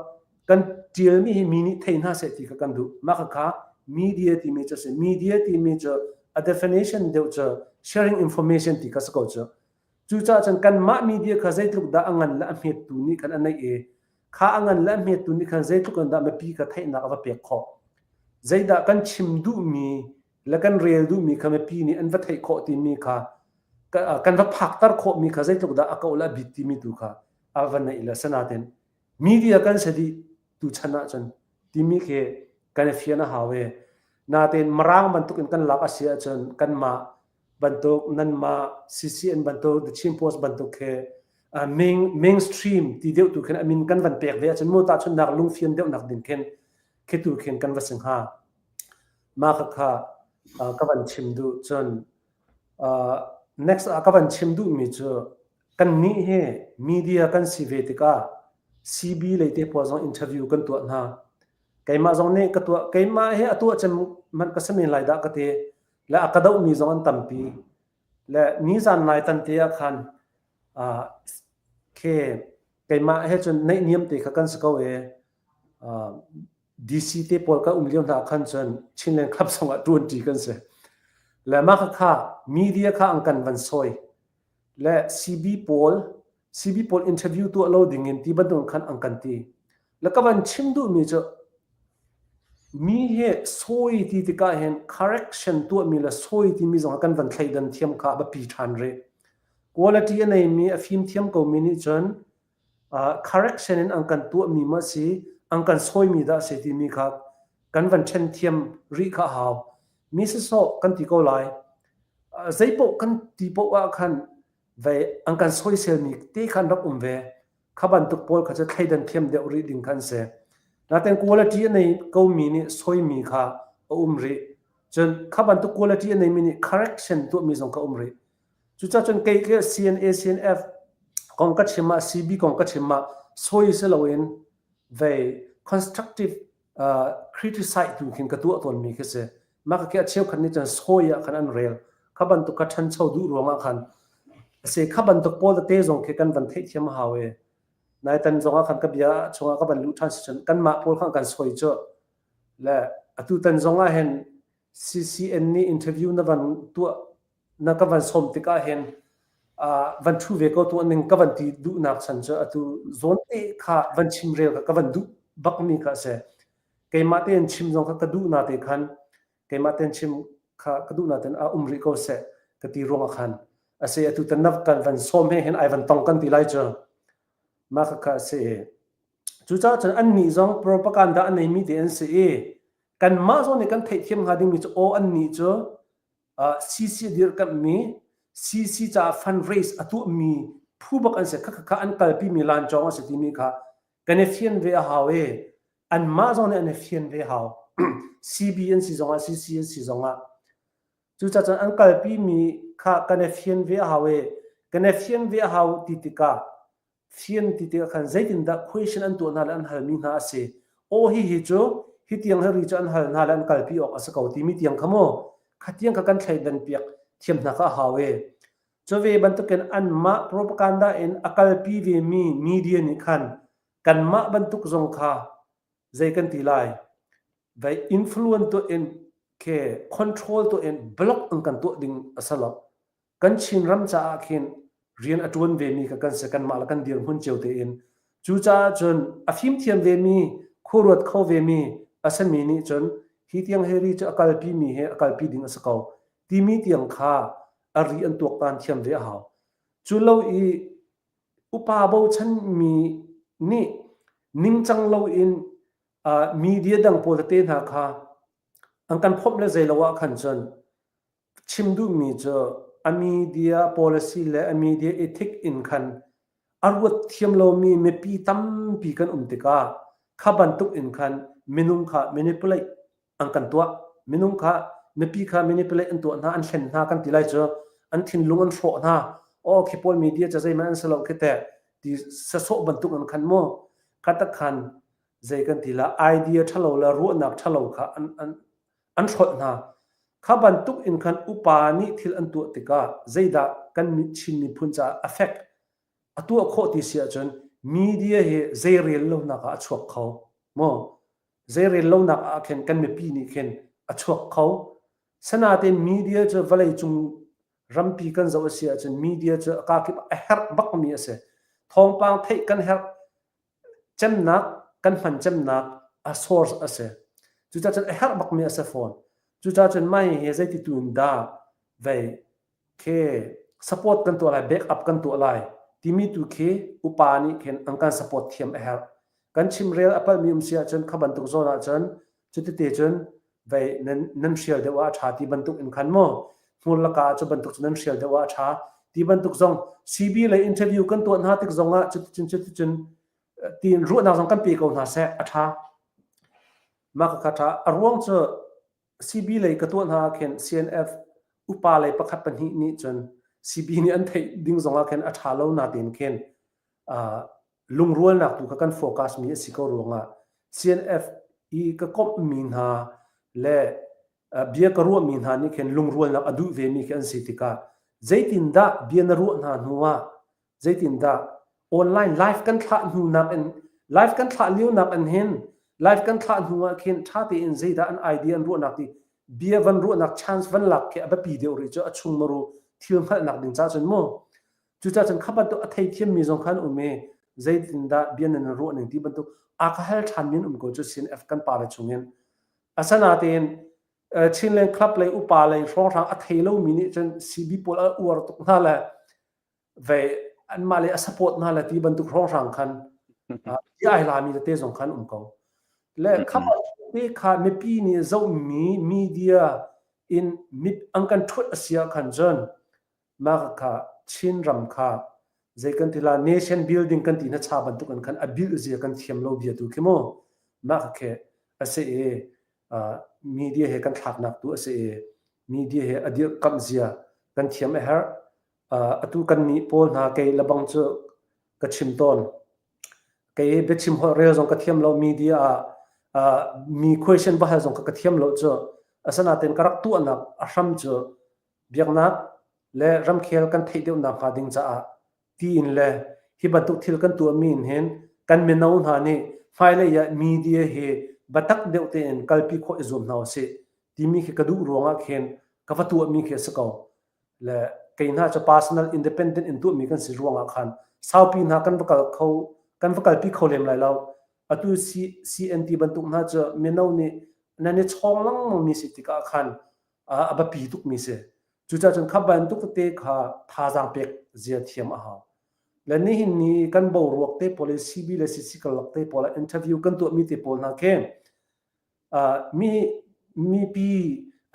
B: kan ṭialmi hi mi nih thei hna seh ti kha kan duh. Mah khakha media timi cu a si. Media timi cu A definition deuh cu sharing information ti kha si ko cu. Cucaah cun kanmah media kha zeitluk dah a ngan le a hmet tu nih khan a neih i kha a ngan le a hmet tu nih khan zeitluk in dah mipi kha theihnak a va pek khawh. Zeidah kan chim duhmi le kan rel duhmi kha mipi nih an va theih khawh timi kha kan va phakter khawhmi kha zeitluk dah a koh le a bit timi tu kha a va neih le sanatin media kan si dih tu chan ahcun timi khi kan i fian a hau i natein Mirang bantuk in kan lak a si ahcun kanmah bantuk nanmah CCN bantuk The Chin Post bantuk khi main, mainstream ti deuh tu khin a min kan van pek ve ahcun mu tahchunhnak lungfian deuhnak ding khin khi tu khin kan va si hnga. Mah kha kha ka van chim duh cun next ah ka van chim duhmi cu kannih hi media kan si ve tikah CB lei te pawl zong interview kan tuah hna. Keimah zong nih ka tuah keimah hi a tuah cem hmanh ka si men lai dah ka ti. Le a ka dohmi zong an tampi. Le nizan nai tan te ah khan khi keimah he cun naihniam te kha kan si ko i DC te pawl kan um lio hna khan cun Chinland Club zong ah ṭuanṭi kan si. Le mah kha media kha an kan van sawi. Le CB pawl CB pawl interview tuah lo ding in ti bantuk khan an kan ti. Le ka van chim duhmi cu mi he sawi ti tikah hin correction tuahmi le sawi timi zong kan van thleidan thiam kha a biapi ṭhan rih. Quality a neimi a fimthiam komi nih cun correction in an kan tuahmi ma si an kan sawimi dah si timi kha kan van ṭhen thiam rih kha a hau. Mi sisawh kan ti ko lai. Zeipaoh kan ti paoh ah khan vei an kan soiselmi te khan rak um ve. Kha bantuk pawl kha cu thleidan thiam deuh rih ding khan si. Naten quality a nei komi nih soimi kha a um rih. Cun kha bantuk quality a neimi nih correction tuahmi zong kha um rih. Cucaah cun kei ke CNA CNF kong ka chim ah CB kong ka chim ah soi si loin vei constructive criticize tu khin ka tuah tawnmi khi si. Mah ka khi a cheukhat nih cun sawi ah khan an rel. Kha bantuk kha ṭhancho duh ruangah khan a si. Kha bantuk pawl tete zong khi kan van theihthiam a hau i naitan zongah khan ka bia chungah ka van luh ṭhan si cun kanmah pawl khan kan sawi cu le atutan zongah hin CCN nih interview na van tuah na ka van sawm tikah hin van ṭhu ve ko tuah ning ka van ti duhnak chan cu atu zawn te kha van chim rel kha ka van duh bakmi kha a si. Keimah tein chim zong kha ka duh na te khan keimah tein chim kha ka duh na tein a um rih ko seh ka ti ruangah khan a si atu tan na kan van sawm he hin ai van tong kan ti lai cu mah kha kha a si i cucaah cun annih zong propaganda a neimi te an si i kanmah zong nih kan theihthiam hnga dingmi cu aw annih cu CC dirkamhmi CC caah fundraise a tuahmi phu bak an si kha kha an kalpimi lancawng a si timi kha kan i fian ve a hau i anmah zong nih an i fian ve hau CB an si zongah CC an si zongah cucaah cun an kalpimi kha kan i fian ve a hau i kan i fian ve a hau ti tikah Fian ti tikah khan zeitindah question an tuah hna le an halmi hna a si. Aw hihi cu hi tiang hi ri cu an hal hna le an kalpi awk a si ko timi tiang kha mu kha tiang kha kan thleidan piak thiam hna kha a hau i cu ve bantukin anmah propaganda in a kalpi vemi media nih khan kanmah bantuk zong kha zei kan ti lai vai influence tuah in ke control tuah in block an kan tuah ding a si lo. Kan Chinram caah khin rian a ṭuan vemi kha kan si kanmah le kan dirhmun cio tein. Cucaah cun a fimthiam vemi, khuaruat kho vemi a simi nih cun hi tiang hi ri cu a kalpimi he a kalpi ding a si ko timi tiang kha a ri an tuaktan thiam ve a hau. Cu lo i upa bochanmi nih ningcang loin media dang pawl tete hna kha an kan phomh le zei lo ah khan cun Chim duhmi cu a media policy le a media ethic in khan a ruat thiam lomi mipi tampi kan um tikah kha bantuk in khan minung kha manipulate an kan tuah. Minung kha mipi kha manipulate an tuah hna, an hlen hna kan ti lai cu an thinlung an hrawh hna. Aw khi pawl media ca zeihmanh an si lo khi teh ti sasawh bantuk in khan mu kha tak khan zei kan ti la idea ṭhalo le ruahnak ṭhalo kha an an an hrolh hna. Kha bantuk in khan upa nih thil an tuah tikah zeidah kan Chin miphun caah affect a tuah khawh ti si ahcun media hi zeirel lonak ah a chuak kho maw? Zeirel lonak ah khin kan mipi nih khin a chuak kho. Sanatein media cu vawleicung rampi kan zoh a si ahcun media cu a kakip a herh bakmi a si. Thawngpang theih kan herh cemnak, kan hman cemnak a source a si. Cucaah cun a herh bakmi a si fawn. Cucaah cun mah hi zeiti tu in dah vei khi support kan tuah lai, back up kan tuah lai timi tu khi upa nih khin an kan support thiam a herh. Kan chimrel a palhmi um si ahcun kha bantuk zawn ahcun cutite cun vei nan nan hrial deuh ah a ṭha ti bantuk in khan maw hmur laka ah cu bantuk cu nan hrial deuh ah a ṭha ti bantuk zong CB lei interview kan tuah hna tik zong ah cuticun cuticun tiin ruahnak zong kan pe ko hna seh a ṭha. Mah ka ṭha. A ruang cu CB lei ka tuah hna ah khin CNF upa lei pakhat pahnih nih cun CB nih an theih ding zong ah khin a ṭha lo natein khin lungrualnak tu kha kan focus mi a si ko ruangah CNF i ka komhmi hna le bia ka ruahmi hna nih khin lungrualnak a duh vemi khi an si tikah zeitindah bia na ruah hna hnu ah zeitindah online live kan thlah hnu nak in live kan thlah lio nak in hin live kan thlah hnu ah khin ṭha tein zeidah an idea an ruahnak ti bia van ruahnak chance van lak khi a biapi deuh rih cu a chung maru thil hngalhnak ding ca cun mu cucaah cun kha bantuk a theithiammi zong khan um i zeitindah bia nan ruah ning ti bantuk a ka hal ṭhan min um ko cu CNF kan pa le chungin asanatein Chinland Club lei upa lei hrawnghrang a thei lomi nih cun CB pawl a uar tuk hna le ve anmah le a support hna le ti bantuk hrawnghrang khan ti ai lami tete zong khan um ko le kha te kha mipi nih zohmi media in mit an kan ṭhuat a si ah khan cun mah kha Chin ram kha zei kan ti la nation building kan ti na cha bantuk in khan a build zia kan thiam lo bia tu khi mu mah kha a si i media he kan thlaknak tu a si i media he a dirhkamh zia kan thiam a herh. Atu kan nih pawl hna kei lebang cu ka chim tawn. Kei biachim holh rel zong ka thiam lo media ah mi question va hal zong ka thiam lo cu. Asinain ka rak tuahnak a hram cu biaknak le ramkhel kan theih deuh nakhnga ding caah tiin le hi bantuk thil kan tuahmi in hin kan mino hna nih hmailei ah media hi biatak deuh tein kalpi khawh i zuam hna usih timi khi ka duh ruangah khin ka va tuahmi khi a si ko. Le kei hna cu personal independent in tuahmi kan si ruangah khan saupi hna kan va kal kho kan va kalpi kho lem lai lo. Atu CNT bantuk hna cu mino nih nan i chawng lengmang mi si tikah khan a biapi tukmi si. Cucaah cun kha bantuk tete kha thazaang pek zia thiam a hau. Le nihin ni kan boruak te pawl i CB le CC karlak te pawl ah interview kan tuahmi te pawl hna khi mi mipi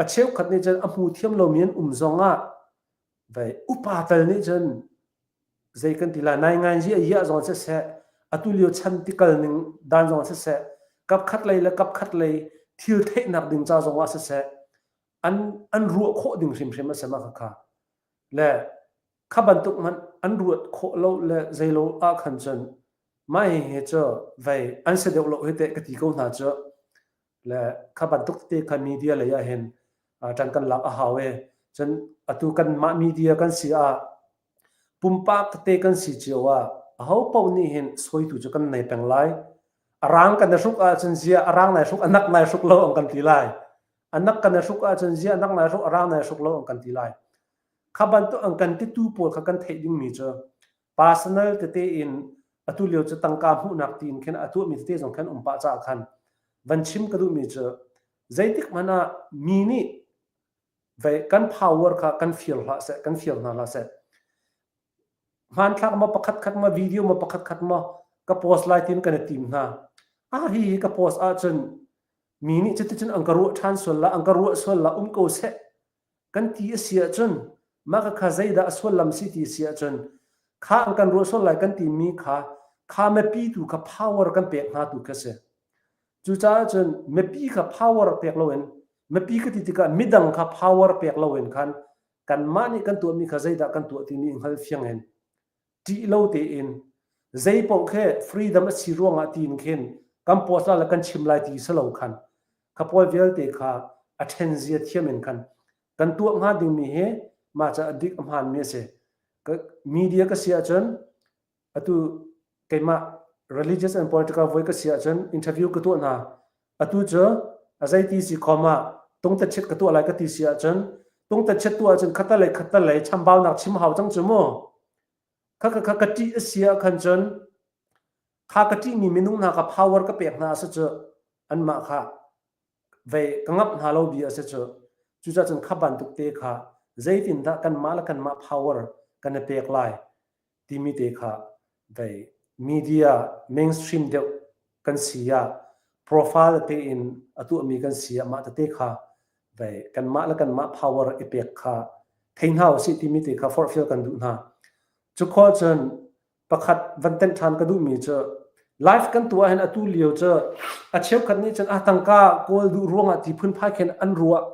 B: a cheukhat nih cun a hmu thiam lomi an um zong ah vai upa tal nih cun zei kan ti la nai ngai zi a iah zong siseh atu lio chan tikal ning dan zong siseh kap khat lei le kap khat lei thil theihnak ding ca zong ah siseh an an ruah khawh ding hrimhrim a si ma kha le kha bantuk hmanh an ruat khawh lo le zeilo ah khan cun mah hi hi cu vei an si deuh lo hi teh ka ti ko hna cu le kha bantuk te kha media lei ah hin ṭan kan lak a hau e cun atu kan mah media kan si ah pumpak tete kan si cio ah aho paoh nih hin sawitu cu kan nei peng lai a rang kan i hruk ahcun zia a rang nai hruk a nak nai hruk lo an kan ti lai a nak kan i hruk ahcun zia a nak nai hruk a rang nai hruk lo an kan ti lai kha bantuk an kan titu pawl kha kan theih dingmi cu personal tete in atu lio cu tangka hmuhnak tiin khin a tuahmi tete zong khan um pah caah khan van chim ka duhmi cu zeitik hmanh ah mi nih vei kan power kha kan fir hlah seh kan fir hna hlah seh hmanthlak ma pakhat khat ma video ma pakhat khat ma ka post lai tin kan i tim hna ah hi hi ka post ahcun mi nih cuticun an ka ruah ṭhan sual la an ka ruah sual la um ko seh kan ti a si ahcun mah kha zeidah a sullam si ti si ahcun kha an kan ruah sual lai kan timi kha kha mipi tu kha power kan pek hna tu kha si cucaah cun mipi kha power pek loin mipi ka ti tikah midang kha power pek loin khan kanmah nih kan tuahmi kha zeidah kan tuah timi hngal fiang in ṭih lo tein zei paoh khi freedom a si ruangah tiin khin kan post la le kan chim lai ti si lo khan kha pawl vialte kha a ṭhen zia thiam in khan kan tuah hnga dingmi hi mah ca a dik a hmaanmi a si. Media ka si ahcun atu keimah religious and political voi ka si ahcun interview ka tuah hna. Atu cu a zeiti si khom ah. Tungtachet ka tuah lai ka ti si ahcun tungtachet tuah ahcun khatalei khatalei chambaunak chim hau cang cu mu. Kha kha kha ka ṭih a si ah khan cun kha ka ṭihmi minung hna kha power ka pek hna a si cu anmah kha vei ka ngamh hna lo bia a si cu. Cucaah cun kha bantuk te kha zeitindah kanmah le kanmah power kan i pek lai timi te kha vei media mainstream deuh kan si ah profile tein a tuahmi kan si ah mah tete kha vei kanmah le kanmah power i pek kha thei hna usih timi te kha forhfial kan duh hna. Cu khawh cun pakhat van tenh ṭhan ka duhmi cu live kan tuah hin atu lio cu a cheukhat nih cun ah tangka kawl duh ruangah ti phunphai khin an ruah.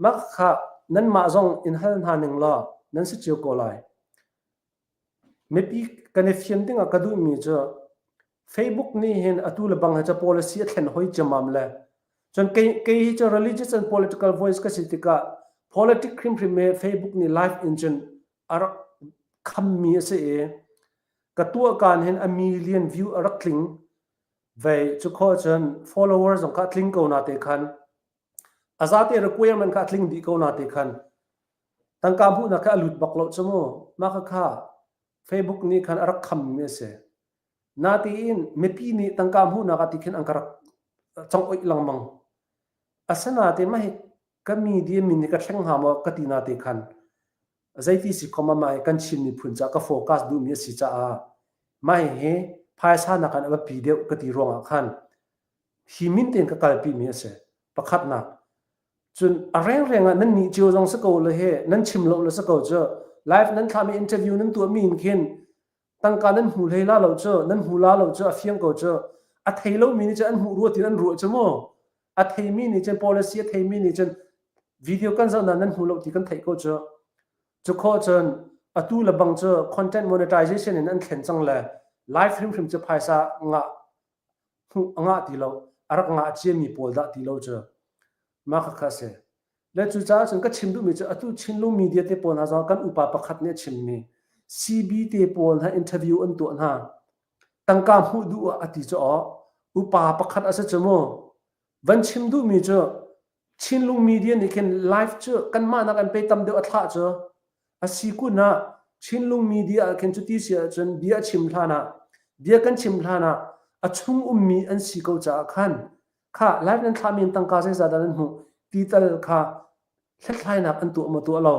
B: Mah kha nanmah zong in hal hna ning law nan si cio ko lai. Mipi kan i fian dingah ka duhmi cu Facebook nih hin atu le bang hi cu policy a thlen hoi ciammam le cun kei, kei hi cu religious and political voice ka si tikah politic hrimhrim hi Facebook nih live in cun a rak khammi a si i ka tuah kaan hin a million view a rak tling vei cu khawh cun follower zong kha a tling ko na te khan a zate requirement kha a tling dih ko na te khan Tangka hmuhnak kha a lut bak lo cu mu. Mah khakha Facebook nih khan a rak khammi a si. Natein mipi nih tangka hmuhnak ah ti khin an ka rak congoih lengmang. Asinain mah hi ka media min hi ka thleng hnga maw ka ti nate khan zeiti si khom ah mah hi kan Chin miphun caah ka focus duhmi a si caah mah hihi phaisa nakin a biapi deuh ka ti ruangah khan hi min tein ka kalpimi a si. Pakhatnak. Cun a rengreng ah nan nih cio zong si ko le he nan chim lo le si ko cu live nan thlahmi interview nan tuahmi in khin tangka nan hmu hlei la lo cu nan hmu la lo cu a fiang ko cu a thei lomi nih cun an hmuh rua tin an ruah cu mu a theimi nih cun policy a theimi nih cun video kan zoh na nan hmu lo ti kan theih ko cu cu khawh cun atu le bang cu content monetization in an thlen cang le live hrimhrim cu phaisa ngah hmuh a ngah ti lo a rak ngah ciami pawl dah ti lo cu mah khakha a si le cucaah cun ka chim duhmi cu atu Chinlung media te pawl hna zong kan upa pakhat nih a chimmi CB te pawl hna interview an tuah hna tangka hmuh duh ah a ti cu aw upa pakhat a si cu mu van chim duhmi cu Chinlung media nih khin live cu kanmah nak an pe tam deuh a thlah cu a si kun ah Chinlung media ah khin cuti si ahcun bia chim hlan ah bia kan chim hlan ah a chung ummi an si ko caah khan kha live nan thlahmi in tangka zeizah dah nan hmuh ti tal kha hlathlainak an tuah maw tuah lo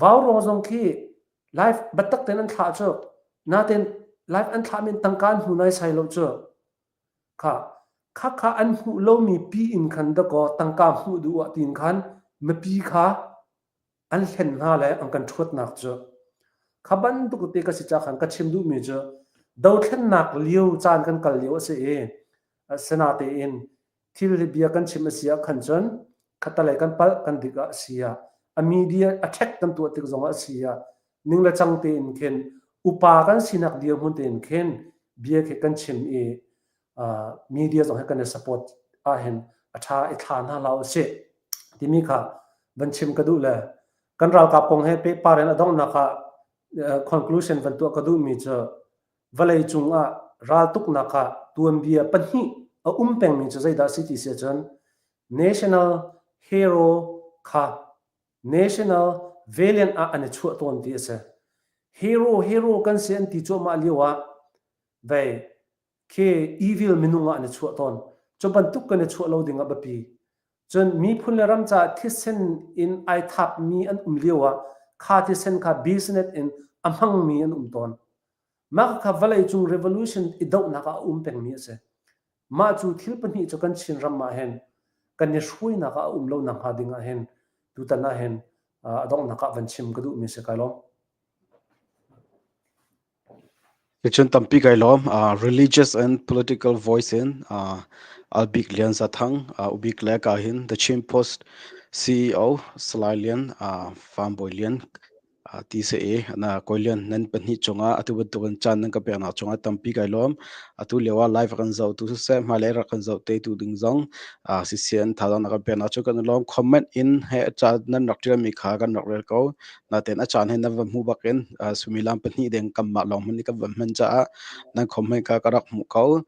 B: vau ruang zong khi live biatak tein an thlah cu natin live an thlahmi in tangka an hmu nai sai lo cu Kha khakha an hmuh lomi pi in khan dakaw tangka hmuh duh ah tiin khan mipi kha an hlen hna le an kan ṭhuatnak cu kha bantuk te ka si ca khan ka chim duhmi cu dothlennak lio caan kan kal lio a si i asinatein thil hi bia kan chim a si ah khan cun khatalei kan palh kan dik ah a si ah a media a ṭhek kan tuah tik zongah a si ah ning le cang tein khin upa kan sinak dirhmun tein khin bia khi kan chim i media zong he kan i support ahhin a ṭha i thla hna hlah usih timi kha van chim ka duh le kan ralkap kong he pehpar in a donghnak ah conclusion van tuah ka duhmi cu vawlei cung ah raltuknak ah tuanbia pahnih a um pengmi cu zeidah si ti si ahcun national hero kha national valiant ah an i chuah tawn ti a si. Hero hero kan si an ti cuahmah lio ah vei khi evil minung ah an i chuah tawn. Cu bantuk kan i chuah lo ding ah biapi. Cun miphun le ram caah thisen in ai thapmi an um lio ah kha thisen kha business in a hmangmi an um tawn. Mah kha vawleicung revolution i dohnak ah a um pengmi a si. Mah cu thil pahnih cu kan Chinram ah hin kan i hruainak ah a um lo nakhnga ding ah hin tutan ah hin a donghnak ah van chim ka duhmi si kai lawm.
A: Cun tampi kai lawm. Religious and political voice in Albik Lian Zathang, Ubik le ka hin The Chin Post CEO Salai Lian, Farm Boy Lian. Ti si i na Kawilian nan pahnih cungah atu bantukin caan nan ka peknak cungah tampi kai lawm. Atu lio ah live kan zoh tu siseh, hmailei rak kan zoh te tu ding zong CCN thazaang na kan peknak cu kan i lawm. Comment in he ca nan rak ṭialmi kha kan rak rel ko. Natein a caan he nan va hmuh bakin suimilam pahnih deng kanmah lawng hmanh nih kan va hman caah nan comment kha ka rak hmuh ko.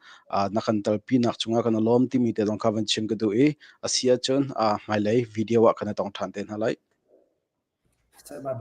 A: Na kan talpinak cungah kan i lawm timi te zong kha van chim ka duh i a si ahcun hmailei video ah kan i tong ṭhan te hna lai.
B: Bye bye.